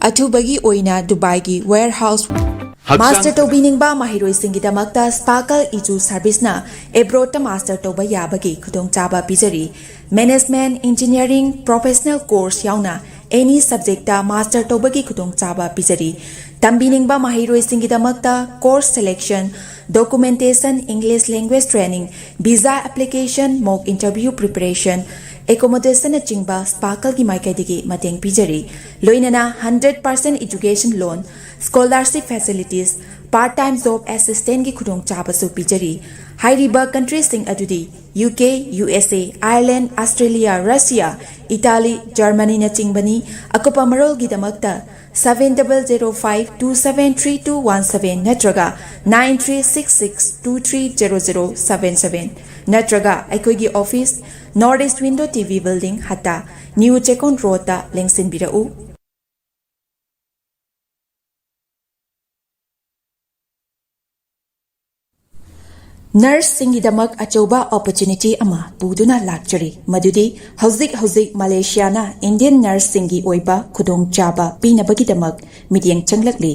ꯑꯊꯨꯕꯒꯤ ꯑꯣꯏꯅ ꯗꯨꯕꯥꯏꯒꯤ warehouse ꯍꯛꯆꯥꯡ ꯃꯥꯁꯇꯔ ꯇꯧꯕꯤꯅꯤꯡꯕ ꯃꯍꯩꯔꯣꯏꯁꯤꯡꯒꯤꯗꯃꯛꯇ ꯁ꯭ꯄꯥꯔꯀꯜ ꯏꯖꯨ ꯁꯔꯚꯤꯁꯅ ꯑꯦꯕ꯭ꯔꯣꯗꯇ ꯃꯥꯁꯇꯔ ꯇꯧꯕ ꯌꯥꯕꯒꯤ ꯈꯨꯗꯣꯡꯆꯥꯕ ꯄꯤꯖꯔꯤ꯫ ꯃꯦꯅꯦꯖꯃꯦꯟꯠ, ꯏꯟꯖꯤꯅꯤꯌꯥꯔꯤꯡ, ꯄ꯭ꯔꯣꯐꯦꯁꯅꯦꯜ ꯀꯣꯔꯁ ꯌꯥꯎꯅ ꯑꯦꯅꯤ ꯁꯕꯖꯦꯛꯇ ꯃꯥꯁꯇꯔ ꯇꯧꯕꯒꯤ ꯈꯨꯗꯣꯡꯆꯥꯕ ꯄꯤꯖꯔꯤ꯫ ꯇꯝꯕꯤꯅꯤꯡꯕ ꯃꯍꯩꯔꯣꯏꯁꯤꯡꯒꯤꯗꯃꯛꯇ course selection, documentation, English language training, visa application, mock interview preparation, ꯑꯦꯀꯣꯃꯣꯗꯦꯁꯟꯅꯆꯤꯡꯕ ꯁ꯭ꯄꯥꯔꯀꯜꯒꯤ ꯃꯥꯏꯀꯩꯗꯒꯤ ꯃꯇꯦꯡ ꯄꯤꯖꯔꯤ꯫ ꯂꯣꯏꯅꯅ hundred percent education loan, scholarship facilities, part time job ꯑꯦꯁꯤꯁꯇꯦꯟꯠꯀꯤ ꯈꯨꯗꯣꯡꯆꯥꯕꯁꯨ ꯄꯤꯖꯔꯤ꯫ ꯍꯥꯏꯔꯤꯕ ꯀꯟꯇ꯭ꯔꯤꯁꯤꯡ ꯑꯗꯨꯗꯤ U K, U S A, Ireland, Australia, Russia, Italy, ꯖꯔꯃꯅꯤꯅꯆꯤꯡꯕꯅꯤ꯫ ꯑꯀꯨꯞꯄ ꯃꯔꯣꯜꯒꯤꯗꯃꯛꯇ seven double zero five two seven three two one seven ꯅꯠꯇ꯭ꯔꯒ nine three six six two three zero zero seven seven ꯅꯠꯇ꯭ꯔꯒ ꯑꯩꯈꯣꯏꯒꯤ office, North East Window T V Building, Hatta, new Checkon ꯔꯣꯗꯇ ꯂꯦꯡꯁꯤꯟꯕꯤꯔꯛꯎ꯫ ꯅꯔꯁꯁꯤꯡꯒꯤꯗꯃꯛ ꯑꯆꯧꯕ ꯑꯣꯄꯣꯔꯆꯨꯅꯤꯇꯤ ꯑꯃ ꯄꯨꯗꯨꯅ ꯂꯥꯛꯆꯔꯤ, ꯃꯗꯨꯗꯤ ꯍꯧꯖꯤꯛ ꯍꯧꯖꯤꯛ ꯃꯂꯦꯁꯤꯌꯥꯅ ꯏꯟꯗꯤꯌꯟ ꯅꯔꯁꯁꯤꯡꯒꯤ ꯑꯣꯏꯕ ꯈꯨꯗꯣꯡꯆꯥꯕ ꯄꯤꯅꯕꯒꯤꯗꯃꯛ ꯃꯤꯠꯌꯦꯡ ꯆꯪꯂꯛꯂꯤ꯫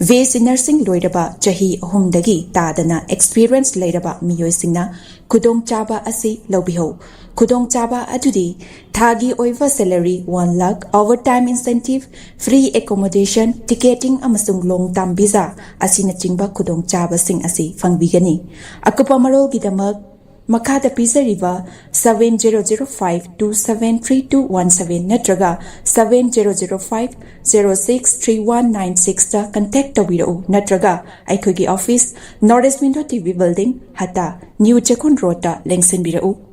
ꯕꯤ ꯑꯦꯁ ꯁꯤ ꯅꯔꯁꯤꯡ ꯂꯣꯏꯔꯕ ꯆꯍꯤ ꯑꯍꯨꯝꯗꯒꯤ ꯇꯥꯗꯅ ꯑꯦꯛꯁꯄꯤꯔꯤꯌꯦꯟꯁ ꯂꯩꯔꯕ ꯃꯤꯑꯣꯏꯁꯤꯡꯅ ꯈꯨꯗꯣꯡꯆꯥꯕ ꯑꯁꯤ ꯂꯧꯕꯤꯍꯧ꯫ ꯈꯨꯗꯣꯡꯆꯥꯕ ꯑꯗꯨꯗꯤ ꯊꯥꯒꯤ ꯑꯣꯏꯕ salary one lakh, overtime incentive, free accommodation, ticketing ꯑꯃꯁꯨꯡ long term visa ꯑꯁꯤꯅꯆꯤꯡꯕ ꯈꯨꯗꯣꯡꯆꯥꯕꯁꯤꯡ ꯑꯁꯤ ꯐꯪꯕꯤꯒꯅꯤ꯫ ꯑꯀꯨꯞꯄ ꯃꯔꯣꯜꯒꯤꯗꯃꯛ ꯃꯈꯥꯗ ꯄꯤꯖꯔꯤꯕ seven zero zero five two seven three two one seven ꯅꯠꯇ꯭ꯔꯒ seven zero zero five zero six three one nine sixꯇ ꯀꯟꯇꯦꯛ ꯇꯧꯕꯤꯔꯛꯎ, ꯅꯠꯇ꯭ꯔꯒ ꯑꯩꯈꯣꯏꯒꯤ office, North East Window T V Building, Hatta, new Checkon ꯔꯣꯗꯇ ꯂꯦꯡꯁꯤꯟꯕꯤꯔꯛꯎ꯫